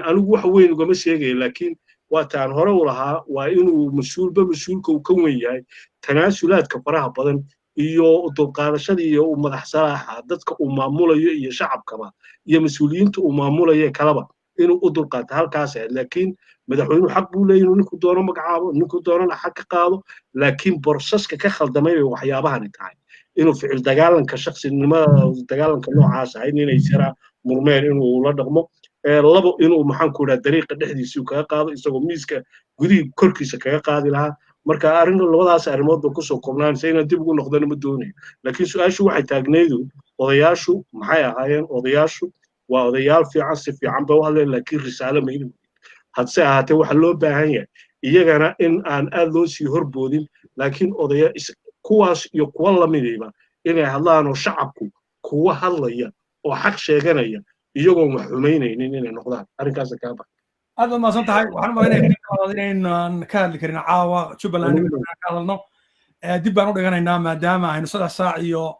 anigu wax weyn ugama sheegaya, laakiin waa taan hore u lahaa, waa inuu mas-uulba mas-uulka uu ka weyn yahay tanaasulaadka faraha badan iyo dulqaadashada iyo u madax salaaxa dadka uu maamulayo iyo shacabkaba iyo mas-uuliyiinta uu maamulayo kalaba inuu u dulqaato halkaas ahayd. Laakiin madaxweynuhu xaq buu leeyahy inuu ninku doono magacaabo, ninku doonana xaq ka qaado, laakiin processka ka khaldamay bay waxyaabahani tahay, inuu ficil dagaalanka shaqsinimada dagaalanka noocaas ahayd inay jira murmeen inuu la dhaqmo, labo inuu, maxaan ku idhaha, dariiqa dhexdiisii kaga qaado isagoo miiska gudihii korkiisa kaga qaadi lahaa. Marka arrin labadaas arrimood ba kusoo koobnaanaysa, inaan dib ugu noqdana ma doonayo. Laakiin su-aashu waxay taagnaydu, odayaashu maxay ahaayeen? Odayaashu waa odayaal fiican, si fiican bay u hadleen, laakiin risaalo mayna wadin. Hadse ahaatee waxaa loo baahan yahay iyagana in aan aad loo sii horboodin, laakiin odaya kuwaas iyo kuwa lamidiiba inay hadlaan oo shacabku kuwa hadlaya oo xaq sheeganaya iyagoon wax xumaynaynin inay noqdaan. Arrinkaasa kaa bax. Aad baad mahadsan tahay. Waxaan u malaynaya inaynan ka hadli karin caawa Jubbaland ka hadalno, dib baan u dhiganaynaa maadaama aynu 3 saac iyo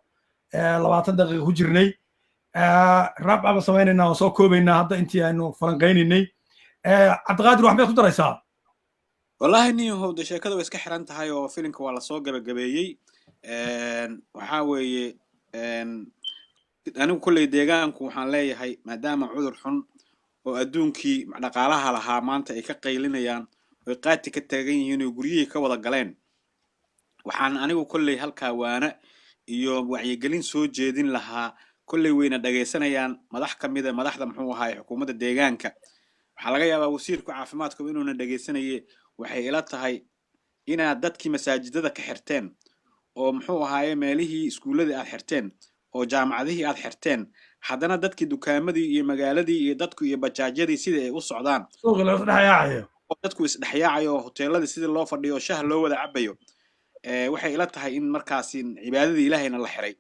20 daqiiqa ku jirnay. Wrap up baan samaynaynaa oo soo koobaynaa hadda intii aynu falanqaynaynay. Cabdiqaadir, wax miyaad ku daraysaa? Wallahi nin yahow, de sheekada way iska xiran tahay oo filimka waa lasoo gabagabeeyey. Waxaa weeye anigu kolley deegaanku waxaan leeyahay, maadaama cudur xun oo adduunkii dhaqaalaha lahaa maanta ay ka qaylinayaan oy qaati ka taagan yihiin oo guryihii ka wada galeen, waxaan anigu kolley halkaa waana iyo wacyigelin soo jeedin lahaa. Kolley wayna dhagaysanayaan madax ka mida madaxda, muxuu ahaay, xukuumadda deegaanka. Waxaa laga yaabaa wasiirka caafimaadka inuuna dhegaysanaye. Waxay ila tahay inaad dadkii masaajidada ka xirteen oo, muxuu ahaaye, meelihii iskuulladii aad xirteen oo jaamacadihii aad xirteen, haddana dadkii dukaamadii iyo magaaladii iyo dadku iyo bajaajyadii sidii ay u socdaan, suuqii la isdhex yaacayo, oo dadku isdhexyaacayo, oo hoteeladii sidii loo fadhiyo oo shaah loo wada cabayo. Waxay ila tahay in markaasi cibaadadii Ilaahayna la xiray.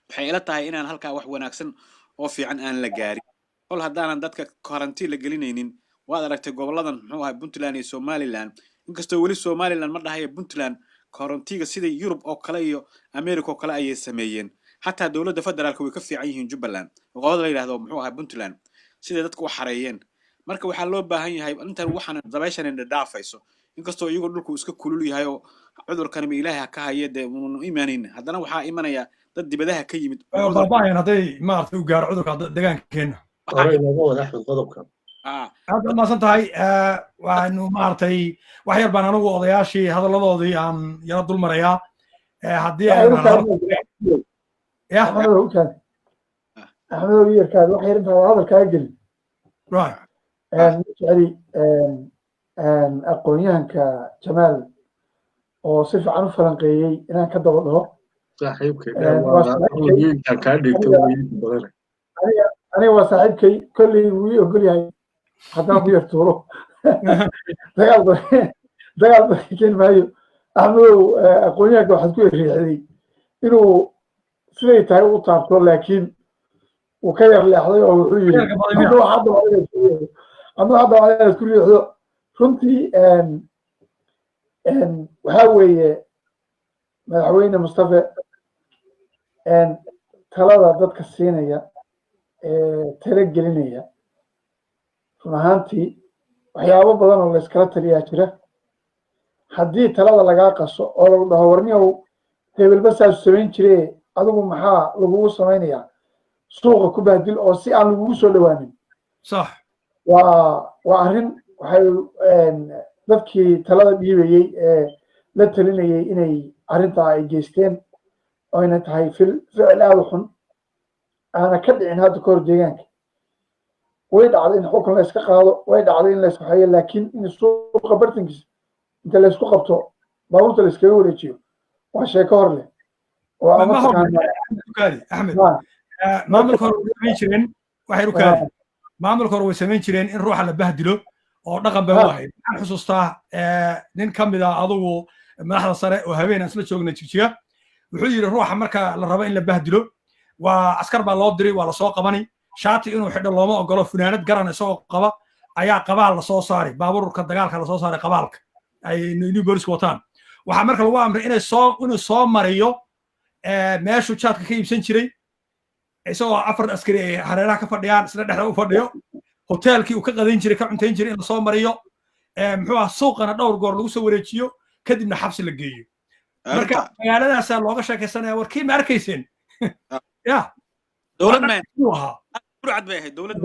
Waxay ila tahay inaan halkaa wax wanaagsan oo fiican aan la gaarin kol haddaanan dadka karantiin la gelinaynin. Waad aragtay goboladan, muxuu ahay, Puntland iyo Somaliland. Inkastoo weli Somaliland ma dhahayo, Puntland karantiiga sida Yurub oo kale iyo America oo kale ayay sameeyeen. Xataa dowladda federaalka way ka fiican yihiin Jubbaland, qolada la yidhahdo, muxuu ahay, Puntland, siday dadka u xareeyeen. Marka waxaa loo baahan yahay intan waxaan dabayshan indha dhaafayso, inkastoo iyagoo dhulku iska kulul yahay oo cudurkani ma Ilaahay ha ka haye dee uunu imanayn, haddana waxaa imanaya dad dibadaha ka yimid oo cudur Baaba'ayan hadday maaragtay u gaaro cudurka deegaankeenna. Hore inooga wada, Axmed, qodobka. Aad baad mahadsan tahay. Waanu maaragtay wax yar baan anigu odayaashii hadalladoodii aan yaro dul marayaa. Haddii aynan ya. Axmedow, u kaadi. Axmedow, yarkaadi wax yar intaad hadalkaaga gelin. Ma jecli aqoon-yahanka Jamaal oo si fiican u falanqeeyey inaan ka daba dhaho. Saaxiibkay. Waa saaxiibkay. Kaa dhigto badan. Aniga waa saaxiibkay, kolley wuu ii ogol yahay haddaan ku yar tuuro. Dagaal badan, dagaal badan keeni maayo. Axmedow, aqoon-yahanka waxaad ku riixday inuu siday tahay u taabto, laakiin uu ka yar leexday oo wuxuu yidhi adna hadda waa inaad ku riixdo. Runtii waxaa weeye, Madaxweyne Mustafe talada dadka siinaya ee tala gelinaya, run ahaantii waxyaabo badan oo layskala taliyaa jira. Haddii talada lagaa qaso oo lagu dhaho, "Warniyow, hebelba saasu samayn jire, adigu maxaa lagugu samaynayaa?" Suuqa ku bahdil oo si aan lagugu soo dhawaanin. Waa arrin waxay dadkii talada dhiibayey ee la talinayay inay arrintaa ay geysteen, oyna tahay ficil aada u xun aana ka dhicin hadda ka hor deegaanka. Way dhacday in xukun la iska qaado, way dhacday in la iswaxeeyo, laakiin in suuqa bartankiisa inta la isku qabto baabuurta la iskaga wareejiyo waa sheeko hor leh oo ama Ma hor taqaanaa. Axmed, maamulka hore way samayn jireen waxay ukaadi, maamulka hore way samayn jireen in ruuxa la bahdilo oo dhaqan bay u ahayd. Waxaan xusuustaa nin ka mid a adugu madaxda sare oo habeen aan isla joognay Jigjiga, wuxuu yidhi ruuxa marka la rabo in la bahdilo waa askar baa loo diray, waa lasoo qabani, shaati inuu xidho looma ogolo, funaanad garan isagoo qaba ayaa qabaal lasoo saaray, baabuurka dagaalka lasoo saaray, qabaalka ay new booliska wataan. Waxaa marka lagu amray inay soo inuu soo mariyo meeshuu jaadka ka iibsan jiray, isagoo afar askari ay hareeraha ka fadhiyaan, isna dhexda u fadhiyo, hoteelkii uu ka qadayn jiray, ka cuntayn jiray in lasoo mariyo, muxuu ah, suuqana dhowr goor lagu soo wareejiyo, kadibna xabsi la geeyo. Marka magaaladaasaa looga sheekaysanaya, war kii ma arkayseen ya? Dowlad ma ahaa. Burcad bay ahayd, dowlad.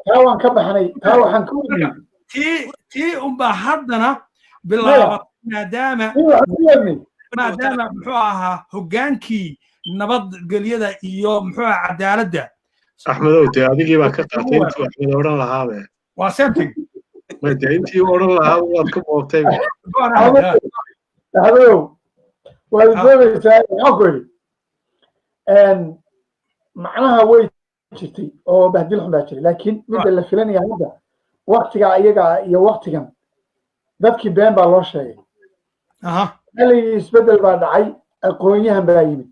Taa waan ka baxnay, taa waxaan ka wadnay. Tii unbaa haddana bilaabatay, maadaama muxuu ahaa hoggaankii nabadgelyada iyo muxuu ahaa cadaaladda. Axmedow, dee adigii baa ka qaatay intuu Axmed odhan lahaabe. Waa same thing. May, dee intii u odhan lahaa waad ka boobtay. Axmedow, waad doonaysaa. Waxaan ku idhi macnaha way jirtay oo bahdil xun baa jiray, laakiin midda la filanaya hadda waktiga iyaga iyo waktigan dadkii been baa loo sheegay. Xilligii isbeddel baa dhacay, aqoon-yahan baa yimid.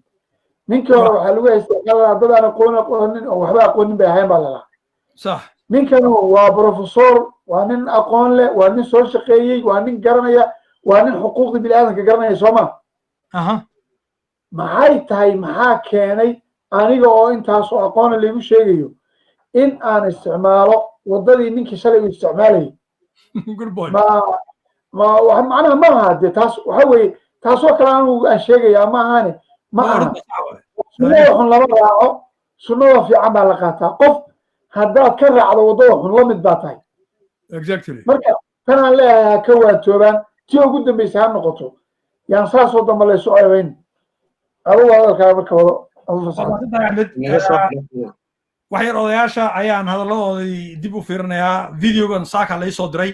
Ninkii hore waxaa lagu haystay dad aan aqoon aqoonin oo waxba aqoonin bay ahayn baa lalahaa. Ninkanu waa professor, waa nin aqoon leh, waa nin soo shaqeeyey, waa nin garanaya, waa nin xuquuqda bini'aadamka garanaya, soo ma? Maxay tahay, maxaa keenay aniga oo intaasoo aqoona laygu sheegayo in aan isticmaalo waddadii ninkii shalay uu isticmaalayay? Ma ma macnaha ma aha dee. Taas waxa weeye, taasoo kale anigu aan sheegayaa ma ahane, ma aha. Sunnada xun lama raaco, sunnada fiican baa la qaataa. Qof haddaad ka raacdo waddada xun, la mid baa tahay. Marka tan aan leeyahay ha ka waantoobaan, tii ugu dambaysa ha noqoto, yaan saasoo dambe laysu ceebayn. Adigu hadalkaa marka wado. Wax yar odayaasha ayaan hadalladoodii dib u fiirinayaa. Videogan saaka laysoo diray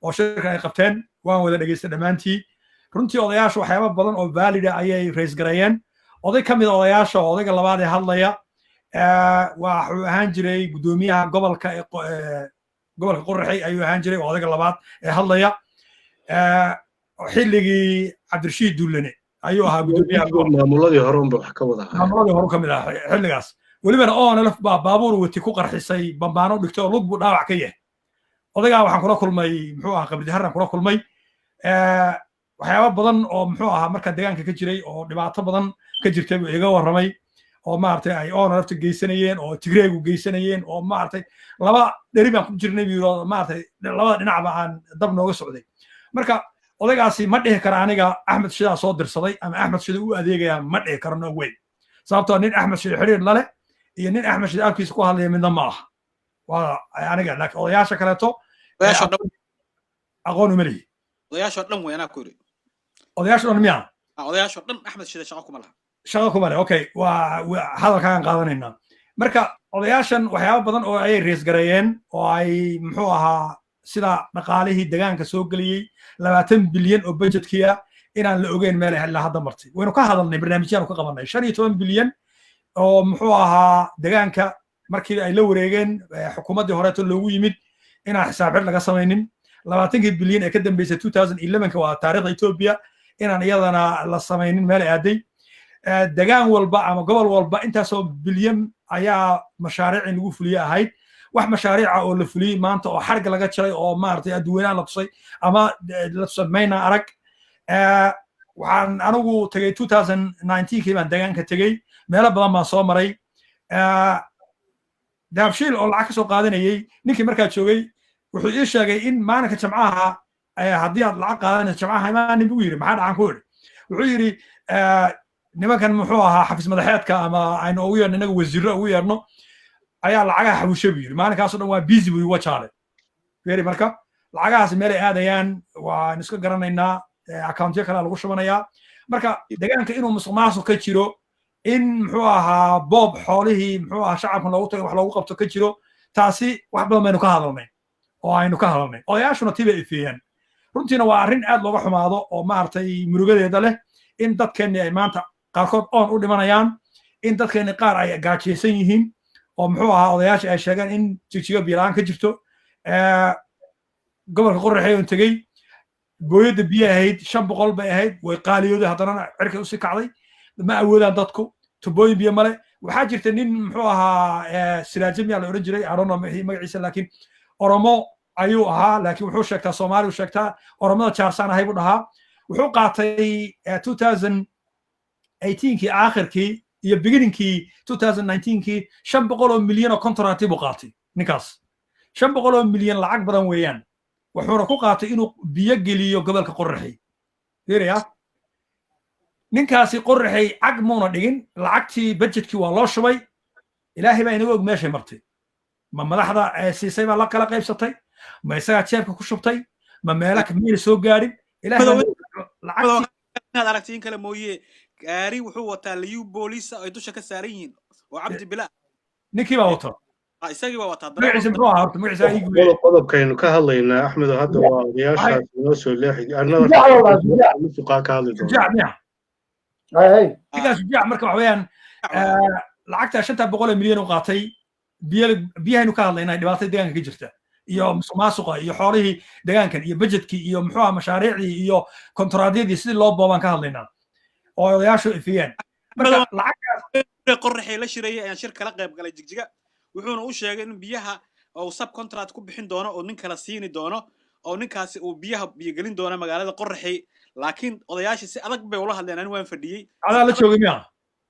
oo shirkan ay qabteen waan wada dhegaystay dhammaantii. Runtii odayaasha waxyaaba badan oo valid ah ayay raise gareeyeen. Oday ka mid a odayaasha oo odayga labaad ee hadlaya waxuu ahaan jiray guddoomiyaha gobolka, gobolka Qoraxey ayuu ahaan jiray. Oo odayga labaad ee hadlaya xilligii Cabdirashiid Dullane. Ayuu ahaa guddoomiyaha. Maamuladii hore unba wax ka wada ahaa. Maamuladii hore ka mid ah xilligaas. Welibana ONLF baa baabuur wati ku qarxisay, bambaano dhigtay oo lug buu dhaawac ka yahay. Odagaa waxaan kula kulmay, muxuu ahaa, Qabridaharran kula kulmay. Waxyaaba badan oo, muxuu ahaa, markaa deegaanka ka jiray oo dhibaato badan ka jirtay buu iga warramay, oo maaragtay ay ONLFta geysanayeen oo Tigreegu geysanayeen, oo maaragtay laba dheri baan ku jirnay buu yidhi, oo maaragtay labada dhinacba aan dab nooga socday. Marka odaygaasi ma dhihi kara aniga Axmed Shidaa soo dirsaday ama Axmed Shida u adeegaya, ma dhihi karo, no way, sababtoo nin Axmed Shida xiriir la leh iyo nin Axmed Shida afkiisa ku hadlaya midna ma aha. Waa aniga, laakiin odayaasha kaleeto aqoon uma lihi. Odayaashoo dhan wey, anaa ku yidhi. Odayaasha dhan miya? Odayaashoo dhan Axmed Shida shaqo kuma laha. Shaqo kuma leh, okay, waa hadalkaagan qaadanaynaa. Marka odayaashan waxyaaba badan oo ayay raise gareeyeen oo ay, muxuu ahaa, sida dhaqaalihii degaanka soo geliyey, 20 bilyan oo budgetkii ah inaan la ogeyn meel ay ilaa hadda martay. Waynu ka hadalnay, barnaamijyaanu ka qabanay. 15 bilyan oo, muxuu ahaa, degaanka markii ay la wareegeen xukuumaddii horeeto loogu yimid inaan xisaab xidh laga samaynin. 20kii bilyan ee ka dambeysay 2011ka, waa taariikhda Ethiopia, inaan iyadana la samaynin meel ay aaday. Degaan walba ama gobol walba intaasoo bilyan ayaa mashaariic in lagu fuliye ahayd. Wax mashaariica oo la fuliyey maanta oo xarga laga jaray oo maaragtay adduweynaha la tusay ama la tusay mayna arag. Waxaan anigu tegey 2019kii baan degaanka tegey, meelo badan baan soo maray. Dahabshiil oo lacag ka soo qaadanayey ninkii markaa joogay wuxuu ii sheegay in maalinka Jamcaha haddii aad lacag qaadanayso Jamcaha imaanin buu yidhi. Maxaa dhacan ku idhi? Wuxuu yidhi nimankan, muxuu ahaa, xafiis madaxeedka ama aynu ugu yeedhno inaga wasiirro ugu yeedhno ayaa lacagaha xawushay buu yidhi. Maalinkaasoo dhan waa busy buu yidhi Wajaale feri. Marka lacagahaas meelay aadayaan waan iska garanaynaa, accountyo kalea lagu shubanayaa. Marka degaanka inuu musuq maasuq ka jiro, in, muxuu ahaa, boob xoolihii, muxuu ahaa, shacabka loogu tagay wax loogu qabto ka jiro, taasi wax badan baynu ka hadalnay oo aynu ka hadalnay. Odayaashuna tii bay ifeeyaan. Runtiina waa arrin aad looga xumaado oo maaragtay murugadeeda leh in dadkeenni ay maanta qaarkood oon u dhimanayaan, in dadkeenni qaar ay gaajaysan yihiin, oo, muxuu ahaa, odayaasha ay sheegeen in Jigjigo biyo la'aan ka jirto. Gobolka Qoraxey oon tegey, booyadda biyo ahayd 500 bay ahayd, way qaaliyooday, haddana cirkay usii kacday, ma awoodaan dadku, tubooyin biyo male. Waxaa jirta nin, muxuu ahaa, Siraaje miyaa la odhan jiray, I don't know magaciisa, laakiin Oromo ayuu ahaa, laakiin wuxuu sheegtaa Soomaali, uu sheegtaa, Oromada Jaarsaan ahay buu dhahaa. Wuxuu qaatay 2018kii aakhirkii iyo beginningkii 2019kii 500 oo milyan oo contract buu qaatay ninkaas. 500 oo milyan lacag badan weeyaan. Wuxuuna ku qaatay inuu biyo geliyo gobolka Qoraxey. Fiiriya, ninkaasi Qoraxey cag muuna dhigin. Lacagtii budgetkii waa loo shubay, Ilaahay baa inaga og meeshay martay. Ma madaxda siisay baa la kala qaybsatay? Ma isagaa jeebka ku shubtay? Ma meela mayna soo gaadhin? Ilaahay. Inaad aragti in kale mooye, gaari wuxuu wataa liyu booliisa ay dusha ka saaran yihiin oo Cabdi Bila. Ninkii baa wata. Isagii baa wataa. Magaciisa muxuu ahaa horta? Magaciisa ii guuleeyay. Qodobkaynu ka hadlaynaa, Axmedo, hadda waa odayaashaas inoo soo leexi annada musuqaa ka hadli doona. Shujaac miya ninkaas? Shujaac. Marka waxa weeyaan lacagta 500 ee milyan u qaatay biyo, biyahaynu ka hadlaynaa, dhibaatada deegaanka ka jirta iyo musuqmaasuqa iyo xoolihii deegaankan iyo budgetkii iyo, muxuu ahaa, mashaariicdii iyo kontaraadyadii sidii loo boobaan ka hadlaynaa oo odayaashu ifiyeen. Marka lacagtaas Qoraxay la shirayay ayaan shir kala qayb galay Jigjiga. Wuxuuna u sheegay in biyaha oo sub contract ku bixin doono oo nin kala siini doono oo ninkaasi uu biyaha biyogelin doono magaalada Qoraxay, laakiin odayaashii si adag bay ula hadleen. Ani waan fadhiyey. Adaa la joogay miya?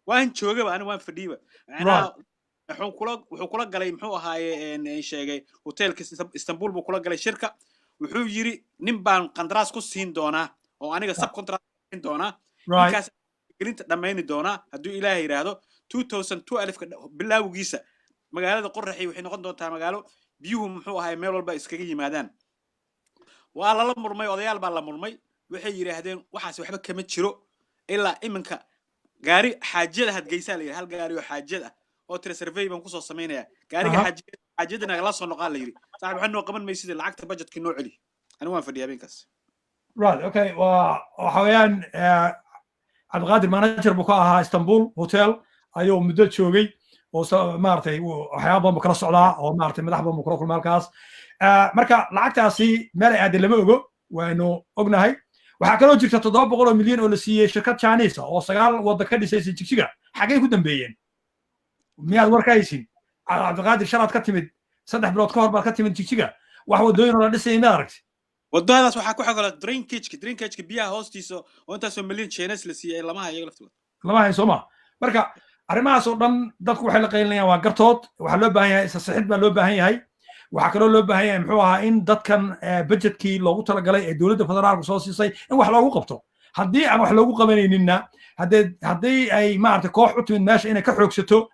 Waan joogaba, ani waan fadhiyeyba. Macnaha wuxuu kula galay, muxuu ahaaye, sheegay hotelka Istanbul buu kula galay shirka. Wuxuu yiri nin baan qandaraas ku siin doonaa oo aniga sub contract siin doonaa, ninkaas gelinta dhammayni doonaa hadduu Ilaahay yidhaahdo. 2012ka bilaawgiisa magaalada Qoraxi waxay noqon doontaa magaalo biyuhu, muxuu ahay, meel walba iskaga yimaadaan. Waa lala murmay, odayaal baa la murmay. Waxay yidhaahdeen waxaas waxba kama jiro. Ilaa iminka gaari xaajiyada hadgeysaa la yidhi, hal gaari oo xaajiyad ah oo tira survey baan kusoo samaynayaa gaariga. Xaajiyada xaajiyada nagala soo noqaa la yidhi. Saaxib, waxaa noo qaban maysid, lacagta budgetkii noo celi. Anigu waan fadhiya habeenkaas. Right, okay. Waa waxa weeyaan Cabdiqaadir manager buu ka ahaa Istanbul Hotel ayuu muddo joogay oo maaragtay waxyaaba badan buu kala socdaa oo maaragtay madax badan buu kula kulmay halkaas. Marka lacagtaasi meel ay aadeen lama ogo, waynu ognahay. Waxaa kaloo jirta 700 oo milyan oo la siiyey shirkad Chinese oo 9 wadda ka dhisaysa Jigjiga. Xaggay ku dambeeyeen? Miyaad war ka haysin, Cabdiqaadir? Shalaad ka timid, 3 bilood ka hor baad ka timid Jigjiga. Wax waddooyin oo la dhisayay miyaad aragti? Wadadaas waxaa ku xogala drainage-ka biyaha hoostiisa oo intaasoo milyan Chinese la siiyey lama hayo iyaga laftooda. Lama hayo, soo ma? Marka arrimahaas oo dhan dadku waxay la qaylinayaan waa gartood. Waxaa loo baahan yahay isasixid baa loo baahan yahay. Waxaa kaloo loo baahan yahay, muxuu ahaa, in dadkan budgetkii loogu talagalay ee dowladda federaalku soo siisay in wax loogu qabto. Haddii aan wax loogu qabanayninna, haddii ay maaragtay koox u timid meesha inay ka xoogsato,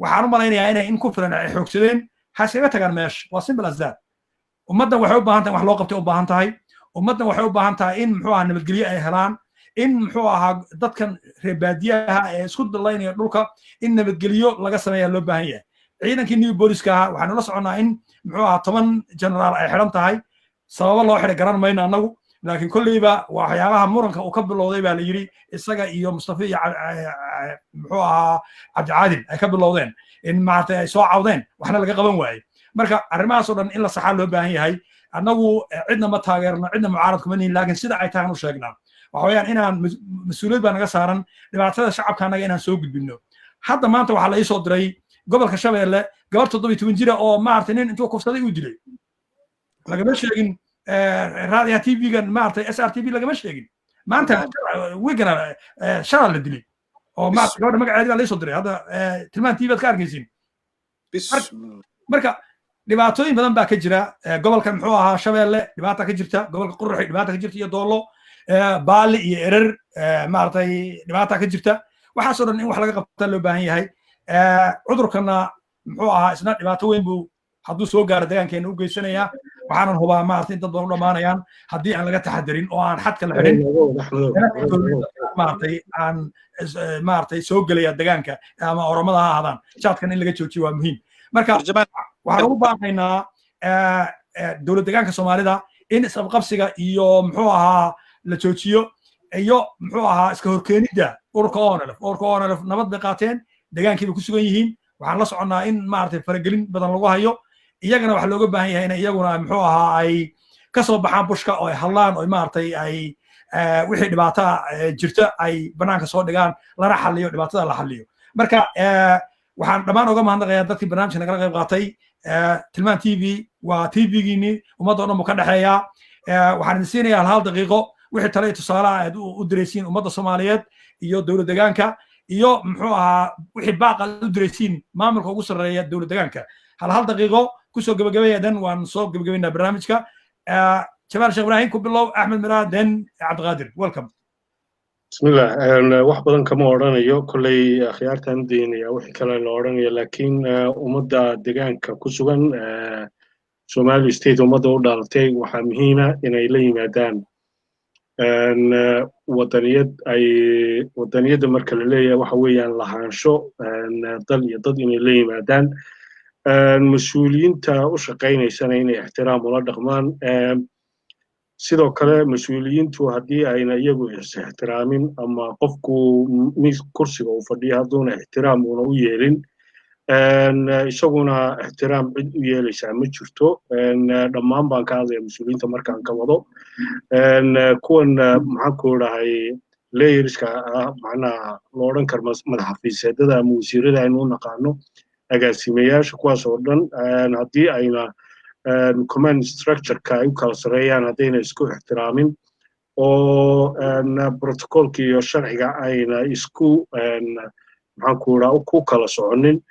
waxaan u malaynayaa inay in ku filan ay xoogsadeen, ha iskaga tagaan meesha. Waa simple as that. Ummaddan waxay u baahan tahay wax loo qabtay u baahan tahay. Ummaddan waxay u baahan tahay in, muxuu ahaa, nabadgelyo ay helaan, in, muxuu ahaa, dadkan reer baadiyaha ee isku dalaynaya dhulka in nabadgelyo laga sameeyaa loo baahan yahay. Ciidankii new booliska ahaa waxaanu la soconnaa in, muxuu ahaa, 10 generaal ay xidhan tahay. Sababo loo xidhay garan mayno annagu, laakiin kolleyba waxyaabaha muranka uu ka bilowday baa la yidhi isaga iyo Mustafa iyo, muxuu ahaa, Cabdicaadil ay ka bilowdeen in maaragtay ay soo cawdeen, waxna laga qaban waayey. Marka arrimahaas oo dhan in la saxaa loo baahan yahay. Annagu cidna ma taageerno, cidna mucaarad kuma nihin, laakiin sida ay tahay u sheegnaa. Waxa weeyaan inaan mas-uuliyad baa naga saaran dhibaatada shacabka annaga inaan soo gudbinno. Hadda maanta waxaa la ii soo diray gobolka Shabeelle gabar 17 jira oo maaragtay nin intuu kufsaday uu dilay. Lagama sheegin raadiyaha TV-gan, maaragtay SRTV lagama sheegin. Maanta wigana shalaa la dilay oo maaragtay gabadha magaceedi baa la ii soo diray hadda. Tilmaan TV baad ka arkaysiin. Marka dhibaatooyin badan baa ka jira gobolka, muxuu ahaa, Shabeelle. Dhibaata ka jirta gobolka Qurxi, dhibaata ka jirta iyo Doolo, Baali iyo Erer, maaragtay, dhibaata ka jirta. Waxaasoo dhan in wax laga qabta loo baahan yahay. Cudurkana, muxuu ahaa, isna dhibaato weyn buu hadduu soo gaaro deegaankeena u geysanayaa. Waxaanan hubaa, maaragtay, in dad badan u dhammaanayaan haddii aan laga taxadarin oo aan xadka la xidhin, maaragtay, aan maaragtay soo gelaya deegaanka ama Oromada ha ahaadaan. Jaadkan in laga joojiyo waa muhiim. Marka waxaan ugu baaqaynaa dowlad deegaanka Soomaalida in isqabqabsiga iyo, muxuu ahaa, la joojiyo iyo, muxuu ahaa, iska horkeenidda ururka ONLF. Ururka ONLF nabad bay qaateen, deegaankii bay ku sugan yihiin. Waxaan la soconnaa in, maaragtay, faragelin badan lagu hayo. Iyagana waxaa looga baahan yahay in iyaguna, muxuu ahaa, ay ka soo baxaan bushka oo ay hadlaan oo, maaragtay, ay wixii dhibaata jirta ay banaanka soo dhigaan, lana xalliyo dhibaatada la xalliyo. Marka waxaan dhammaan uga mahadnaqayaa dadkii barnaamijka nagala qayb qaatay. Tilmaan TV waa TV-giinii, ummadda o dhan buu ka dhexeeyaa. Waxaan idin siinayaa hal hal daqiiqo wixii tale iyo tusaale ah aad u diraysiin ummadda Soomaaliyeed iyo dowlad deegaanka iyo, muxuu ahaa, wixii baaq aad u diraysiin maamulka ugu sarreeya dowlad deegaanka. Hal hal daqiiqo kusoo gebagabaya, dan waan soo gebagabaynaa barnaamijka. Jamaal Sheekh Ibraahim ku bilow, Axmed Miraa, then Cabdiqaadir, welcome. Bismillah. Wax badan kama odhanayo kolley, akhyaartaan u daynaya wixii kale la odhanayo, laakiin ummadda deegaanka ku sugan Somali State, ummadda u dhalatay, waxaa muhiima inay la yimaadaan wadaniyad. Ay wadaniyadda marka la leeyahay waxa weeyaan lahaansho dal iyo dad inay la yimaadaan, mas-uuliyiinta u shaqaynaysana inay ixtiraam ula dhaqmaan. Sidoo kale mas-uuliyiintu haddii ayna iyagu is-ixtiraamin ama qofku miis kursiga uu fadhiyo hadduuna ixtiraam uuna u yeelin, isaguna ixtiraam cid u yeelaysaa ma jirto. Dhammaan baan ka hadlaya mas-uuliyiinta markaan ka wado kuwan, maxaan ku dhahay, layerska ah, macnaha lo odhan karo madax xafiiseedada ama wasiirada aynu u naqaano, agaasimayaasha, kuwaas oo dhan haddii ayna command structure-ka ay u kala sarreeyaan haddayna isku ixtiraamin oo protocolka iyo sharciga ayna isku, maxaan ku idhaa, ku kala soconin,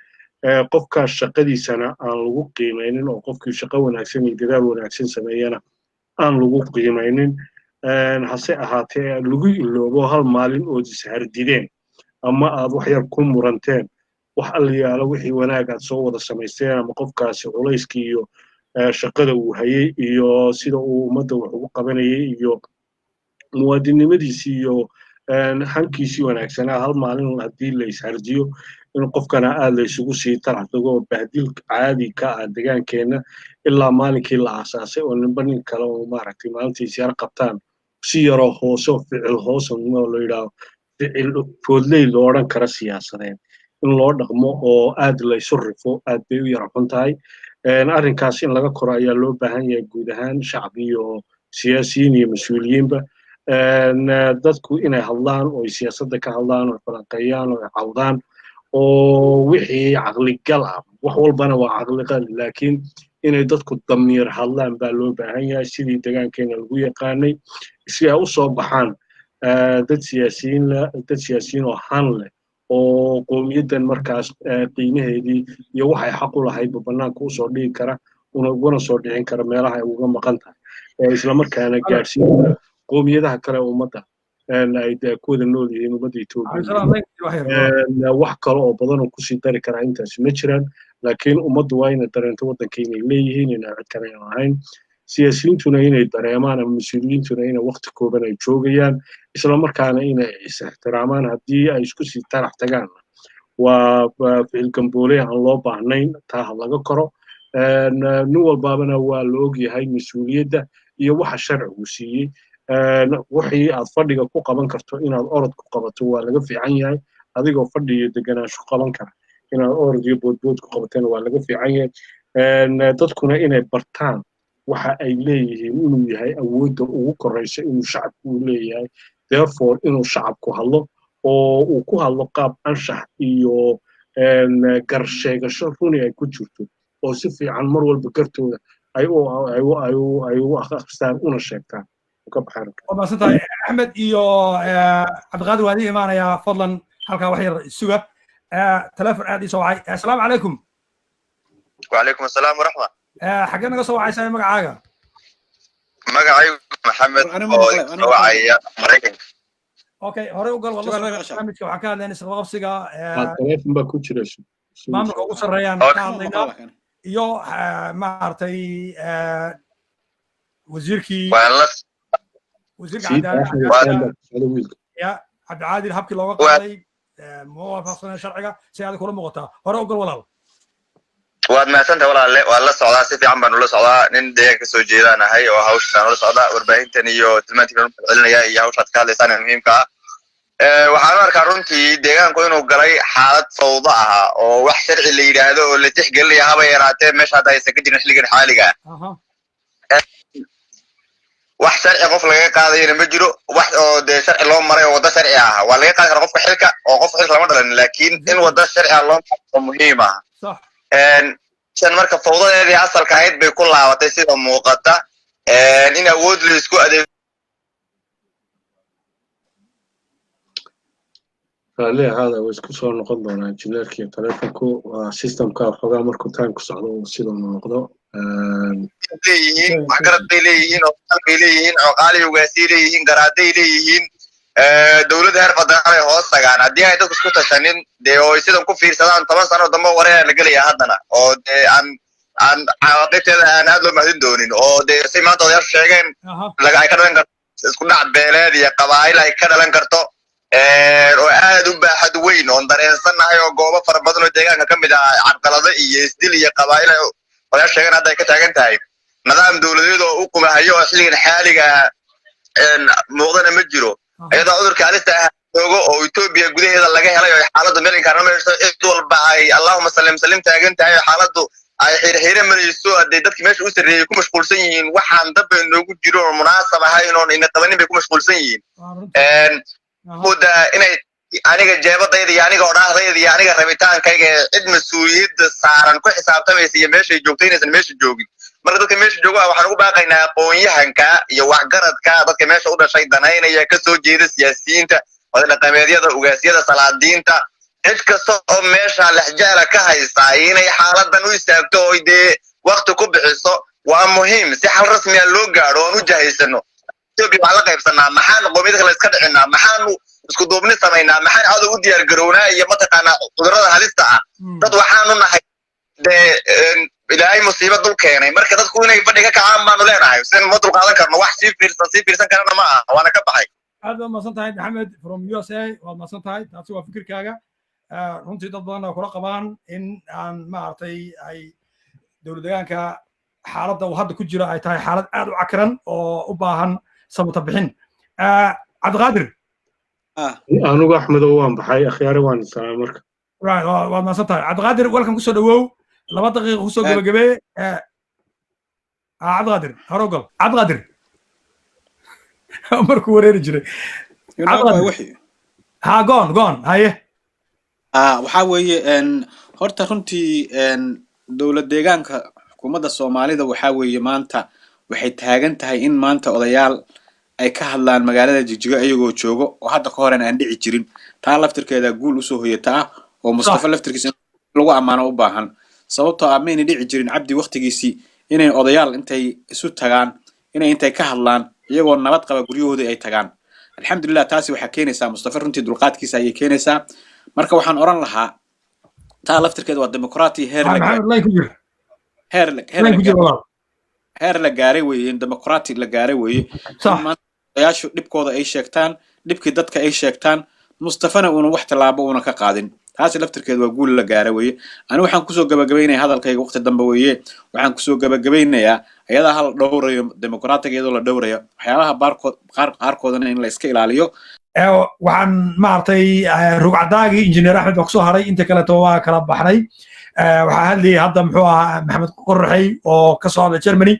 qofka shaqadiisana aan lagu qiimaynin oo qofkii shaqo wanaagsan iyo dadaal wanaagsan sameeyana aan lagu qiimaynin, hase ahaatee lagu iloobo hal maalin ood ishardideen ama aad wax yar ku muranteen, wax alliyaalo wixii wanaag aad soo wada samaysteen ama qofkaasi culayskii iyo shaqada uu hayey iyo sida uu ummadda wax ugu qabanayay iyo muwaadinnimadiisii iyo hankiisii wanaagsanaa, hal maalin haddii la ishardiyo in qofkana aad la isugu sii talax tago oo bahdil caadi ka ah degaankeenna ilaa maalinkii la aasaasay oo ninba nin kale oo maaragtay maalintiis yar qabtaan si yaroo hoose oo ficil hoose oo la yidhaaho ficil foodley loo odhan kara siyaasadeed in loo dhaqmo oo aad la isu rifo, aad bay u yara xun tahay. Arrinkaas in laga koro ayaa loo baahan yahay guud ahaan shacab iyo Siyaasiyiin iyo mas-uuliyiinba, dadku inay hadlaan oo ay siyaasadda ka hadlaan oo falanqeeyaan oo ay cawdaan oo wixii caqligal ah, wax walbana waa caqligal, laakiin inay dadku damiir hadlaan baa loo baahan yahay, sidii degaankeena lagu yaqaanay, si ay u soo baxaan dad siyaasiyiin leh, dad siyaasiyiin oo han leh oo qowmiyaddan markaas qiimaheedii iyo waxay xaq u lahaydba bannaanka usoo dhigi kara, uguna soo dhicin kara meelaha ay uga maqan tahay, islamarkaana gaadhsiin kara qowmiyadaha kale ummadda ay ku wada nool yihiin, ummadda Etoobiya. Wax kale oo badan oo kusii dari karaa intaasi ma jiraan, laakiin ummaddu waa inay dareento waddanka inay leeyihiin, inay cid kale aan ahayn, siyaasiyiintuna inay dareemaan ama mas-uuliyiintuna inay waqti kooban ay joogayaan, islamarkaana inay is ixtiraamaan. Haddii ay isku sii tarax tagaan, waa ficil gamboole aan loo baahnayn, taa ha laga koro. Nin walbaabana waa la ogyahay mas-uuliyadda iyo waxa sharcigu siiyey. Wixii aad fadhiga ku qaban karto inaad orod ku qabato waa laga fiican yahay. Adigoo fadhi iyo deganaansho qaban kara inaad orod iyo boodbood ku qabatana waa laga fiican yahay. Dadkuna inay bartaan waxa ay leeyihiin inuu yahay awoodda ugu koraysa inuu shacabku uu leeyahay, therefore inuu shacabku hadlo oo uu ku hadlo qaab anshax iyo garsheegasho runi ay ku jirto, oo si fiican mar walba gartooda ay u akhristaan una sheegtaan. Ka baxaan. Waa mahadsantahay, Axmed iyo Cabdiqaadir. Waa idin imaanayaa, fadlan halkaa wax yar suga. Telefon aad ii soo wacay. Assalaamu calaykum. وعليكم السلام ورحمة. Xaggee naga soo wacaysaa, magacaaga? Magacaygu Maxamed oo soo wacaya Maraykanka. Okay, horey u gal. Wada barnaamijka waxaan ka hadlaynay isqabqabsiga Telefon baa ku jira. Maamulka ugu sarreeyaan ka hadlaynaa iyo maaragtay wasiirkii, wasiirka cadaaladda ya Cabdicaadil, habkii looga qaaday ma waafaqsanay sharciga? Si aad kula muuqataa, hore u gal, walaal. Waad mahadsantahay, walaalle. Waan la socdaa, si fiican baan ula socdaa. Nin deegaanka kasoo jeedaan ahay oo hawshaan ula socdaa, warbaahintan iyo tilmaantii celinaya iyo hawshaad ka hadlaysaan ee muhiimka ah. Waxaan u arkaa runtii deegaanku inuu galay xaalad fawdo ah oo wax sharci la yidhaahdo oo la tixgelinaya haba yaraatee meesha hadda aysan ka jirin xilligan xaaliga ah. Wax sharci qof lagaga qaadayana ma jiro, wax oo dee sharci loo maray oo waddo sharci ah. Waa laga qaadi karaa qofka xilka, oo qofka xilka lama dhalan, laakiin in waddo sharci ah loo maro oo muhiim ah. Shan marka fawdadeedii asalka ahayd bay ku laabatay sida muuqata, in awood la isku adeeg Raalli ahaada, way isku soo noqon doonaa injineerkii. Telefonku waa systemka xogaa markuu time ku socdo uu sidanu noqdo. Leeyihiin waxgarad bay leeyihiin, odayaal bay leeyihiin, coqaali ugaasay leeyihiin, garaaday leeyihiin, dowladda heer federaal ay hoos tagaan. Haddii ay dadku isku tashanin dee oo ay sidan ku fiirsadaan, 10 sano dambe wareer la gelaya haddana, oo dee aan cawaaqibteeda aan aad loo mahdin doonin, oo dee say maanta odayaashu sheegeen laga ay ka dhalan karto isku dhac beeleed iyo qabaa'il ay ka dhalan karto oo aad u baaxad weyn oon dareensannahay, oo goobo fara badan oo deegaanka ka mid ah carqalado iyo isdil iyo qabaa'il ay odayaashu sheegeen hadda ay ka taagan tahay. Nidaam dowladeed oo u qumahayo oo xilligan xaaliga muuqdana ma jiro, iyadoo cudurka halista ah joogo oo Etoobiya gudaheeda laga helay oo xaaladdu meel inkaarna marayso, cid walba ay "Allahuma sallim sallim" taagan tahay oo xaaladdu ay xiirxiire marayso, haddee dadki meesha u sarreeyey ku mashquulsan yihiin waxaan dabba inoogu jiro oo munaasab ahayn oon ina qabanin bay ku mashquulsan yihiin. Moodaa inay aniga jeebadayda iyo aniga odhaahdayda iyo aniga rabitaankayga ee cid mas-uuliyadda saaran ku xisaabtamaysa iyo meeshay joogto inaysan meesha joogin. Marka dadka meesha jooga waxaan ugu baaqaynaa aqoon-yahanka iyo waxgaradka, dadka meesha u dhashay, danaynaya, kasoo jeeda, siyaasiyiinta, oday dhaqameedyada, ugaasyada, salaadiinta, cid kasta oo meesha lexjaala ka haysta inay xaaladan u istaagto oo dee wakti ku bixiso waa muhiim, si xal rasmiya loo gaadho oon u jahaysano. Ethiopia waxaan la qaybsanaa, maxaan qoomiyada kale iska dhicinaa, maxaanu isku duubni samaynaa, maxaan cadow u diyaar garownaa iyo mataqaanaa cudurrada halista ah? Dad waxaanu nahay dee Ilaahay musiibo dul keenay. Marka dadku inay fadhi ka kacaan baanu leenahay, sin ma dul qaadan karno, wax sii fiirsan karana ma aha. Waana ka baxay. Aad baad mahadsan tahay, Maxamed from USA. Waad mahadsan tahay, taasi waa fikirkaaga. Runtii dad badan oo kula qabaan in aan maaragtay ay dowlad deegaanka xaaladda uu hadda ku jiro ay tahay xaalad aad u cakiran oo u baahan samata bixin. Cabdiqaadir. Anigu Axmedo waan baxay, akhyaare, waan salaam marka. Right, waad mahadsan tahay, Cabdiqaadir. Welcome, kusoo dhawow, 2 daqiiqa kusoo gebagabee. Cabdiqaadir, hore u gal, Cabdiqaadir. Markuu wareeri jiray. Ha, goon goon, haye. Waxaa weeye, horta runtii dowlad deegaanka xukuumadda Soomaalida waxaa weeye maanta waxay taagan tahay in maanta odayaal ay ka hadlaan magaalada Jigjigo iyagoo joogo, oo hadda ka horen aan dhici jirin. Taa laftirkeeda guul usoo hoyata ah oo Mustafa laftirkiisa in lagu ammaano u baahan, sababtoo ah mayna dhici jirin Cabdi waktigiisii inay odayaal intay isu tagaan, inay intay ka hadlaan iyagoo nabad qaba guryahoodii ay tagaan. Alxamdulilah, taasi waxaa keenaysaa Mustafa runtii dulqaadkiisa ayay keenaysaa. Marka waxaan oran lahaa taa laftirkeeda waa dimuqraati heer la Maxamed, line ku jir. Heer Line ku jir, walaal. Heer la gaaray weeye, in dimuqraati la gaaray weeye, in maanta odayaashu dhibkooda ay sheegtaan, dhibkii dadka ay sheegtaan, Mustafana uuna wax tallaabo uuna ka qaadin. Taasi laftirkeedu waa guul la gaaray weeye. Ani waxaan kusoo gabagabaynaya hadalkayga, waqti dambe weeye, waxaan kusoo gabagabaynayaa iyadaa hal dhowrayo dimuqraatiga, iyadoo la dhowrayo waxyaabaha baarkood qaar qaarkoodana in la iska ilaaliyo. Waxaan maaragtay rugcadaagii Injineer Axmed baa kusoo haray, inta kaleeto waa kala baxnay. Waxaa hadlayay hadda, muxuu ahaa, Maxamed Qoraxey oo ka soo hadlay Germany,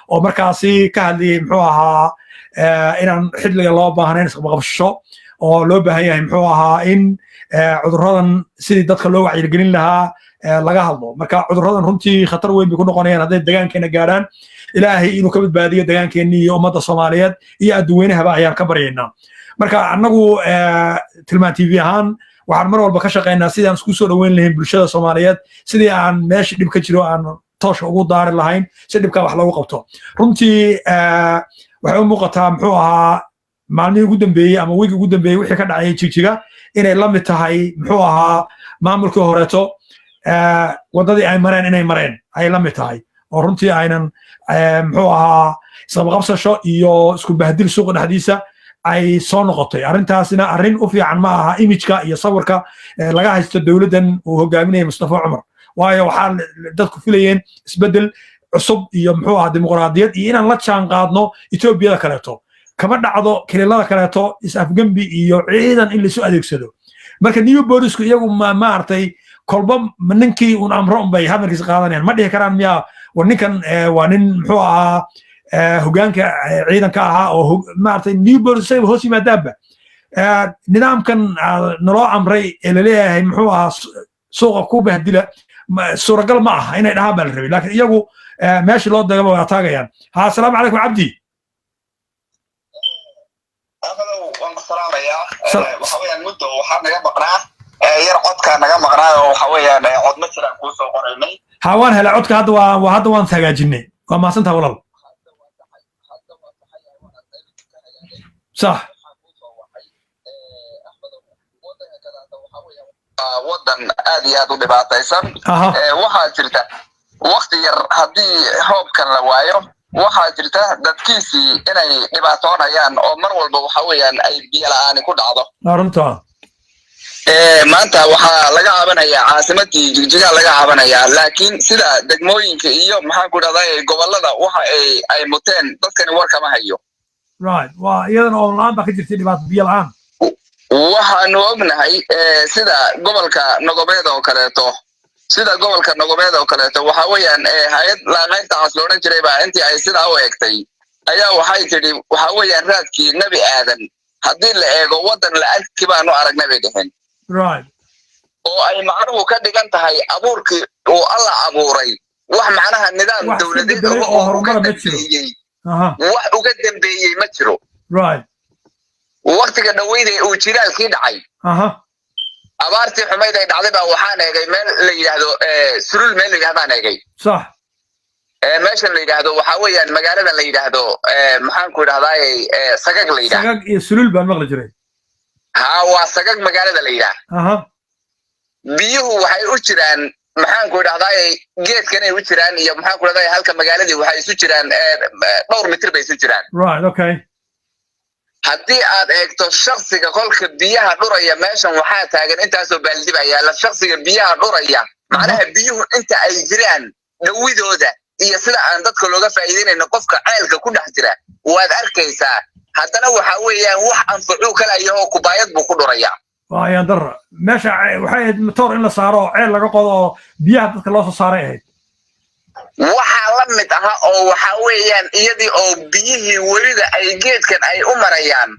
oo markaasi ka hadlayay, muxuu ahaa, inaan xilliga loo baahnayn isqabqabsho oo loo baahan yahay, muxuu ahaa, in cudurradan sidii dadka loo wacyigelin lahaa laga hadlo. Marka cudurradan runtii khatar weyn bay ku noqonayaan hadday degaankeena gaadhaan. Ilaahay inuu ka badbaadiyo degaankeennii iyo ummadda Soomaaliyeed iyo adduweynahaba ayaan ka baryaynaa. Marka annagu Tilmaan TV ahaan waxaan mar walba ka shaqaynaa sidii aan isku soo dhoweyn lahayn bulshada Soomaaliyeed, sidii aan meesha dhib ka jiro aan toosha ugu daari lahayn si dhibkaa wax loogu qabto. Runtii waxay u muuqataa, muxuu ahaa, maalmihii ugu dambeeyey ama wiigii ugu dambeeyey wixii ka dhacayay Jigjiga inay la mid tahay, muxuu ahaa, maamulkii horeeto waddadii ay mareen inay mareen ay la mid tahay, oo runtii aynan, muxuu ahaa, isqabqabsasho iyo isku bahdil suuqa dhexdiisa ay soo noqotay. Arrintaasina arrin u fiican ma aha imijka iyo sawirka laga haysto dowladdan uu hogaaminaya Mustafa Cumar, waayo waxaa dadku filayeen isbeddel cusub iyo, muxuu ahaa, dimuqraadiyad iyo inaan la jaan qaadno Etoobiyada kaleeto. Kama dhacdo kililada kaleeto is-afgembi iyo ciidan in laisu adeegsado. Marka new bolisku iyagu ma maaragtay kolba ninkii un amro unbay hadalkiisa qaadanayaan. Ma dhihi karaan miyaa war ninkan waa nin, muxuu ahaa, hogaanka ciidanka ahaa oo maaragtay new bolis isaga hoos yimaadaanba nidaamkan naloo amray ee laleeyahay, muxuu ahaa, suuqa ku bahdila, suuragal ma aha inay dhahaan baa la rabay, laakiin iyagu meeshii loo dagaba waa taagayaan. Ha, asalaamu calaykum, Cabdi. Waan ku salaamayaa. Waxa weeyaan muddo waxaa naga maqnaa yar codkaa naga maqnaa, oo waxa weeyaan cod ma jiraan kuu soo qoraynay. Ha, waan helay codka hadda, waa hadda waan hagaajinay. Waa mahadsantaha, walaal. Sax. Wadan aad iyo aad u dhibaataysan. Waxaa jirta wakti yar haddii roobkan la waayo, waxaa jirta dadkiisii inay dhibaatoonayaan oo mar walba waxa weeyaan ay biyo la'aani ku dhacdo. Runta. Maanta waxaa laga cabanayaa caasimadii Jigjigaa laga cabanayaa, laakiin sida degmooyinka iyo maxaan ku dhahday gobolada waxa ay muteen dadkani war kama hayo. Right, waa iyadana oon la'aan baa ka jirtay, dhibaato biyo la'aan. Waxaanu ognahay sida gobolka Nogobeed oo kaleeto, sida gobolka Nogobeed oo kaleeto, waxa weeyaan hay-ad laaqaynta cas la odhan jiray baa intii ay sidaa u egtay ayaa waxay tidhi waxa weeyaan raadkii Nebi Aadan haddii la eego waddan la agti baanu aragnay bay dheheen. Oo ay macnuhu ka dhigan tahay abuurkii uu Alla abuuray wax macnaha nidaam dowladeed oo uga dambeeyey, wax uga dambeeyey ma jiro. Waktiga dhaweyde uu jiraalkii dhacay, abaartii xumayd ay dhacday baa waxaan eegay meel la yidhaahdo Surul, meel la yidhahdaan eegay. Meeshan la yidhaahdo waxaa weeyaan magaaladan la yidhaahdo, maxaan ku idhahdaay, Sagag la yidhahdo. Sagag iyo Sulul baan maqli jiray. Ha, waa Sagag magaalada la yidhaah. Biyuhu waxay u jiraan, maxaan ku idhahdaay, geedkanay u jiraan iyo, maxaan ku idhahdaay, halka magaaladii waxay isu jiraan dhowr mitir bay isu jiraan. Right, okay. Haddii aad eegto shaksiga kolka biyaha dhuraya, meeshan waxaa taagan intaasoo baaldi baa yaalla, shaksiga biyaha dhuraya, macnaha biyuhu inta ay jiraan dhawidooda iyo sida aan dadka looga faa'iidaynayno, qofka ceelka ku dhex jira waad arkaysaa. Haddana waxa weeyaan wax anfacuu kala yahoo kubaayad buu ku dhurayaa. Waa ayaan darra. Meesha waxay ahayd matoor in la saaro oo ceel laga qodo oo biyaha dadka loo soo saaray ahayd. Waxaa La mid aha oo waxa weeyaan iyadii oo biyihii werida ay geedkan ay u marayaan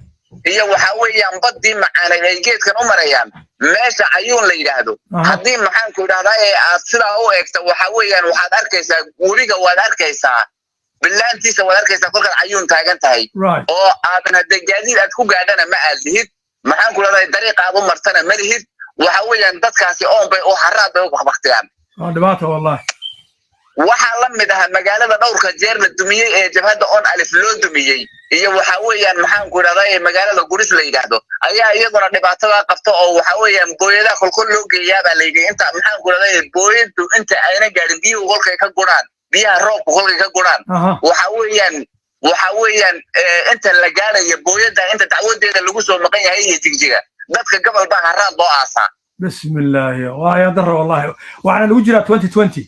iyo waxa weeyaan baddii macaanayd ay geedkan u marayaan, meesha Cayuun la yidhaahdo. Haddii, maxaan ku idhahdaa, ee aad sidaa u eegto, waxa weeyaan waxaad arkaysaa webiga, waad arkaysaa bilaantiisa, waad arkaysaa kolkaad Cayuun taagan tahay oo aadan haddee gaadiid aad ku gaadhana ma aad lihid, maxaan ku idhahdaa, dariiqa aad u martana ma lihid. Waxa weeyaan dadkaasi oon bay u haraad bay u bakbaktiyaan. Waa dhibaato wallahi. Waxaa la mid ahaa magaalada dhowrka jeer la dumiyey ee jabhadda ONLF loo dumiyey iyo waxa weeyaan, maxaan ku idhahdaa, magaalada Guris la yidhaahdo ayaa iyaduna dhibaatada qabta, oo waxa weeyaan booyadaha kolkol loo geeyaa baa la yidhi. Inta, maxaan ku idhahdaa, booyadu inta ayna gaadhin, biyuhu kolkay ka guraan, biyaha roobku kolkay ka guraan, waxa weeyaan inta la gaadhayo booyada, inta dacwadeeda lagu soo maqan yahay iyo Jigjiga, dadka gobol baa haraad loo aasaa. Bismi illaahi, waa yaa daro wallahi, waxaana lagu jiraa 2020.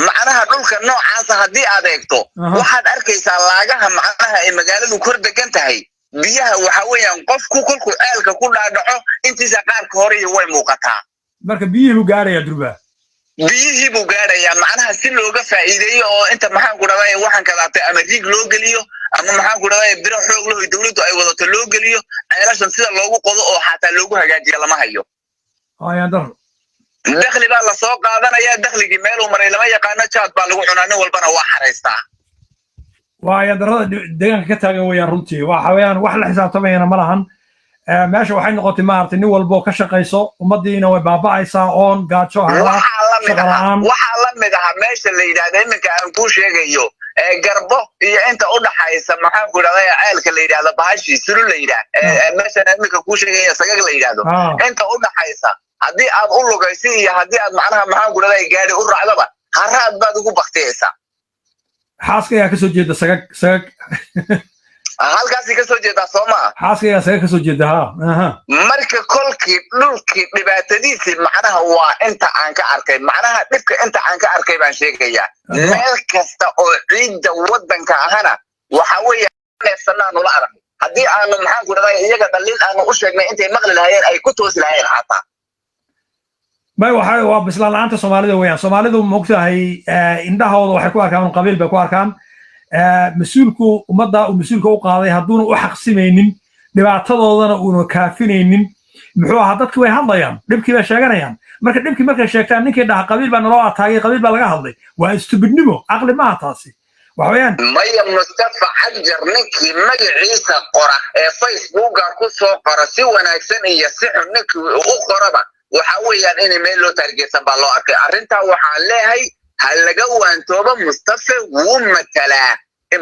Macnaha dhulka noocaasa haddii aad eegto, waxaad arkaysaa laagaha macnaha ay magaaladu kor degan tahay. Biyaha waxa weeyaan qofku kolkuu ceelka ku dhaadhaco, intiisa qaarka hore iyo way muuqataa. Marka biyihii buu gaarayaa durbaa. Biyihii buu gaarayaa. Macnaha si looga faa'iideeyo oo inta, maxaan ku dhahday, waxaan kadaatay ama riig loo geliyo ama, maxaan ku dhahday, biro xoog leh oo dowladdu ay wadato loo geliyo ceelashan, sida loogu qodo oo xataa loogu hagaajiyo lama hayo. Waa yaa daro. Dakhli baa lasoo qaadanaya, dakhligii meeluu maray lama yaqaano, jaad baa lagu cunaa, nin walbana waa xaraystaa. Waa yaa darada deegaanka ka taagan weeyaan runtii. Waxa weeyaan wax la xisaabtamayana ma lahan. Meesha waxay noqotay, maaragtay, nin walbo ka shaqayso, ummaddiina way baaba'aysaa, oon, gaajo, haraad, Waxaa la mid shaqo ahaa la'aan. Waxaa la mid ahaa meesha la yidhahdo iminka aan kuu sheegayo ee Garbo iyo inta u dhaxaysa, maxaan ku idhahda, ceelka la yidhahdo bahashii Sulu la yidhaah, meeshan iminka kuu sheegaya Sagag la yidhahdo, inta u dhaxaysa haddii aad u lugaysi iyo haddii aad macnaha, maxaan ku idhahda, gaari u raacdaba, haraad baad ugu baktiyaysaa. Xaaska ayaa kasoo jeeda Sagag, Sagag. Halkaasi kasoo jeedaa, soo maa? Xaaska ayaa Sagag kasoo jeeda, ha, aha. Marka kolkii dhulkii dhibaatadiisii macnaha waa inta aan ka arkay, macnaha dhibka inta aan ka arkay baan sheegayaa. Meel kasta oo ciidda waddanka ahana waxa weeye neefsanaanu la arag. Haddii aanu, maxaan ku dhahday, iyaga dhaliil aanu u sheegnay, intay maqli lahayeen ay ku toosi lahayeen xataa. May, waxa waa bislaan la'aanta Soomaalida weeyaan. Soomaalidu, moogtahay, indhahooda waxay ku arkaan qabiil bay ku arkaan. Mas-uulku ummadda uu mas-uulka u qaaday hadduuna u xaqsimaynin, dhibaatadoodana uuna kaafinaynin, muxuu ahaa, dadki way hadlayaan, dhibkii bay sheeganayaan. Marka dhibkii markay sheegtaan, ninkii dhaha qabiil baa naloo ataagay, qabiil baa laga hadlay, waa stupidnimo, caqli maaha taasi, waxa weeyaan. Maya, Mustafa Xajar ninkii magaciisa qora ee Facebooka ku soo qora, si wanaagsan iyo si xun ninkii u qoraba, waxa weeyaan in meel loo taargeedsan baa loo arkay. Arrintaa waxaan leeyahay ha laga waantoobo. Mustafa wuu matalaa,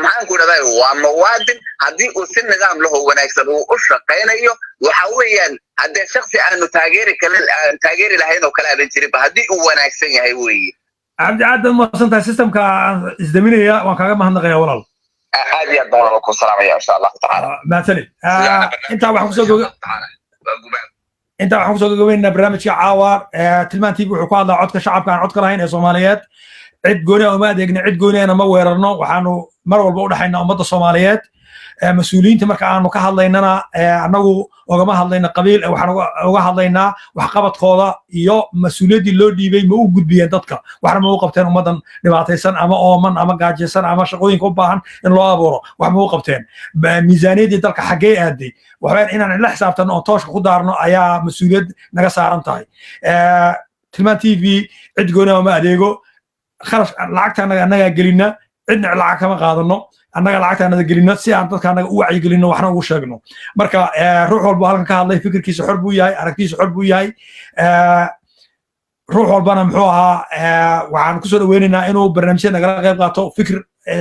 maxaan ku idhahdaa, waa muwaadin. Haddii uu si nidaam laho wanaagsan uu u shaqaynayo, waxa weeyaan haddee shaksi aanu taageeri kale aan taageeri lahayn oo kale aadan jirinba, haddii uu wanaagsan yahay weeye. Cabdi, aad baad umahadsan tahay. Systemka aan isdaminaya, waan kaaga mahadnaqaya, walaal. Aad iyo aad baan ku salaamaya, insha Allahu tacaala. Mahadsanid. Intaa waxaan kusoo gabagabaynaynaa barnaamijka caawa. Tilmaan TV wuxuu ku hadlaa codka shacabka aan codka lahayn ee Soomaaliyeed. Cid gooni ah uma adeegna, cid gooni ahna ma weerarno. Waxaanu mar walba u dhexaynaa ummadda Soomaaliyeed. Mas-uuliyiinta marka aanu ka hadlaynana, annagu ogama hadlayna qabiil, waxaan uga hadlaynaa waxqabadkooda iyo mas-uuliyaddii loo dhiibay ma u gudbiyeen dadka, waxna ma u qabteen ummaddan dhibaataysan ama ooman ama gaajaysan ama shaqooyinka u baahan in loo abuuro, wax ma u qabteen? Miisaaniyaddii dalka xaggee aaday? Waxaweyaan inaan la xisaabtanno oo tooshka ku daarno ayaa mas-uuliyad naga saaran tahay. Tilmaan TV cid gooni ah uma adeego. Kharash lacagta annaga annagaa gelina, cidna lacag kama qaadano. Annaga lacagta annaga gelino si aan dadka annaga u wacyigelino, waxna ugu sheegno. Marka ruux walba halkan ka hadlay fikirkiisa xor buu yahay, aragtiisa xor buu yahay. Ruux walbana, muxuu ahaa, waxaan kusoo dhaweynaynaa inuu barnaamijyada nagala qayb qaato, fikir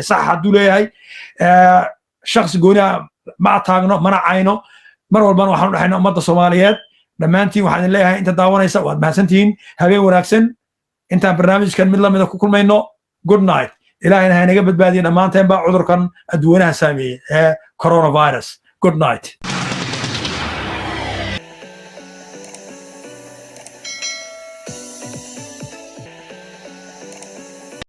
sax hadduu leeyahay. Shakhsi gooni ah ma ataagno, mana cayno. Mar walbana waxaan u dhexaynaa ummadda Soomaaliyeed dhammaantiin. Waxaan idin leeyahay, inta daawanaysa, waad mahadsantihiin. Habeen wanaagsan intaan barnaamijkan mid lamida ku kulmayno. Good night. Ilaahayna ha inaga badbaadiye dhammaanteen baa cudurkan adduweynaha saameeyey ee coronavirus. Good night.